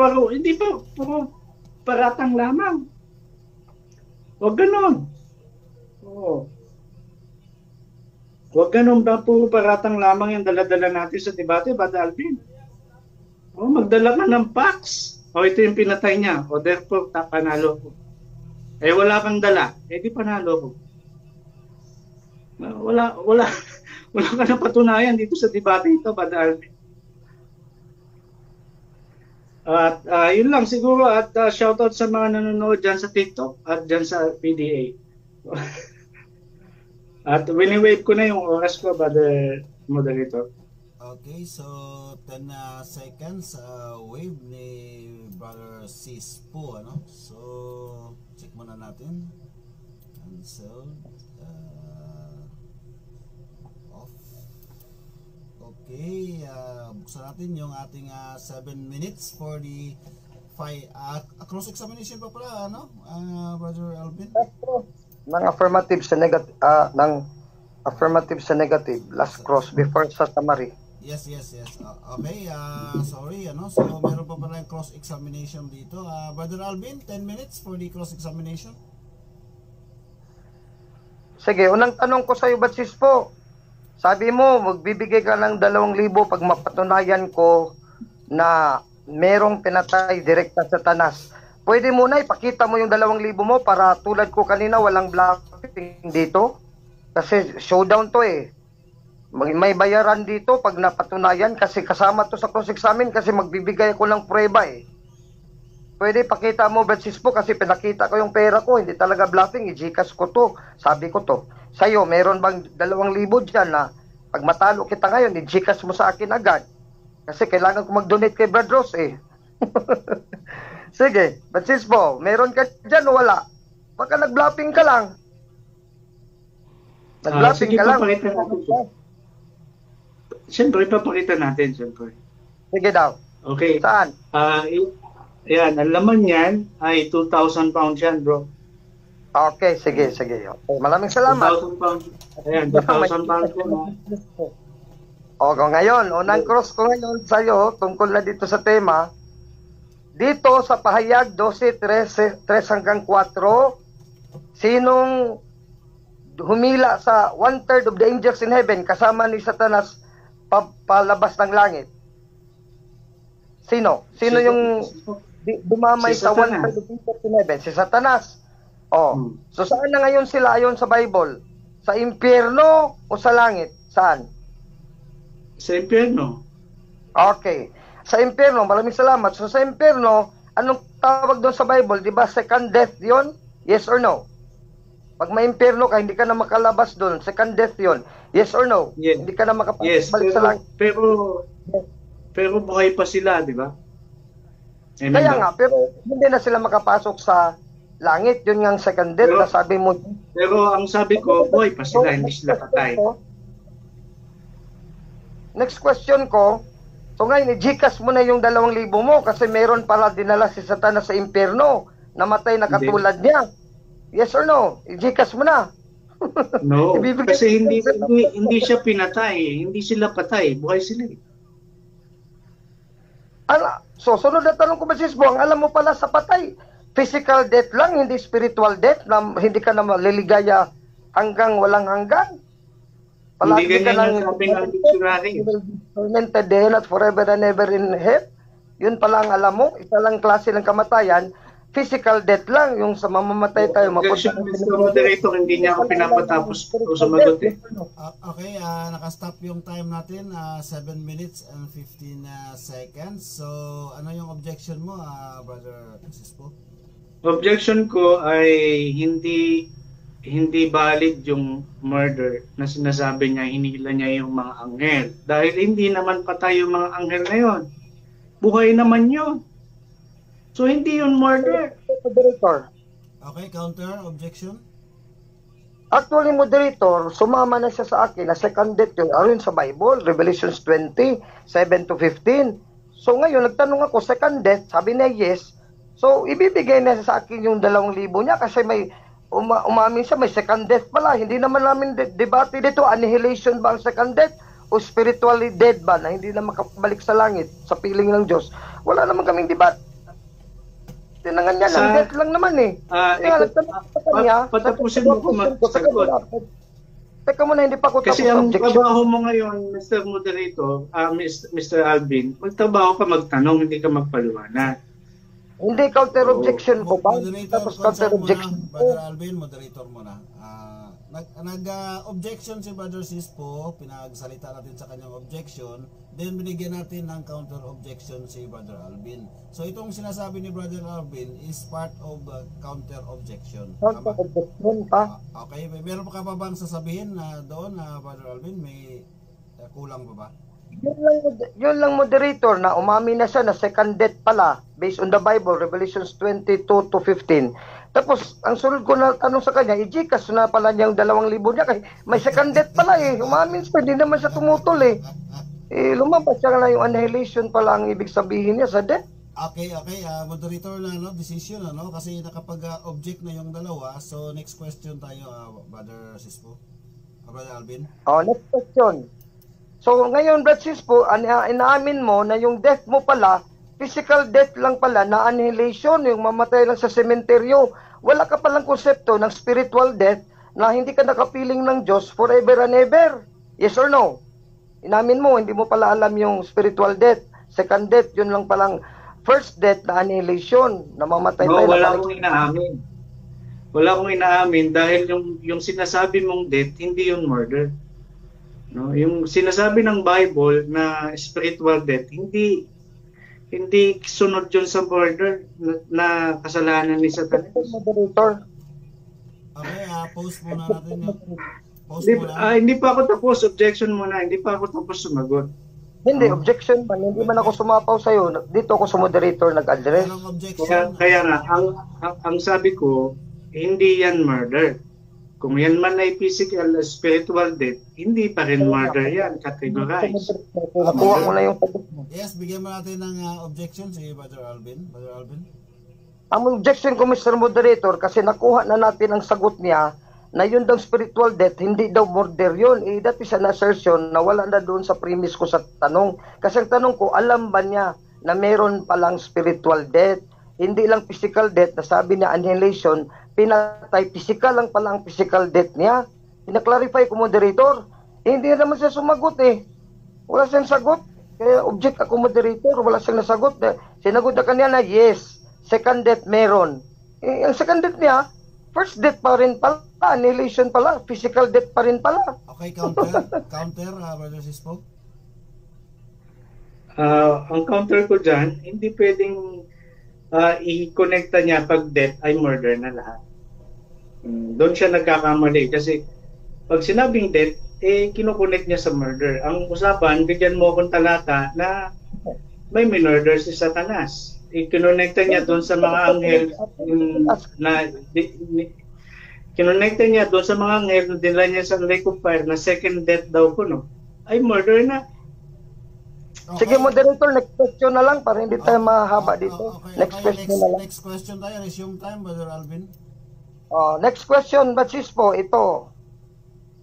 paratang lamang. Huwag ganon. Oo. Huwag ganon ba puro paratang lamang yung dala-dala natin sa debate, Brother Alvin. O, magdala ka ng facts. O, ito yung pinatay niya. O, therefore, panalo ko. Eh, wala kang dala. Eh, di panalo ko. Wala ka na patunayan dito sa debate ito, Brother Alvin. At yun lang siguro at shoutout sa mga nanonood dyan sa TikTok at dyan sa PDA. At wini-wave ko na yung oras ko, Brother Moderator. Okay, so 10 seconds wave ni Brother Sis po, ano? So check muna natin. Cancel. Off. Okay, buksan natin yung ating 7 minutes for the cross-examination pa pala, ano? Brother Alvin? Ng affirmative sa negative, last cross before sa summary. Yes. Okay, sorry, ano? So meron pa pala yung cross-examination dito. Brother Alvin, 10 minutes for the cross-examination. Sige, unang tanong ko sa iyo, Batsis po. Sabi mo, magbibigay ka ng 2,000 pag mapatunayan ko na merong pinatay direkta sa Satanas. Pwede muna ipakita mo yung 2,000 mo para tulad ko kanina walang bluffing dito. Kasi showdown to eh. May bayaran dito pag napatunayan kasi kasama to sa cross-examine kasi magbibigay ako ng prueba eh. Pwede pakita mo, Batsis po, kasi pinakita ko yung pera ko. Hindi talaga bluffing, i-Gcash ko to. Sabi ko to. Sa'yo, meron bang 2,000 dyan na pag matalo kita ngayon, i-Gcash mo sa akin agad. Kasi kailangan ko mag-donate kay Brad Ross eh. Sige, Batsis po, meron ka dyan o wala? Baka nag-bluffing ka lang. Nag-bluffing Sige, ka lang. papakita natin. Siyempre, papakita natin, siyempre. Sige daw. Okay. Saan? Yan, ang laman yan ay 2,000 pounds yan, bro. Okay, sige. Okay, maraming salamat. 2,000 pounds. Ayan, 2,000 pounds ko na. O, ngayon, unang cross ko ngayon sa'yo, tungkol na dito sa tema. Dito sa pahayag 12:3 hanggang 4, sinong humila sa 1/3 of the angels in heaven kasama ni Satanas palabas ng langit? Sino yung dumamay Si sa Satanas. 1/3 of the angels in heaven? Si Satanas. Oh. So saan na ngayon sila ayon sa Bible? Sa impyerno o sa langit? Saan? Sa impyerno. Okay. Sa impyerno, maraming salamat. So sa impyerno, anong tawag doon sa Bible? Di ba second death yon? Yes or no? Pag may impyerno ka, hindi ka na makalabas doon. Second death yon. Yes or no? Yes. Hindi ka na makapasok Yes, balik sa langit. pero buhay pa sila, di ba? Amen Kaya ba? nga, pero hindi na sila makapasok sa langit. Yun nga ang second death na sabi mo. Pero ang sabi ko, buhay pa sila, hindi sila patay. Next question ko, so ngayon, i-Gcash mo na yung 2,000 mo kasi meron pala dinala si Satanas sa impyerno. Namatay na katulad niya. Yes or no? I-Gcash mo na. No, Ibibigay- kasi hindi siya pinatay, hindi sila patay, buhay sila. So, sunod na tanong ko, Batsis po, ang alam mo pala sa patay, physical death lang, hindi spiritual death, na hindi ka na maliligaya hanggang walang hanggan. Hindi ganyan yung sabi ng dictionary. Tormented day and forever and ever in hell. Yun pala ang alam mo, isa lang klase ng kamatayan, physical death lang, yung sa mamamatay tayo. Objection, Mr. Moderator, hindi niya ako pinapatapos kung sumagot eh. Okay, naka-stop yung time natin, 7 minutes and 15 seconds. So, ano yung objection mo, Brother Sispo? Objection ko ay hindi valid yung murder na sinasabi niya, hinila niya yung mga anghel. Dahil hindi naman patay yung mga anghel na yun. Buhay naman yun. So, hindi yun murder. Moderator. Okay, counter, objection? Actually, moderator, sumama na siya sa akin na second death yun. Ayon sa Bible, Revelations 20, 7 to 15. So ngayon, nagtanong ako, second death, sabi niya yes. So, ibibigay na sa akin yung 2,000 niya kasi may umamin siya, may second death pala. Hindi naman namin debate dito, annihilation ba ang second death? O spiritually dead ba na hindi na makabalik sa langit sa piling ng Diyos? Wala naman kaming debate. Tinangan niya lang, death lang naman eh. Patapusin mo kung magsagot. Teka muna, hindi pa ako Kasi tapos ang objection. trabaho mo ngayon, Mr. Moderator, Mr. Alvin, magtrabaho ka magtanong, hindi ka magpaliwanag. Hindi counter objection ko ba? Moderator, Tapos counter consent objection muna, ko. Brother Alvin, moderator muna. Nag-objection si Brother Sispo, pinagsalita natin sa kanyang objection, then binigyan natin ng counter objection si Brother Alvin. So itong sinasabi ni Brother Alvin is part of counter objection. Counter objection pa. Okay, meron pa ka ba bang sasabihin na doon na Brother Alvin, may kulang pa ba? Yun lang moderator na umami na siya na second death pala based on the Bible, Revelations 22 to 15. Tapos, ang sunod ko na tanong sa kanya, ijikas na pala niya yung 2,000 niya kasi may second death pala eh. Umamin siya, hindi naman siya tumutol eh. Lumabas siya na yung annihilation pala ang ibig sabihin niya sa death. Okay, moderator na decision kasi nakapag-object na yung dalawa. So next question tayo, Brother Sispo. Brother Alvin. Next question. So ngayon, Brother Sispo, inaamin mo na yung death mo pala, physical death lang pala, na annihilation, yung mamatay lang sa sementeryo. Wala ka palang konsepto ng spiritual death na hindi ka nakapiling ng Diyos forever and ever. Yes or no? Inamin mo, hindi mo pala alam yung spiritual death. Second death, yun lang palang first death na annihilation, na mamatay tayo. Wala akong inaamin. Wala akong inaamin dahil yung sinasabi mong death, hindi yung murder. No, yung sinasabi ng Bible na spiritual death, hindi sunod yun sa murder na kasalanan ni Satanas. Okay, post muna natin yun. Hindi pa ako tapos, objection muna, hindi pa ako tapos sumagot. Hindi, objection man, hindi man ako sumapaw sa'yo. Dito ako sa moderator nag-address. Anong objection? Kaya nga, ang sabi ko, hindi yan murder. Kung yan man ay physical, spiritual death, hindi pa rin murder yan, categorized. Nakuha ko na yung sagot mo. Yes, bigyan mo natin ng objection si Brother Alvin. Brother Alvin. Ang objection ko, Mr. Moderator, kasi nakuha na natin ang sagot niya na yun daw spiritual death, hindi daw murder yun. That is an assertion na wala na doon sa premise ko sa tanong. Kasi ang tanong ko, alam ba niya na meron palang spiritual death? Hindi lang physical death, na sabi niya annihilation, pinatay, physical lang pala ang physical death niya. Pinaklarify ko, moderator. Hindi naman siya sumagot eh. Wala siyang sagot. Kaya object ako, moderator, wala siyang nasagot. Sinagot na kanya na yes, second death meron. Ang second death niya, first death pa rin pala, annihilation pala, physical death pa rin pala. Okay, counter, Brother Sispo. Ang counter ko dyan, hindi pwedeng i-connecta niya pag death ay murder na lahat. Doon siya nagkakamali kasi pag sinabing death, kinoconnect niya sa murder. Ang usapan, bigyan mo akong talata na may minurder si Satanas. Kinonekta niya doon sa mga anghel na kinonekta niya doon sa mga anghel na dinala niya sa lake of fire na second death daw po, no? Ay murder na. Okay. Sige, moderator, next question na lang para hindi tayo mahaba dito. Next question na lang. Next question tayo, resume time, Brother Alvin. Next question, Batsis po, ito.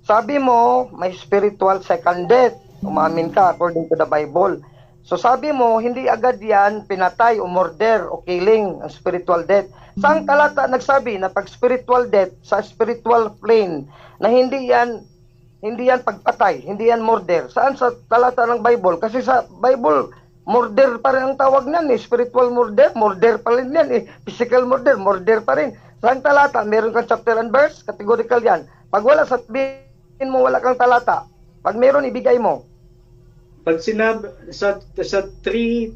Sabi mo, may spiritual second death. Umamin ka according to the Bible. So sabi mo, hindi agad yan pinatay o murder o killing ang spiritual death. Saan talata nagsabi na pag spiritual death sa spiritual plane na hindi yan pagpatay, hindi yan murder? Saan sa talata ng Bible? Kasi sa Bible, murder pa rin ang tawag niyan eh. Spiritual murder, murder pa rin yan eh. Physical murder, murder pa rin. Sa talata, meron kang chapter and verse, categorical yan. Pag wala, sabihin mo wala kang talata. Pag meron, ibigay mo. Pag sinabi sa 3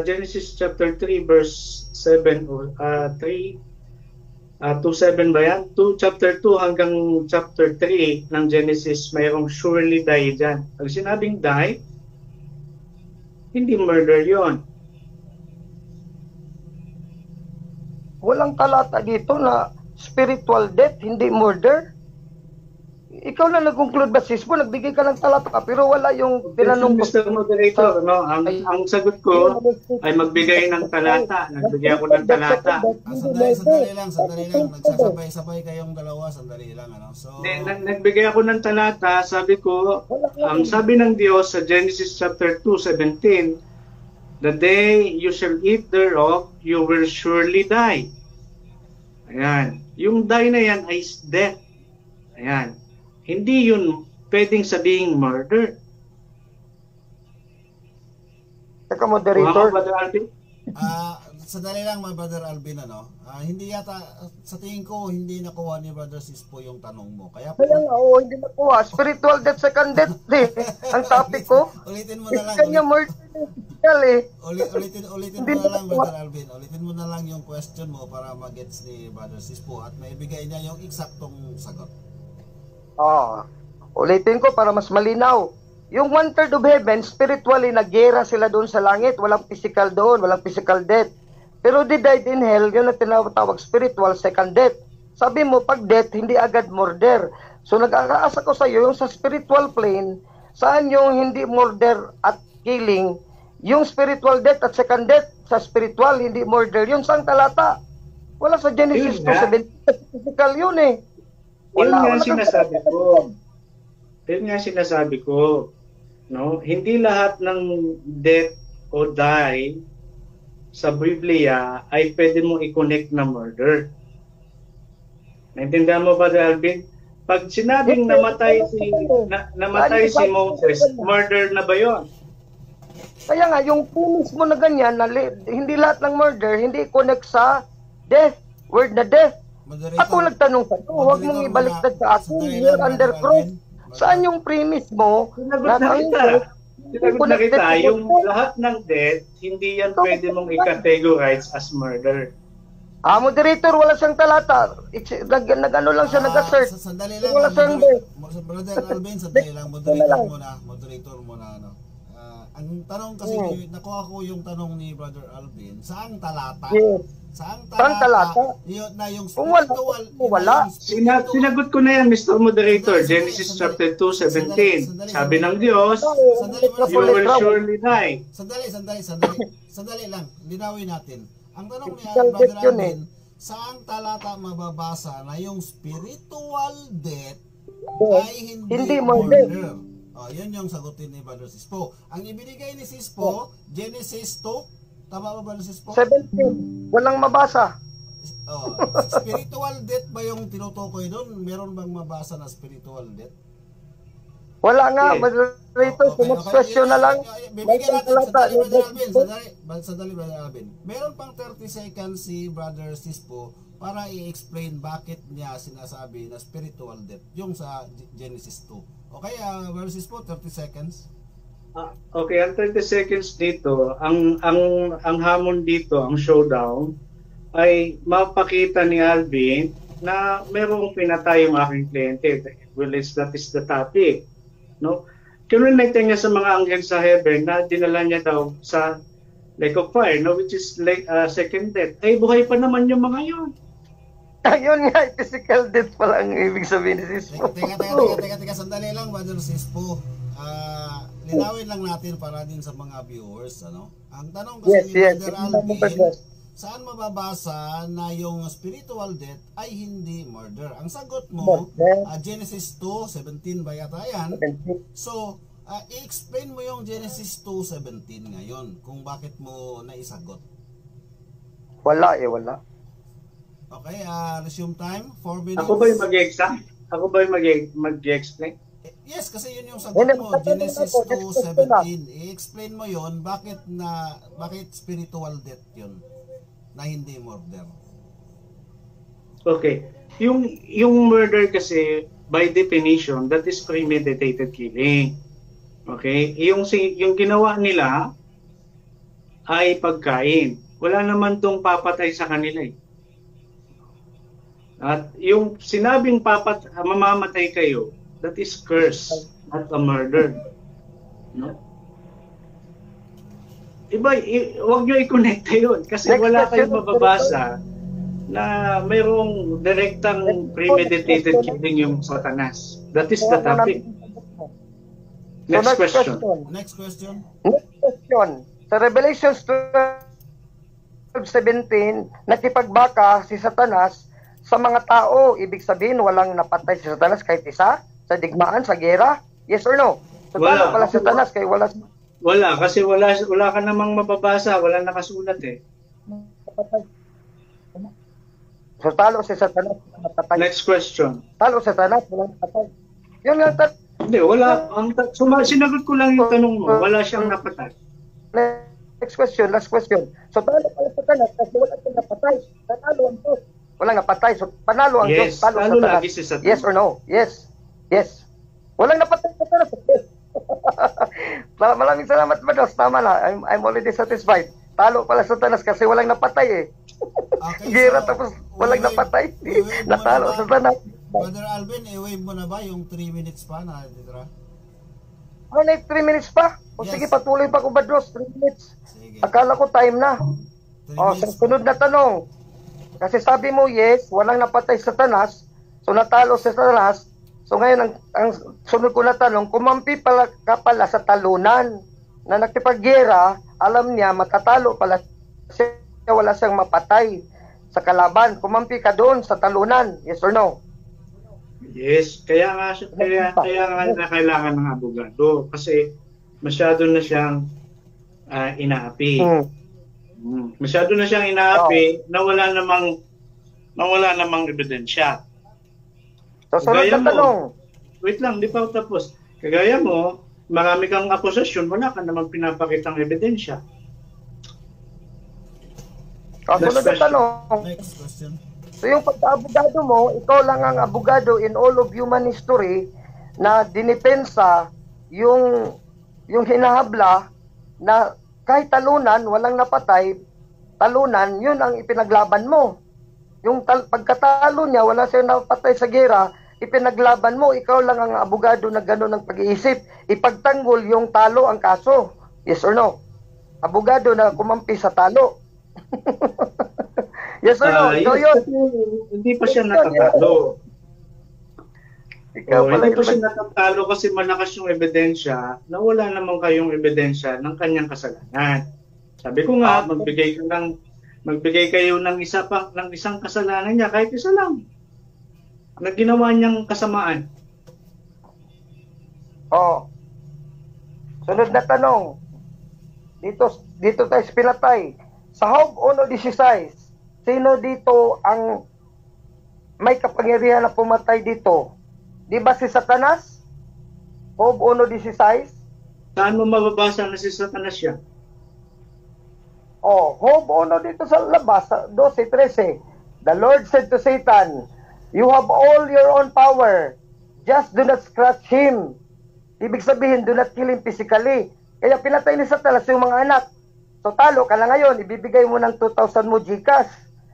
Genesis chapter 3 verse 7 or 2:7 ba yan? Chapter 2 hanggang chapter 3 ng Genesis, mayroong surely die dyan. Pag sinabing die, hindi murder yon. Walang talata dito na spiritual death, hindi murder. Ikaw na nag-conclude ba, Sispo? Nagbigay ka ng talata, pero wala yung tinanong ko. Mr. Moderator, no? Ang sagot ko ay magbigay ng talata. Nagbigay ako ng talata. Sandali lang. Nagsasabay-sabay kayong dalawa, sandali lang. Ano? So, Nagbigay ako ng talata, sabi ko, ang sabi ng Diyos sa Genesis chapter 2:17, the day you shall eat thereof, you will surely die. Ayan. Yung die na yan ay death. Ayan. Hindi yun pwedeng sabihing murder. Teka, moderator. Sandali lang, my brother Alvin, ano? Hindi yata, sa tingin ko, hindi nakuha ni brother Sispo yung tanong mo. Kaya nga, hindi nakuha. Spiritual death, second death, eh. Ang topic ko. Ulitin mo na lang. Kanya murder physical, eh. Ulitin mo na lang, brother Alvin. Ulitin mo na lang yung question mo para mag-gets ni brother Sispo at maibigay niya yung eksaktong sagot. Ulitin ko para mas malinaw. Yung 1/3 of heaven, spiritually, naggera sila doon sa langit. Walang physical doon, walang physical death. Pero they died in hell, yun ang tinatawag spiritual second death. Sabi mo, pag death, hindi agad murder. So nag-aasa ko sa iyo, yung sa spiritual plane, saan yung hindi murder at killing, yung spiritual death at second death, sa spiritual, hindi murder. Yun saan talata? Wala sa Genesis 2:17. Physical yun eh. Yun nga sinasabi ko. Yun nga sinasabi ko. No? Hindi lahat ng death o die sa Biblia ay pwede mong i-connect na murder. Naintindihan mo ba, Alvin? Pag sinabing namatay si Moses, murder na ba yon? Kaya nga, yung premise mo na ganyan, na hindi lahat ng murder, hindi connect sa death, word na death. Ako nagtanong sa iyo, huwag mong ibaliktad sa akin, you're under cross. Saan yung premise mo? Sinagot na kita, yung lahat ng death, hindi yan pwede mong i-categorize as murder. Moderator, wala siyang talata. Nag-ano lang siya, nag-assert. Sandali lang, wala siyang brother Alvin, sandali lang, moderator muna, ano. Ang tanong kasi, nakuha ko yung tanong ni brother Alvin, saang talata? Yes. Saang talata? Yun na yung spiritual. Wala. Sinagot ko na yan, Mr. Moderator. Genesis chapter 2:17. Sabi ng Diyos, you will surely die. Sandali lang. Linawin natin. Ang tanong niya, brother Alvin, saang talata mababasa na yung spiritual death ay hindi murder? Yun yung sagutin ni brother Sispo. Ang ibinigay ni Sispo, Genesis 2, tama ba Sispo? 17. Walang mabasa. Spiritual death ba yung tinutukoy doon? Meron bang mabasa na spiritual death? Wala nga, moderator, question na lang. Bibigyan natin, sandali brother Alvin. Meron pang 30 seconds si brother Sispo para i-explain bakit niya sinasabi na spiritual death yung sa Genesis 2. Okay, brother Sispo, 30 seconds. Okay, ang 30 seconds dito, ang hamon dito, ang showdown, ay mapakita ni Alvin na merong pinatay yung aking kliyente. Well, that is the topic. No? Kinunay niya sa mga anghel sa heaven na dinala niya daw sa lake of fire, no? Which is like second death. Ay, buhay pa naman yung mga yun. Ayun nga, physical death pala ang ibig sabihin ni Sispo. Teka, sandali lang, brother Sispo. Linawin lang natin para din sa mga viewers, ano? Ang tanong kasi ni brother Alvin, saan mababasa na yung spiritual death ay hindi murder? Ang sagot mo, Genesis 2:17 ba yata yan? So, i-explain mo yung Genesis 2:17 ngayon kung bakit mo naisagot. Wala. Okay, resume time, 4 minutes. Ako ba yung mag-explain? Yes, kasi yun yung sagot Hindi, mo, magtatanong Genesis ako, next question na. 2:17. I-explain mo yon, bakit spiritual death yun na hindi murder. Okay. Yung murder kasi by definition that is premeditated killing. Okay? Yung ginawa nila ay pagkain. Wala naman tong papatay sa kanila eh. At yung sinabing mamamatay kayo, that is curse, not a murder. No? Huwag nyo i-connect yun kasi Next wala question. kayong mababasa na mayroong direktang premeditated killing yung Satanas. That is the topic. Next question. Next question. Next question. Sa Revelations 12:17, nakipagbaka si Satanas sa mga tao. Ibig sabihin, walang napatay si Satanas kahit isa sa digmaan, sa gera? Yes or no? So, Wala. pala si Satanas kay wala Kasi wala ka namang mababasa, wala nakasulat eh. napatay. So, talo si Satanas, walang napatay. Next question. Talo si Satanas, walang napatay. Yun nga, Hindi, wala. Sinagot ko lang yung tanong mo. Wala siyang napatay. next question, last question. So, talo pala si Satanas kasi wala siyang napatay. Talo ang Diyos. Walang napatay. So, panalo ang Diyos. Yes, Talo talo Satanas. lagi si Satanas. Yes or no? Yes. Yes. Walang napatay sa Satanas. Yes. Maraming salamat, Mados. Tama na. I'm already satisfied. Talo pala sa Satanas kasi walang napatay eh. Okay, Gira so, tapos walang napatay. i-wave mo Natalo na sa ba? Satanas. Brother Alvin, i-wave mo na ba yung 3 minutes pa na titira? Oh, 3 minutes pa? O Yes. sige, patuloy pa ko, Badros. 3 minutes. Sige. Akala ko time na. 3 Oh, sa minutes. sunod na tanong. Kasi sabi mo, yes, walang napatay sa Satanas. So, natalo sa Satanas. So, ngayon, ang sunod ko na tanong, kumampi pala ka pala sa talunan na nakipaggera, alam niya, matatalo pala siya, wala siyang mapatay sa kalaban. Kumampi ka doon sa talunan. Yes or no? Yes, kaya nga na kailangan ng abogado kasi masyado na siyang inaapi. Masyado na siyang inaapi na wala namang ebidensya. So, sunod Kagaya na mo. tanong. Wait lang, di pa ako tapos. Kagaya mo, marami kang akusasyon, wala ka namang pinapakitang ebidensya. So, sunod na tanong. Next question. So yung pagka-abogado mo, ikaw lang ang abogado in all of human history na dinipensa yung hinahabla na kahit talunan, walang napatay, talunan, yun ang ipinaglaban mo. Yung pagkatalo niya, wala siyang napatay sa gera, ipinaglaban mo, ikaw lang ang abogado na gano'n ang pag-iisip. Ipagtanggol yung talo ang kaso. Yes or no? Abogado na kumampi sa talo. Yes or no? So yun. Hindi pa siya natatalo. Ikaw pala Hindi pa yung siya natatalo kasi malakas yung ebidensya na wala naman kayong ebidensya ng kanyang kasalanan. Sabi ko nga, magbigay kayo ng isang kasalanan niya, kahit isa lang, na ginawa niyang kasamaan. Oh. Sunod na tanong. Dito tayo sa pinatay. Sa Job 1:16, sino dito ang may kapangyarihan na pumatay dito? Di ba si Satanas? Job 1:16? Saan mo mababasa na si Satanas siya? Oh, Job 1 dito sa labas, 12:13. The Lord said to Satan, "You have all your own power. Just do not scratch him." Ibig sabihin, do not kill him physically. Kaya pinatay ni Satanas yung mga anak. So talo ka na ngayon, ibibigay mo ng 2,000 mo GCash.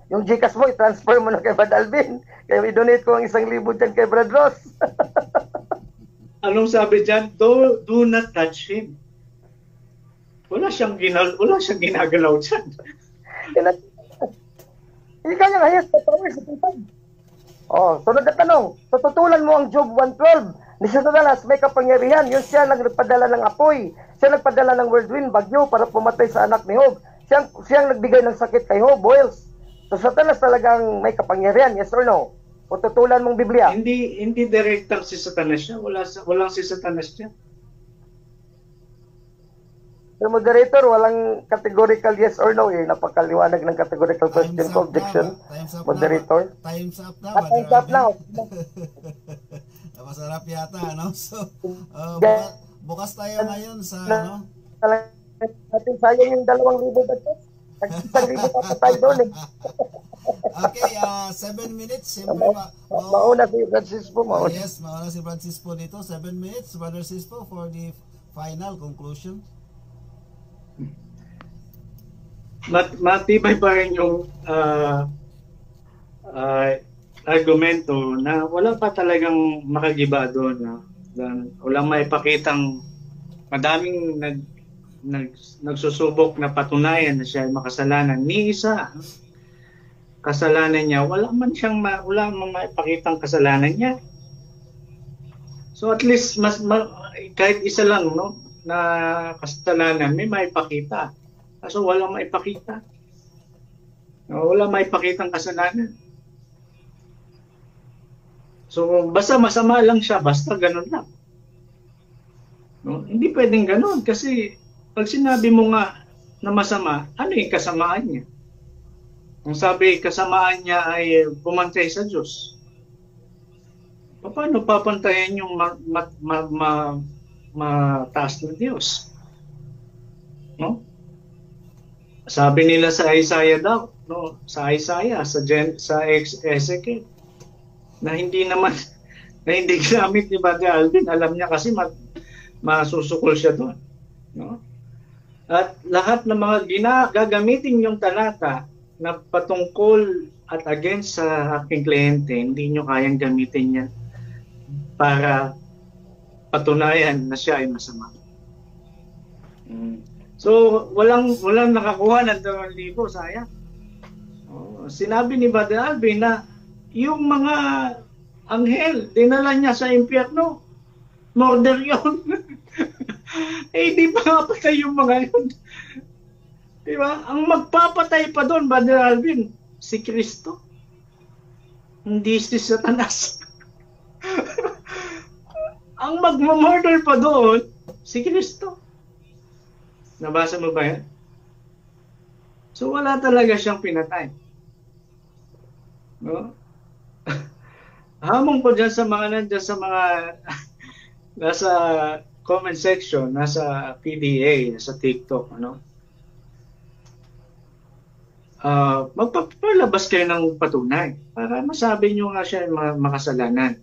Yung GCash mo, i-transfer mo na kay Brad Alvin. Kaya i-donate ko ang 1,000 dyan kay Brad Ross. Anong sabi dyan? Do not touch him. Wala siyang ginagalaw dyan. Hindi kanya nga, yes, power sa tutag. Oh, sunod na tanong. So tutulan mo ang Job 1:12. Ni Satanas may kapangyarihan. Yun siya nagpadala ng apoy. Siya nagpadala ng whirlwind, bagyo para pumatay sa anak ni Job. Siyang nagbigay ng sakit kay Job, boils. So Satanas talagang may kapangyarihan, yes or no? O tutulan mong Biblia. Hindi direktang si Satanas siya. Walang si Satanas siya. So moderator, walang categorical yes or no eh. Napakaliwanag ng categorical question ko, objection. Time's up Moderator. Na. Time's up na. Time's up now. Masarap yata, ano? So, bukas tayo ngayon sa, ano? Natin sayang yung 2,000 pesos. Isang libo pa tayo doon eh. Okay, 7 minutes. Siyempre, Mauna si Francisco, mauna. yes, mauna si Francisco dito. 7 minutes, Brother Cisco, for the final conclusion. Matibay pa rin yung argumento na wala pa talagang makagiba doon. Walang maipakitang madaming nagsusubok na patunayan na siya ay makasalanan. Ni isa, kasalanan niya, wala man maipakitang kasalanan niya. So at least kahit isa lang, no, na kasalanan may maipakita. Kaso walang maipakita. No, wala maipakitang kasalanan. So basta masama lang siya, basta ganun lang. No, hindi pwedeng ganun kasi pag sinabi mo nga na masama, ano yung kasamaan niya? Kung sabi kasamaan niya ay pumantay sa Diyos, paano papantayan yung mataas na Diyos? No? Sabi nila sa Isaiah daw, no, sa Isaiah, sa Ezekiel, na hindi ginamit ni Brother Alvin. Alam niya kasi masusukol siya doon. No? At lahat ng mga gagamitin yung talata na patungkol at against sa aking kliyente, hindi nyo kayang gamitin yan para patunayan na siya ay masama. So, walang nakakuha ng 2,000, sayang. Sinabi ni Brother Alvin na yung mga anghel, dinala niya sa impyerno. Murder yun. Di pa nga patay yung mga yun. Diba? Ang magpapatay pa doon, Brother Alvin, si Kristo. Hindi si Satanas. Ang magmamurder pa doon, si Kristo. Nabasa mo ba yan? So wala talaga siyang pinatay. No? Hamon ko dyan sa mga nandyan sa mga nasa comment section, nasa PDA, sa TikTok, ano? Magpapalabas kayo ng patunay para masabi nyo nga siya makasalanan.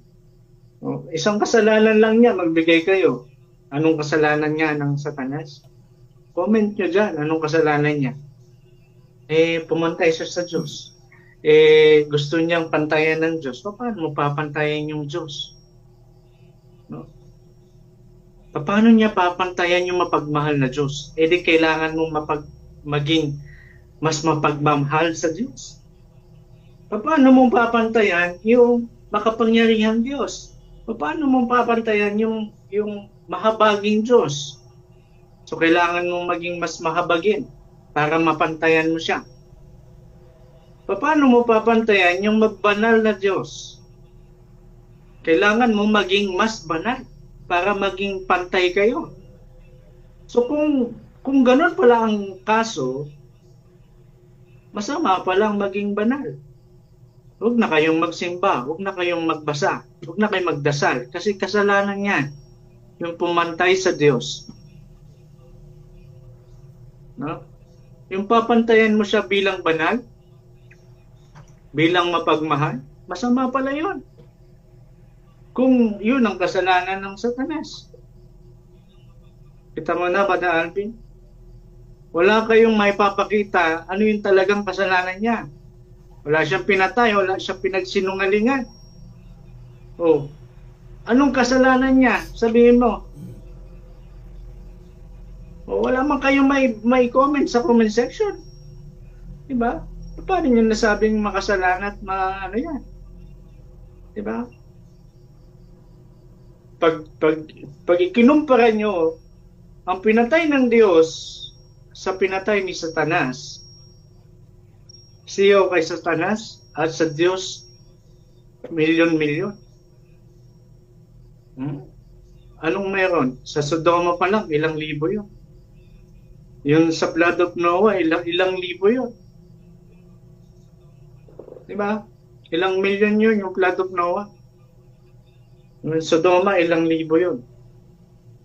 No? Isang kasalanan lang niya, magbigay kayo. Anong kasalanan niya ng Satanas? Comment nyo dyan, anong kasalanan niya? Pumantay siya sa Diyos. Gusto niyang pantayan ng Diyos. Paano mo papantayan yung Diyos? No? Paano niya papantayan yung mapagmahal na Diyos? Di kailangan mong maging mas mapagmamahal sa Diyos. Paano mo papantayan yung makapangyarihang Diyos? Paano mo papantayan yung mahabaging Diyos? So kailangan mong maging mas mahabagin para mapantayan mo siya. Paano mo papantayan yung magbanal na Diyos? Kailangan mo maging mas banal para maging pantay kayo. So kung ganun pala ang kaso, masama palang maging banal. Huwag na kayong magsimba, huwag na kayong magbasa, huwag na kayong magdasal kasi kasalanan yan. Yung pumantay sa Diyos. No? Yung papantayan mo siya bilang banal, bilang mapagmahal, masama pala yun. Kung yun ang kasalanan ng Satanas. Kita mo na, Brother Alvin? Wala kayong maipapakita ano yung talagang kasalanan niya. Wala siyang pinatay, wala siyang pinagsinungalingan. Anong kasalanan niya? Sabihin mo. Wala man kayong may comment sa comment section. Diba? Paano nyo nasabing makasalanan at ano yan? Diba? Pag ikinumpara nyo ang pinatay ng Diyos sa pinatay ni Satanas, siyo kay Satanas at sa Diyos milyon-milyon. Anong meron? Sa Sodoma pa lang, ilang libo yun. Yung sa flood of Noah, ilang libo yun. Diba? Ilang milyon yun yung flood of Noah. Sodoma, ilang libo yun.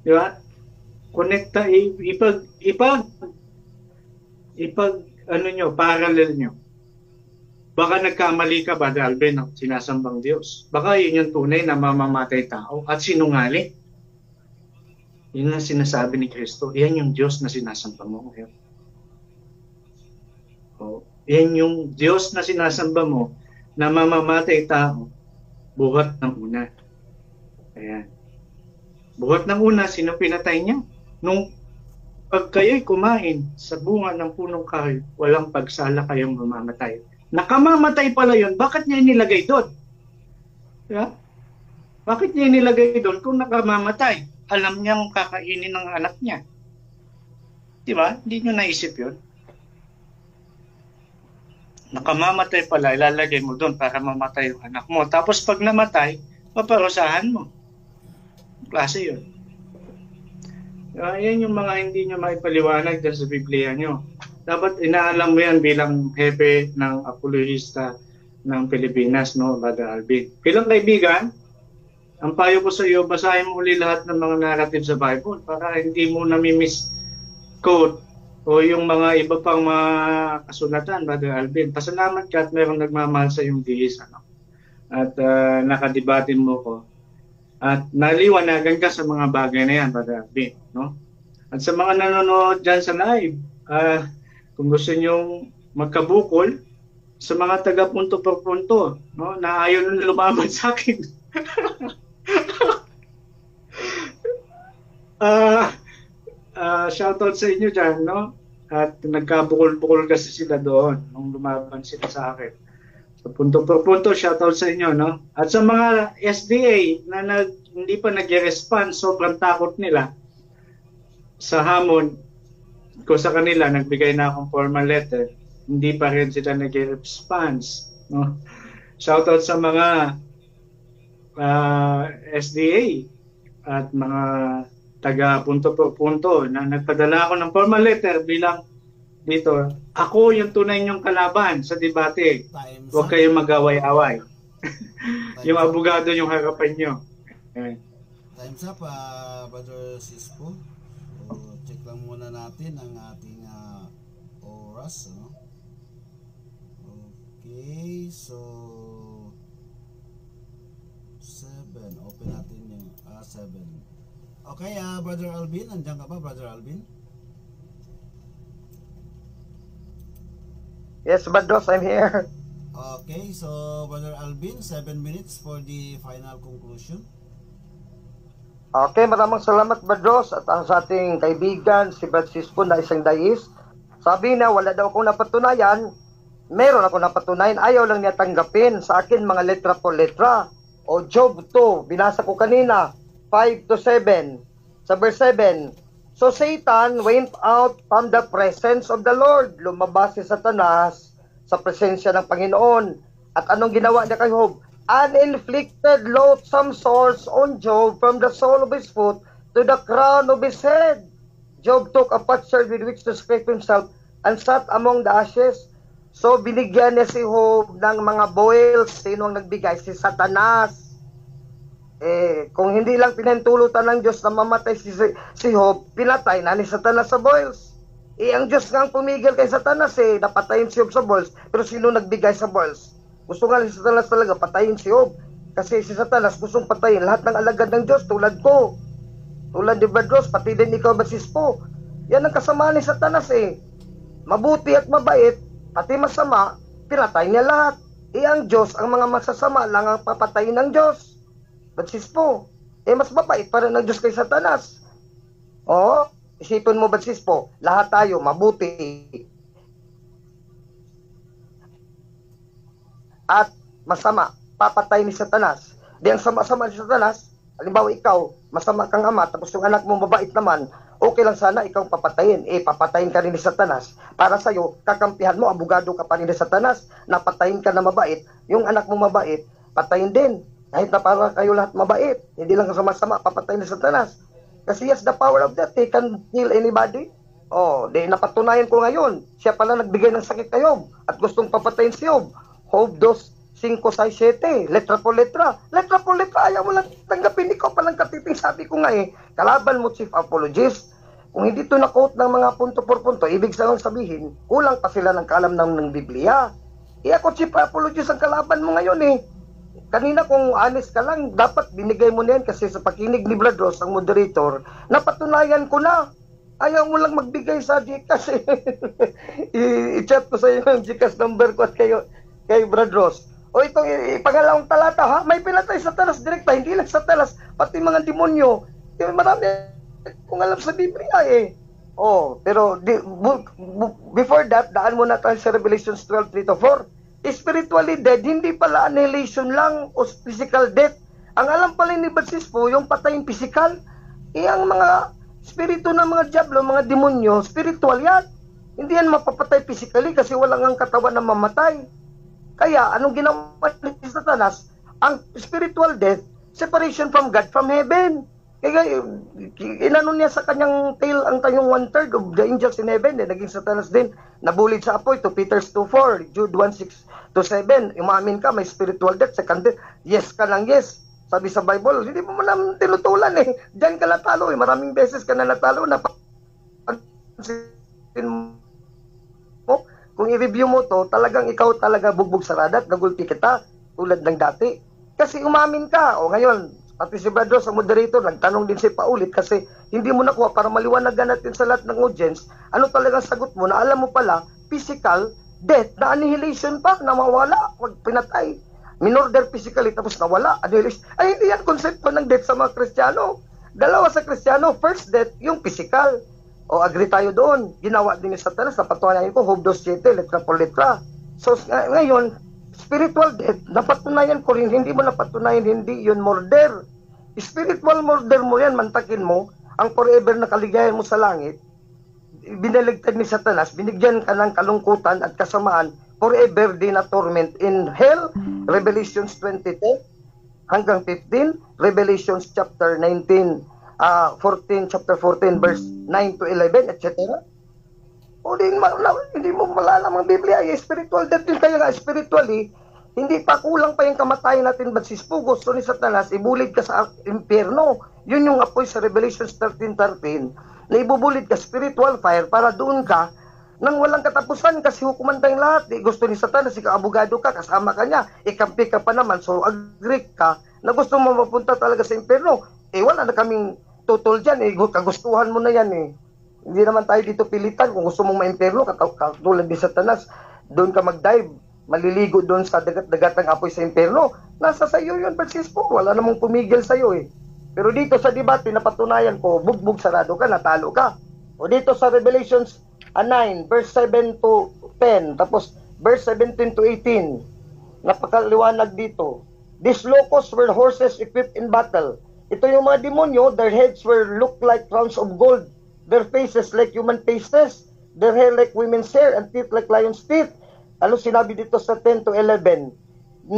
Di ba? Connecta, ano nyo, parallel nyo. Baka nagkamali ka, Brother Alvin, ng sinasambang Diyos. Baka yun yung tunay na mamamatay tao at sinungaling. Yun ang sinasabi ni Kristo. Yan yung Diyos na sinasamba mo ngayon. Oh, yan yung Diyos na sinasamba mo na mamamatay tao buhat ng una. Ayan. Buhat ng una, sino pinatay niya? Nung pag kayo'y kumain sa bunga ng punong kahoy, walang pagsala kayong mamamatay. Nakamamatay pala yun, bakit niya inilagay doon? Yeah? Bakit niya inilagay doon kung nakamamatay? Alam niyang kakainin ng anak niya. Di ba? Hindi niyo naisip yun. Nakamamatay pala, ilalagay mo doon para mamatay yung anak mo. Tapos pag namatay, paparusahan mo. Klase yun. Yan yung mga hindi nyo maipaliwanag dyan sa Biblia nyo. Dapat inaalam mo yan bilang hepe ng apologista ng Pilipinas, no, Brother Alvin. Bilang kaibigan, ang payo ko sa iyo, basahin mo uli lahat ng mga narrative sa Bible para hindi mo nami-misquote o yung mga iba pang mga kasulatan, Brother Alvin. Pasalamat ka at mayroong nagmamahal sa iyong diis, ano? At nakadibatin mo ko. At naliwanagan ka sa mga bagay na yan, Brother Alvin, no? At sa mga nanonood dyan sa live, kung gusto nyong magkabukol, sa mga taga-punto per punto, no, na ayaw nung lumaban sa akin. Shoutout sa inyo dyan, no? At nagkabukol-bukol kasi sila doon nung lumaban sila sa akin. So, punto per punto, shoutout sa inyo, no? At sa mga SDA na hindi pa nag-respond, sobrang takot nila sa hamon ko sa kanila, nagbigay na akong formal letter, hindi pa rin sila nag-response, no? Shoutout sa mga SDA at mga taga punto per punto na nagpadala ako ng formal letter bilang dito, ako yung tunay niyong kalaban sa debate. Huwag kayong mag-away-away. Yung abogado yung harapan nyo. Time's up, Brother Sispo. So, check lang muna natin ang ating oras, no? Okay, so 7. Open natin yung 7. Okay, Brother Alvin, nandiyan ka ba, Brother Alvin? Yes, Badros, I'm here. Okay, so Brother Alvin, 7 minutes for the final conclusion. Okay, maraming salamat, Badros, at sa ating kaibigan, si Brad Sispo na isang dais. Sabi na, wala daw akong napatunayan. Meron ako napatunayan, ayaw lang niya tanggapin sa akin mga letra po letra. O Job 2, binasa ko kanina, 5 to 7. Sa verse 7, so Satan went out from the presence of the Lord. Lumabas si Satanas sa presensya ng Panginoon. At anong ginawa niya kay Job? And inflicted loathsome sores on Job from the sole of his foot to the crown of his head. Job took a potsherd with which to scrape himself and sat among the ashes. So binigyan niya si Job ng mga boils. Sino ang nagbigay? Si Satanas. Kung hindi lang pinahintulutan ng Diyos na mamatay si Job, pinatay na ni Satanas sa boils. Ang Diyos nga ang pumigil kay Satanas, napatayin si Job sa boils. Pero sino nagbigay sa boils? Gusto nga ni Satanas talaga patayin si Job. Kasi si Satanas gustong patayin lahat ng alagad ng Diyos, tulad ko. Tulad ni Badros, pati din ikaw, Basispo. Yan ang kasamaan ni Satanas Mabuti at mabait, pati masama, pinatay niya lahat. Ang Diyos, ang mga masasama lang ang papatayin ng Diyos. Basispo, mas mabait para ng Diyos kay Satanas. Isipin mo, Basispo, lahat tayo mabuti at masama, papatay ni Satanas. Di ang sama-sama ni Satanas, halimbawa ikaw, masama kang ama, tapos yung anak mo mabait naman, okay lang sana ikaw papatayin. Papatayin ka rin ni Satanas. Para sa'yo, kakampihan mo, abogado ka pa rin ni Satanas, napatayin ka na mabait, yung anak mo mabait, patayin din. Kahit na para kayo lahat mabait, hindi lang sama-sama, papatayin ni Satanas. Kasi he has the power of death, he can kill anybody. Napatunayan ko ngayon, siya pala nagbigay ng sakit kay Job, at gustong papatayin si Job. Job 2, 5, 6, 7. Letra po letra. Letra po letra. Ayaw mo lang tanggapin. Ikaw palang katiting. Sabi ko nga kalaban mo, chief apologist. Kung hindi to na-quote ng mga punto por punto, ibig sabihin, kulang pa sila ng kalamnam ng Biblia. Ako, chief apologist, ang kalaban mo ngayon Kanina kung honest ka lang, dapat binigay mo na yan kasi sa pakinig ni Brad Ross, ang moderator, napatunayan ko na. Ayaw mo lang magbigay sa Gcash. I-chat ko sa iyo yung Gcash number ko at kay Brad Ross. O itong pangalawang talata, ha? May pinatay sa talas direkta, hindi lang sa talas, pati mga demonyo. Marami kung alam sa Biblia pero before that, daan muna tayo sa Revelations 12:3-4. Spiritually dead, hindi pala annihilation lang o physical death. Ang alam pala ni Batsispo, yung patayin physical, ang mga spirito ng mga diablo, mga demonyo, spiritual yan. Hindi yan mapapatay physically kasi walang ang katawan na mamatay. Kaya, anong ginawa ni Satanas? Ang spiritual death, separation from God, from heaven. Kaya, inano niya sa kanyang tail ang tayong 1/3 of the angels in heaven. Naging Satanas din. Nabulid sa apoy, to Peter 2:4, Jude 1:6-7. Umamin ka, may spiritual death. Second death, yes ka lang, yes. Sabi sa Bible, hindi mo naman tinutulan Diyan ka natalo Maraming beses ka na natalo na kung i-review mo to, talagang ikaw talaga bugbog sa radat, nagulti kita, tulad ng dati. Kasi umamin ka. O ngayon, pati si Brad Ross, ang moderator, nagtanong din si paulit kasi hindi mo nakuha para maliwanagan natin sa lahat ng audience, ano talagang sagot mo na alam mo pala, physical death, na annihilation pa, na mawala, pag pinatay. Minorder physically, tapos nawala, annihilation. Ay, hindi yan konsepto ng death sa mga Kristiyano. Dalawa sa Kristiyano, first death, yung physical. O agree tayo doon. Ginawa din ni Satanas, napatunayan ko, Job 2:7, letra por letra. So, ngayon, spiritual death, napatunayan ko rin, hindi mo napatunayan, hindi yun murder. Spiritual murder mo yan, mantakin mo, ang forever na kaligayahan mo sa langit, binaligtad ni Satanas, binigyan ka ng kalungkutan at kasamaan, forever din na torment in hell. Revelations 22 hanggang 15, Revelations chapter 19, 14, chapter 14, verse 9-11, etc. O hindi mo malalam ang Biblia, spiritual death din. Kaya nga, spiritually, hindi pa kulang pa yung kamatayan natin, Batsispo. Gusto ni Satanas, ibulid ka sa impyerno. Yun yung apoy sa Revelations 13:13, na ibubulid ka spiritual fire para doon ka nang walang katapusan kasi hukuman tayong lahat. Gusto ni Satanas, ikaw abogado ka, kasama ka niya, ikampi ka pa naman, so agree ka na gusto mo mapunta talaga sa impyerno. Wala na kaming tutol dyan, kagustuhan mo na yan Hindi naman tayo dito pilitan. Kung gusto mong ma-impyerno, katulad ni Satanas, doon ka mag-dive, maliligo doon sa dagat ng apoy sa impyerno. Nasa sa iyo yun, Batsispo. Wala namang pumigil sa iyo Pero dito sa debate, napatunayan ko, bugbog sarado ka, natalo ka. O dito sa Revelations 9, verse 7-10, tapos verse 17-18, napakaliwanag dito. These locusts were horses equipped in battle. Ito yung mga demonyo, their heads were looked like crowns of gold, their faces like human faces, their hair like women's hair, and teeth like lion's teeth. Ano sinabi dito sa 10-11?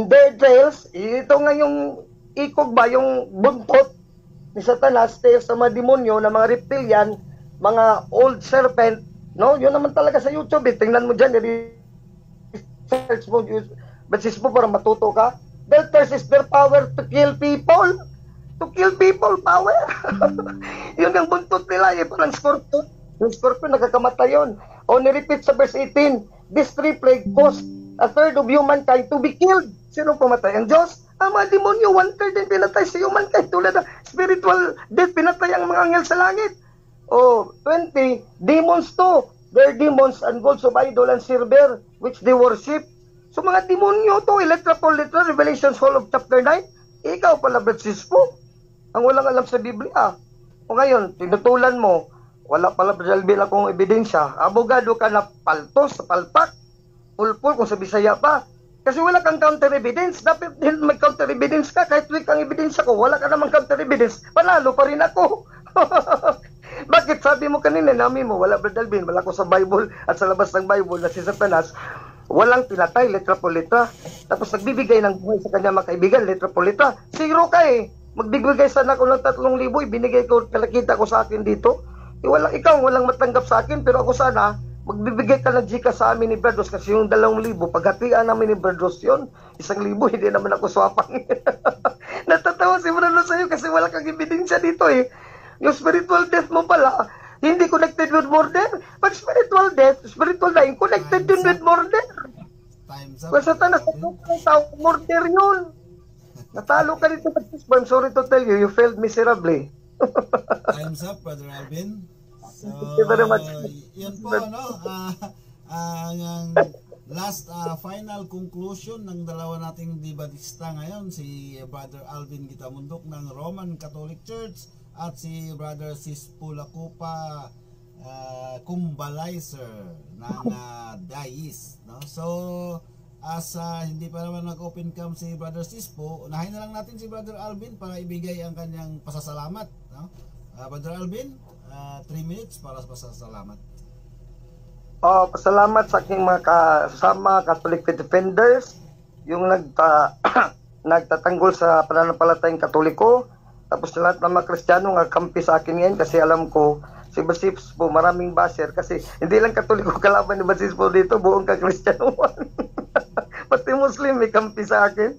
Their tails, ito nga yung ikog ba, yung buntot ni Satanas, tails sa mga demonyo, na mga reptilian, mga old serpent, no? Yun naman talaga sa YouTube, tingnan mo dyan, search mo, Batsispo, para matuto ka. Their tails is their power to kill people. To kill people, power. Yun ang buntot nila, parang scorpion. Yung scorpion, nakakamatay yun. O, nirepeat sa verse 18, this three plague caused 1/3 of humankind to be killed. Sino pumatay? Ang Diyos? Ang mga demonyo, 1/3 din pinatay sa humankind. Tulad ng spiritual death, pinatay ang mga anghel sa langit. O, 20, demons too. Their demons and gods of idol and silver, which they worship. So, mga demonyo to, letra por letra, Revelations whole of chapter 9. Ikaw pala, Batsispo, ang walang alam sa Biblia. O ngayon, tinutulan mo, wala pala, Alvin, akong ebidensya. Abogado ka na paltos, palpak, pulpul, kung sa Bisaya pa. Kasi wala kang counter evidence. Dapat din may counter evidence ka. Kahit weak ang ebidensya ko, wala ka namang counter evidence. Panalo pa rin ako. Bakit sabi mo kanina, namin mo, wala, Brad Alvin, wala ko sa Bible at sa labas ng Bible na si Satanas, walang pinatay, letra por letra. Tapos nagbibigay ng buhay sa kanya mga kaibigan, letra por letra. Zero ka Magbibigay sana ako ng 3,000, binigay ko, kalakita ko sa akin dito. Ikaw walang matanggap sa akin, pero ako sana, magbibigay ka ng Gcash sa amin ni Brados kasi yung 2,000, paghatian namin ni Brados yun, 1,000, hindi naman ako swapang. Natatawa si Brados sa'yo kasi wala kang ebidensya dito eh. Yung spiritual death mo pala, hindi connected with murder. Pag spiritual death, spiritual dying, connected din with murder. Time's up. Kung satanas ng tao, murder yun. Natalo ka dito, I'm sorry to tell you, you failed miserably. Time's up, Brother Alvin. So, Thank you very much. Yun po, no? Ang last final conclusion ng dalawa nating debatista ngayon, si Brother Alvin Gitamundok ng Roman Catholic Church at si Brother Sispo Lacupa Kumbalizer ng DAIS, no? So, as hindi pa naman nag-open cam si Brother Sispo, unahin na lang natin si Brother Alvin para ibigay ang kanyang pasasalamat, no? Brother Alvin, 3 minutes para sa pasasalamat. Pasalamat sa aking mga kasama, Catholic Faith Defenders, yung nagtatanggol sa pananampalatayang Katoliko, tapos sa lahat ng mga Kristiyano nga kampi sa akin ngayon kasi alam ko si Bassis po maraming baser kasi hindi lang Katoliko kalaban ni Bassis po dito, buong ka-Kristiyano. Pati Muslim may kampi sa akin.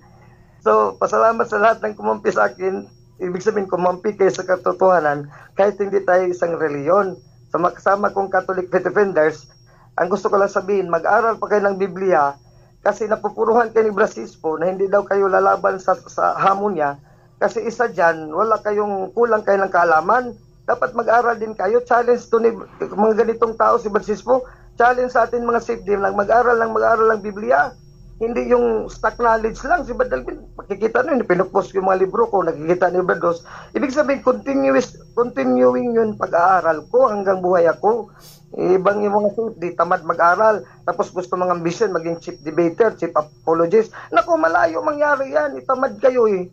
So, pasalamat sa lahat ng kumampi sa akin. Ibig sabihin, kumampi kayo sa katotohanan kahit hindi tayo isang reliyon. Sa mga kasama kong Catholic Faith Defenders, ang gusto ko lang sabihin, mag-aral pa kayo ng Biblia kasi napupuruhan kayo ni Brasispo na hindi daw kayo lalaban sa hamon niya kasi isa dyan, kulang kayo ng kaalaman. Dapat mag-aral din kayo. Challenge to ni mga ganitong tao si Brasispo. Challenge sa atin mga safety lang, mag-aral ng Biblia. Hindi yung stock knowledge lang. Si Badalvin, makikita nyo, pinupost yung mga libro ko, nakikita ni Brados. Ibig sabihin, continuing yun pag-aaral ko hanggang buhay ako. Ibang yung mga safety, tamad mag-aral. Tapos gusto mga ambition, maging chief debater, chief apologist. Naku, malayo mangyari yan. Itamad kayo eh.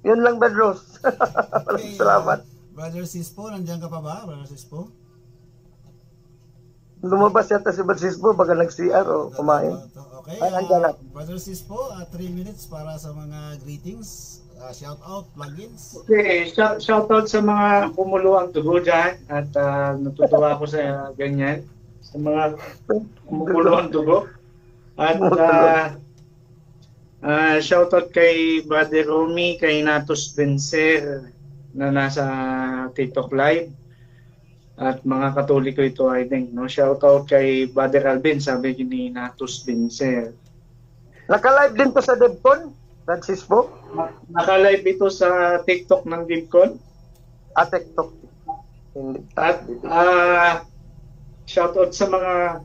Yun lang, Brados. Okay, Salamat. Brother Sispo, nandiyan ka pa ba, Brother Sispo? Lumabas yata si Brasispo, baka nag-CR o kumain. Okay, Ay, nandiyan na. Brother Sispo, 3 minutes para sa mga greetings, shout out, plugins. Okay, shout out sa mga kumuluang dugo dyan at natutuwa ako sa ganyan, sa mga kumuluang dugo. At shout out kay Brother Romy, kay Natos Vencer na nasa TikTok Live. At mga Katoliko ito, I think, no? Shout out kay Brother Alvin, sabi ni Natos Vencer. Naka-live din po sa DevCon, Francisco? Naka-live ito sa TikTok ng DivCon. TikTok. At shout out sa mga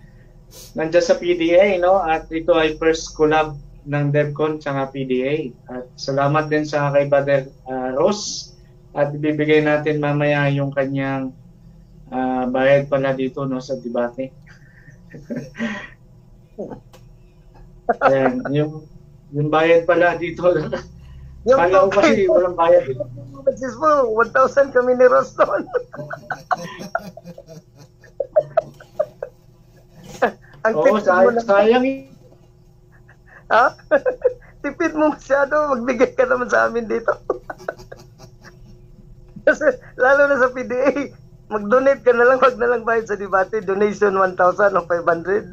nandiyan sa PDA, no? At ito ay first collab ng DevCon sa PDA. At salamat din sa kay Brother Ross. At ibibigay natin mamaya yung kanyang bayad pala dito, no, sa debate. Ayan, yung bayad pala dito. Kala ko kasi walang bayad dito. Francis po, 1,000 kami ni Roston. Oo, sayang. Ha? Tipid mo masyado, magbigay ka naman sa amin dito. Kasi lalo na sa PDA, mag-donate ka na lang, wag na lang bayad sa debate. Donation 1,000 o 500.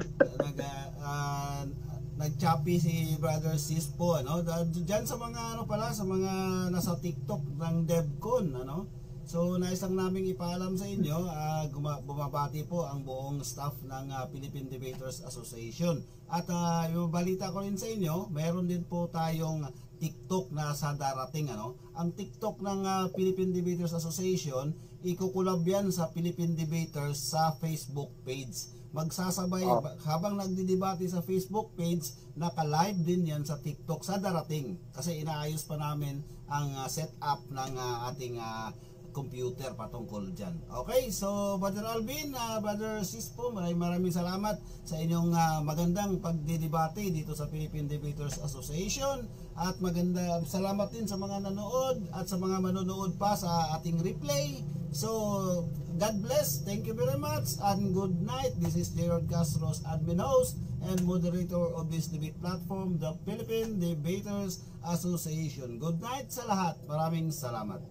Nag-choppy si Brother Sispo, ano? Diyan sa mga sa mga nasa TikTok ng DevCon, ano? So naisang naming ipaalam sa inyo, bumabati po ang buong staff ng Philippine Debaters Association. At yung balita ko rin sa inyo, mayroon din po tayong TikTok na sa darating, ano? Ang TikTok ng Philippine Debaters Association, ikukulab yan sa Philippine Debaters sa Facebook page. Magsasabay habang nagdidebate sa Facebook page, naka-live din yan sa TikTok sa darating. Kasi inaayos pa namin ang setup ng ating computer patungkol dyan. Okay, so Brother Alvin, Brother Sispo, maraming salamat sa inyong magandang pagdidebate dito sa Philippine Debaters Association. At maganda salamat din sa mga nanood at sa mga manonood pa sa ating replay. So, God bless, thank you very much, and good night. This is Gerald Castros, admin host and moderator of this debate platform, the Philippine Debaters Association. Good night sa lahat. Maraming salamat.